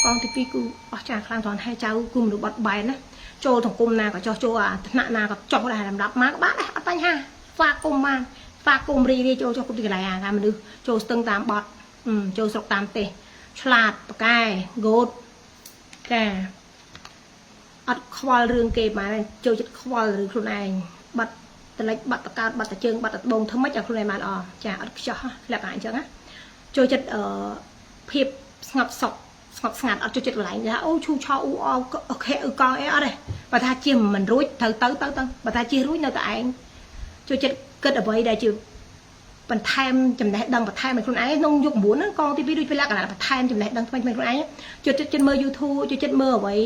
កងទី2គឺអស្ចារ្យខ្លាំងត្រង់ហើយចៅគឺមនុស្សបត់បែនណាចូលសង្គមណាក៏ចោះចូលអាថ្នាក់ណាក៏ចោះដែរលំដាប់មកក៏បានដែរអត់បញ្ហាហ្វាគុំបានហ្វាគុំរីរីចូលចុះគ្រប់ទីកន្លែងអាមនុស្សចូលស្ទឹងតាមបត់ចូលស្រុកតាមទេសឆ្លាតប៉កែហ្គោតចាអត់ខ្វល់រឿងគេបានចូលចិត្តខ្វល់រឿងខ្លួនឯងបាត់តលិចបាត់តកើតបាត់តជើងបាត់តដបងធ្វើម៉េចឲ្យខ្លួនឯងបានអចាអត់ខ្ចោះលក្ខណៈអញ្ចឹងណាចូលចិត្តអឺភាពស្ងប់សុខស្ងប់ស្ងាត់អត់ចូលចិត្តកន្លែងថាអូឈូឆអ៊ូអអូខេអឺកអីអត់ទេបើថាជិះមិនរួចត្រូវទៅទៅទៅបើថាជិះរួចនៅតែឯងចូលចិត្តគិតអ្វីដែលជាបន្ថែមចំណេះដឹងបន្ថែមឲ្យខ្លួនឯងក្នុងយុគ9ហ្នឹងកងទី2ដូចពេលលក្ខណៈបន្ថែមចំណេះដឹងថ្មីថ្មីខ្លួនឯងចូលចិត្តចិត្តមើល YouTube ចូលចិត្តមើលអ្វី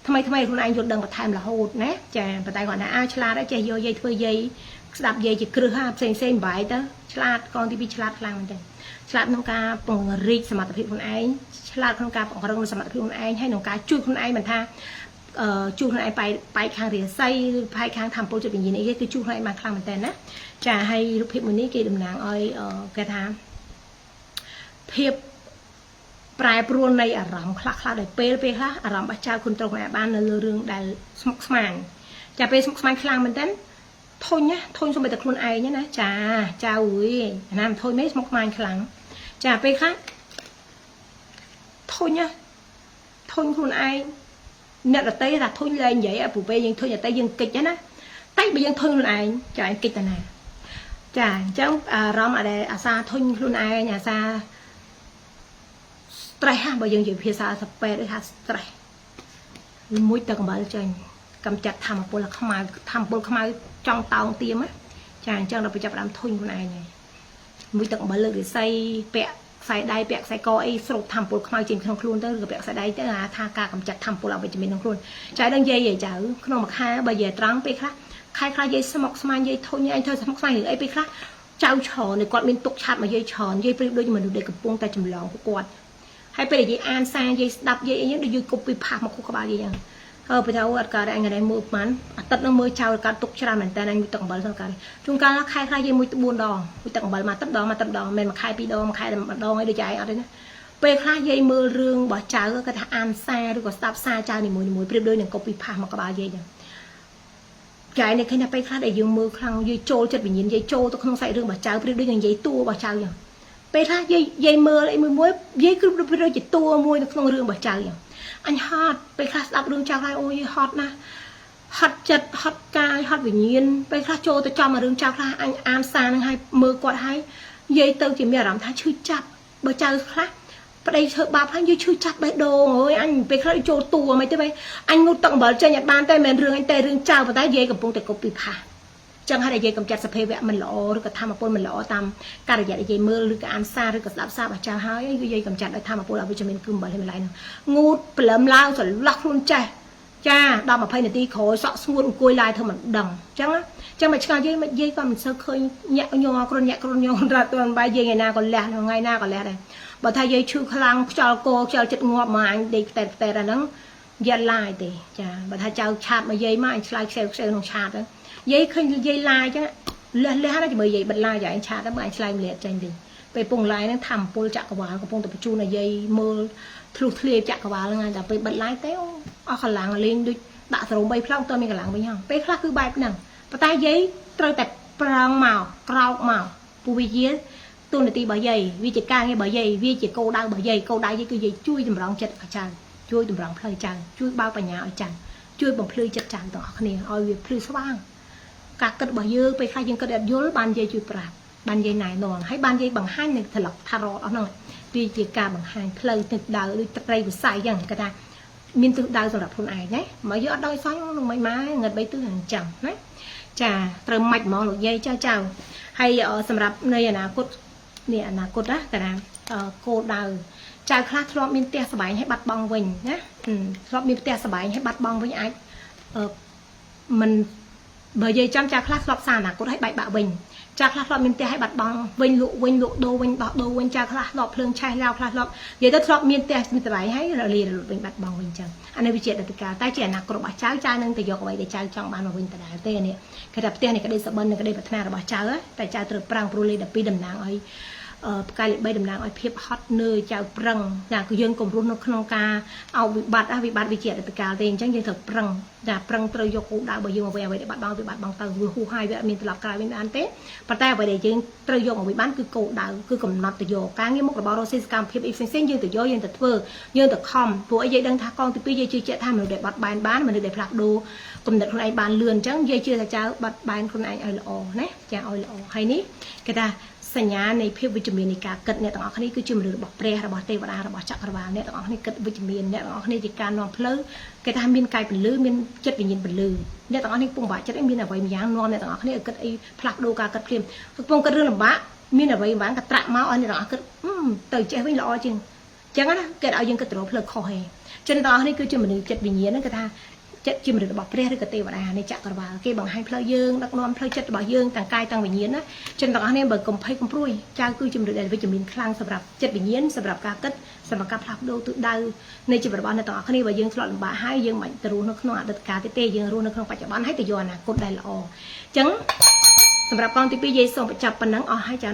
ថ្មីថ្មីខ្លួនឯងយល់ដឹងបន្ថែមរហូតណាចាប៉ុន្តែគាត់ថាអើឆ្លាតហើយចេះយកយាយធ្វើយាយស្ដាប់យាយជាគ្រឹះផ្សេងផ្សេងបាយទៅឆ្លាតកងទី2ឆ្លាតខ្លាំងមែនទែនឆ្លាតក្នុងការពង្រីកសមត្ថភាពខ្លួនឯងឆ្លាតក្នុងការពង្រឹងសមត្ថភាពខ្លួនឯងហើយក្នុងការជួយខ្លួនឯងមិនថាអឺជួយខ្លួនឯងបែកបែកខាងរាសីឬបែកខាងធម្មពលចិត្តវិញ្ញាណអីគេគឺជួយខ្លួនឯងបានខ្លាំងមែនតើណាចាហើយរូបភាពមួយនេះគេតំណាងឲ្យគេថាភាពប្រែប្រួលនៃអារម្មណ៍ខ្លះខ្លះដោយពេលពេលខ្លះអារម្មណ៍របស់ចៅគុណត្រង់ខ្លួនឯងបាននៅលើរឿងដែលស្មុគស្មាញចាពេលស្មុគស្មាញខ្លាំងមែនតើ ធុញណាធុញសូម្បីតែខ្លួនឯងណាចាចៅអើយអាណាមិនធុញមេស្មុកស្មាញខ្លាំងចាពេលខ្លះធុញណាធុញខ្លួនឯងអ្នកដតីថាធុញលែងនិយាយព្រោះពេលយើងធុញដតីយើងកិច្ចណាតែបើយើងធុញខ្លួនឯងចាឯងកិច្ចតាណាចាអញ្ចឹងអារម្មណ៍ដែលអាសាធុញខ្លួនឯងអាសា stress ហ่ะបើយើងនិយាយភាសាសពេតដូចថា stress មួយទឹកអំបិលចេញកំចាត់ធម្មពលខ្មៅធម្មពលខ្មៅចង់តោងទៀមណាចាអញ្ចឹងដល់ទៅចាប់ផ្ដើមធុញខ្លួនឯងហើយមួយទឹកអំបិលលើករិស័យពាក់ខ្សែដៃពាក់ខ្សែកអីស្រូបធម្មពលខ្មៅចេញក្នុងខ្លួនទៅឬក៏ពាក់ខ្សែដៃទៅអាថាការកំចាត់ធម្មពលអវិជ្ជមានក្នុងខ្លួនចៅដឹងយាយឯចៅក្នុងមួយខែបើយាយត្រង់ពេលខ្លះខែខ្លះយាយស្មុកស្មាញយាយធុញឯងធ្វើស្មុកស្មាញរឿងអីពេលខ្លះចៅច្រើនគាត់មានទុកឆាត់មកយាយច្រើនយាយប្រៀបដូចមនុស្សដែលកំពុងតែចម្លងពួកគាត់ហើយពេលដែលយាយអានសារយាយស្ដាប់យាយអីហ្នឹងដូចយាយ copy paste មកខួរក្បាលយាយហ្នឹងហើយបើថាអត់កើតអញថ្ងៃនេះមើលប្រហែលអាទិត្យហ្នឹងមើលចៅកើតទុកច្រើនមែនតើអញមួយទឹកអំបិលសិនកើតជួនកាលខែខ្លះយាយមួយ4ដងមួយទឹកអំបិលមួយទឹកដងមួយទឹកម្ដងមិនមួយខែពីរដងមួយខែម្ដងអីដូចឯងអត់ទេណាពេលខ្លះយាយមើលរឿងរបស់ចៅគាត់ថាអានសារឬក៏ស្ដាប់សារចៅនីមួយៗប្រៀបដូចនឹង copy paste មកក្បាលយាយចឹងចែនេះឃើញថាពេលខ្លះដែលយើងមើលខ្លាំងយាយចូលចិត្តវិញ្ញាណយាយចូលទៅក្នុងសាច់រឿងរបស់ចៅប្រៀបដូចនឹងយាយតួរបស់ចៅចឹងពេលខ្លះយាយយាយមើលអីមួយមួយយាយគឺដូចជាតួមួយនៅក្នុងរឿងរបស់ចៅចឹងអញហត់ពេលខ្លះស្ដាប់រឿងចៅហើយអូយហត់ណាស់ហត់ចិត្តហត់កាយហត់វិញ្ញាណពេលខ្លះចូលទៅចំរឿងចៅខ្លះអញអានសារនឹងឲ្យមើលគាត់ហើយយាយទៅជាមានអារម្មណ៍ថាឈឺចាប់បើចៅខ្លះប្តីធ្វើបាបហើយយាយឈឺចាប់បេះដូងអើយអញពេលខ្លះចូលតួមិនទេបែអញងូតទឹកអំបិលចេញអត់បានតែមិនរឿងអញតែរឿងចៅប៉ុន្តែយាយកំពុងតែ copy paste ចឹងហើយដែលយាយកំចាត់សភាវៈមិនល្អឬក៏ធម្មពលមិនល្អតាមការរយៈដែលយាយមើលឬក៏អានសារឬក៏ស្ដាប់សាររបស់ចៅហើយគឺយាយកំចាត់ដោយធម្មពលអវិជ្ជមានគឺអំបិលហើយម្លាយនោះងូតព្រលឹមឡើងស្រឡះខ្លួនចេះចាដល់20នាទីក្រោយសក់ស្ងួតអង្គុយឡាយធ្វើមិនដឹងចឹងចឹងមកឆ្ងល់យាយមកយាយក៏មិនសូវឃើញញាក់ញ័រគ្រុនញាក់គ្រុនញ័ររត់ទៅបាយយាយថ្ងៃណាក៏លះថ្ងៃណាក៏លះដែរបើថាយាយឈឺខ្លាំងខ្យល់កខ្យល់ចិត្តងាប់មកអញដេកផ្តែផ្តែអាហ្នឹងយាយឡាយទេចាបើថាចៅ chat មកយាយមកអញឆ្លើយខ្សែខ្សែក្នុង chat ហ្នឹងយាយឃើញយាយឡាយចឹងលះលះណាជាមួយយាយបិទឡាយយាយអញ chat ទៅមើលអញឆ្លើយម្លាតចេញវិញពេលពងឡាយហ្នឹងធម្មពលចក្រវាលកំពុងតែបញ្ជូនឲ្យយាយមើលធ្លុះធ្លាយចក្រវាលហ្នឹងហើយតែពេលបិទឡាយទេអស់កម្លាំងលេងដូចដាក់សរោម3ផ្លង់តើមានកម្លាំងវិញហងពេលខ្លះគឺបែបហ្នឹងប៉ុន្តែយាយត្រូវតែប្រងមកក្រោកមកពូវិជាទូនាទីរបស់យាយវាជាការងាររបស់យាយវាជាគោលដៅរបស់យាយគោលដៅយាយគឺយាយជួយតម្រង់ចិត្តឲ្យចៅជួយតម្រង់ផ្លូវចៅជួយបើកបញ្ញាឲ្យចៅជួយបំភ្លឺចិត្តចៅទាំងអស់គ្នាឲ្យវាភ្លឺស្វាងការគិតរបស់យើងពេលខ្លះយើងគិតអត់យល់បានយាយជួយប្រាប់បានយាយណែនាំហើយបានយាយបង្ហាញនៅថ្លឹកថារតអស់ហ្នឹងវាជាការបង្ហាញផ្លូវទិសដៅដូចត្រីវិស័យចឹងគេថាមានទិសដៅសម្រាប់ខ្លួនឯងណាមកយើងអត់ដោយសោះនឹងមិនម៉ែងឹតបីទិសអញ្ចឹងណាចាត្រូវម៉ាច់ហ្មងលោកយាយចៅចៅហើយសម្រាប់នៃអនាគតនេះអនាគតណាកាណាគោលដៅចៅខ្លះធ្លាប់មានផ្ទះសម្បែងឲ្យបាត់បង់វិញណាធ្លាប់មានផ្ទះសម្បែងឲ្យបាត់បង់វិញអាចមិនបើយាយចាំចៅខ្លះធ្លាប់សារអនាគតឲ្យបែកបាក់វិញចាខ្លះធ្លាប់មានផ្ទះឲ្យបាត់បង់វិញលក់វិញលក់ដូរវិញដោះដូរវិញចាខ្លះធ្លាប់ភ្លើងឆេះឡាវខ្លះធ្លាប់និយាយទៅធ្លាប់មានផ្ទះមានតម្លៃហើយរលារលត់វិញបាត់បង់វិញចឹងអានេះវាជាអតីតកាលតែជាអនាគតរបស់ចៅចៅនឹងទៅយកអ្វីដែលចៅចង់បានមកវិញដដែលទេនេះគេថាផ្ទះនេះក្តីសុបិននិងក្តីប្រាថ្នារបស់ចៅតែចៅត្រូវប្រឹងព្រោះលេខ12តំណាងឲ្យផ្កាយលេខ3តំណាងឲ្យភាពហត់នឿយចៅប្រឹងចាគឺយើងកុំរស់នៅក្នុងការអោបវិបត្តិវិបត្តិវាជាអតីតកាលទេអញ្ចឹងយើងត្រូវប្រឹងចាប្រឹងត្រូវយកគោលដៅរបស់យើងអ្វីអ្វីដែលបាត់បង់វាបាត់បង់ទៅវាហួសហើយវាអត់មានត្រឡប់ក្រោយវិញបានទេប៉ុន្តែអ្វីដែលយើងត្រូវយកមកវិញបានគឺគោលដៅគឺកំណត់ទៅយកការងារមុខរបររកស៊ីសកម្មភាពអីផ្សេងៗយើងទៅយកយើងទៅធ្វើយើងទៅខំព្រោះអីយើងដឹងថាកងទី2យើងជឿជាក់ថាមនុស្សដែលបាត់បែនបានមនុស្សដែលផ្លាស់ប្ដូរគំនិតខ្លួនឯងបានលឿនអញ្ចឹងយើងជឿថាចៅបាត់បែនខ្លួនឯងឲ្យល្អណាចាឲ្យល្អហើយនេះគេថាសញ្ញានៃភាពវិជ្ជមាននៃការគិតអ្នកទាំងអស់គ្នាគឺជាមនុស្សរបស់ព្រះរបស់ទេវតារបស់ចក្រវាលអ្នកទាំងអស់គ្នាគិតវិជ្ជមានអ្នកទាំងអស់គ្នាជាការនាំផ្លូវគេថាមានកាយពលឺមានចិត្តវិញ្ញាណពលឺអ្នកទាំងអស់គ្នាកំពុងបាក់ចិត្តមានអ្វីម្យ៉ាងនាំអ្នកទាំងអស់គ្នាឲ្យគិតអីផ្លាស់ប្ដូរការគិតភ្លាមកំពុងគិតរឿងលំបាកមានអ្វីម្យ៉ាងក៏ត្រាក់មកឲ្យអ្នកទាំងអស់គិតទៅចេះវិញល្អជាងចឹងណាគេឲ្យយើងគិតទៅរកផ្លូវខុសហេចឹងទាំងអស់នេះគឺជាមនុស្សចិត្តវិញ្ញាណហ្នឹងគេថាចិត្តជាមនុស្សរបស់ព្រះឬក៏ទេវតានៃចក្រវាលគេបង្ហាញផ្លូវយើងដឹកនាំផ្លូវចិត្តរបស់យើងទាំងកាយទាំងវិញ្ញាណណាចឹងទាំងអស់នេះបើកុំភ័យកុំព្រួយចៅគឺជាមនុស្សដែលវិជ្ជមានខ្លាំងសម្រាប់ចិត្តវិញ្ញាណសម្រាប់ការគិតសម្រាប់ការផ្លាស់ប្ដូរទិសដៅនៃជីវិតរបស់អ្នកទាំងអស់គ្នាបើយើងធ្លាប់លំបាកហើយយើងមិនទៅរស់នៅក្នុងអតីតកាលទេទេយើងរស់នៅក្នុងបច្ចុប្បន្នហើយទៅយកអនាគតដែលល្អចឹងសម្រាប់កងទី2យាយសូមបញ្ចប់ប៉ុណ្ណឹងអស់ហើយចា។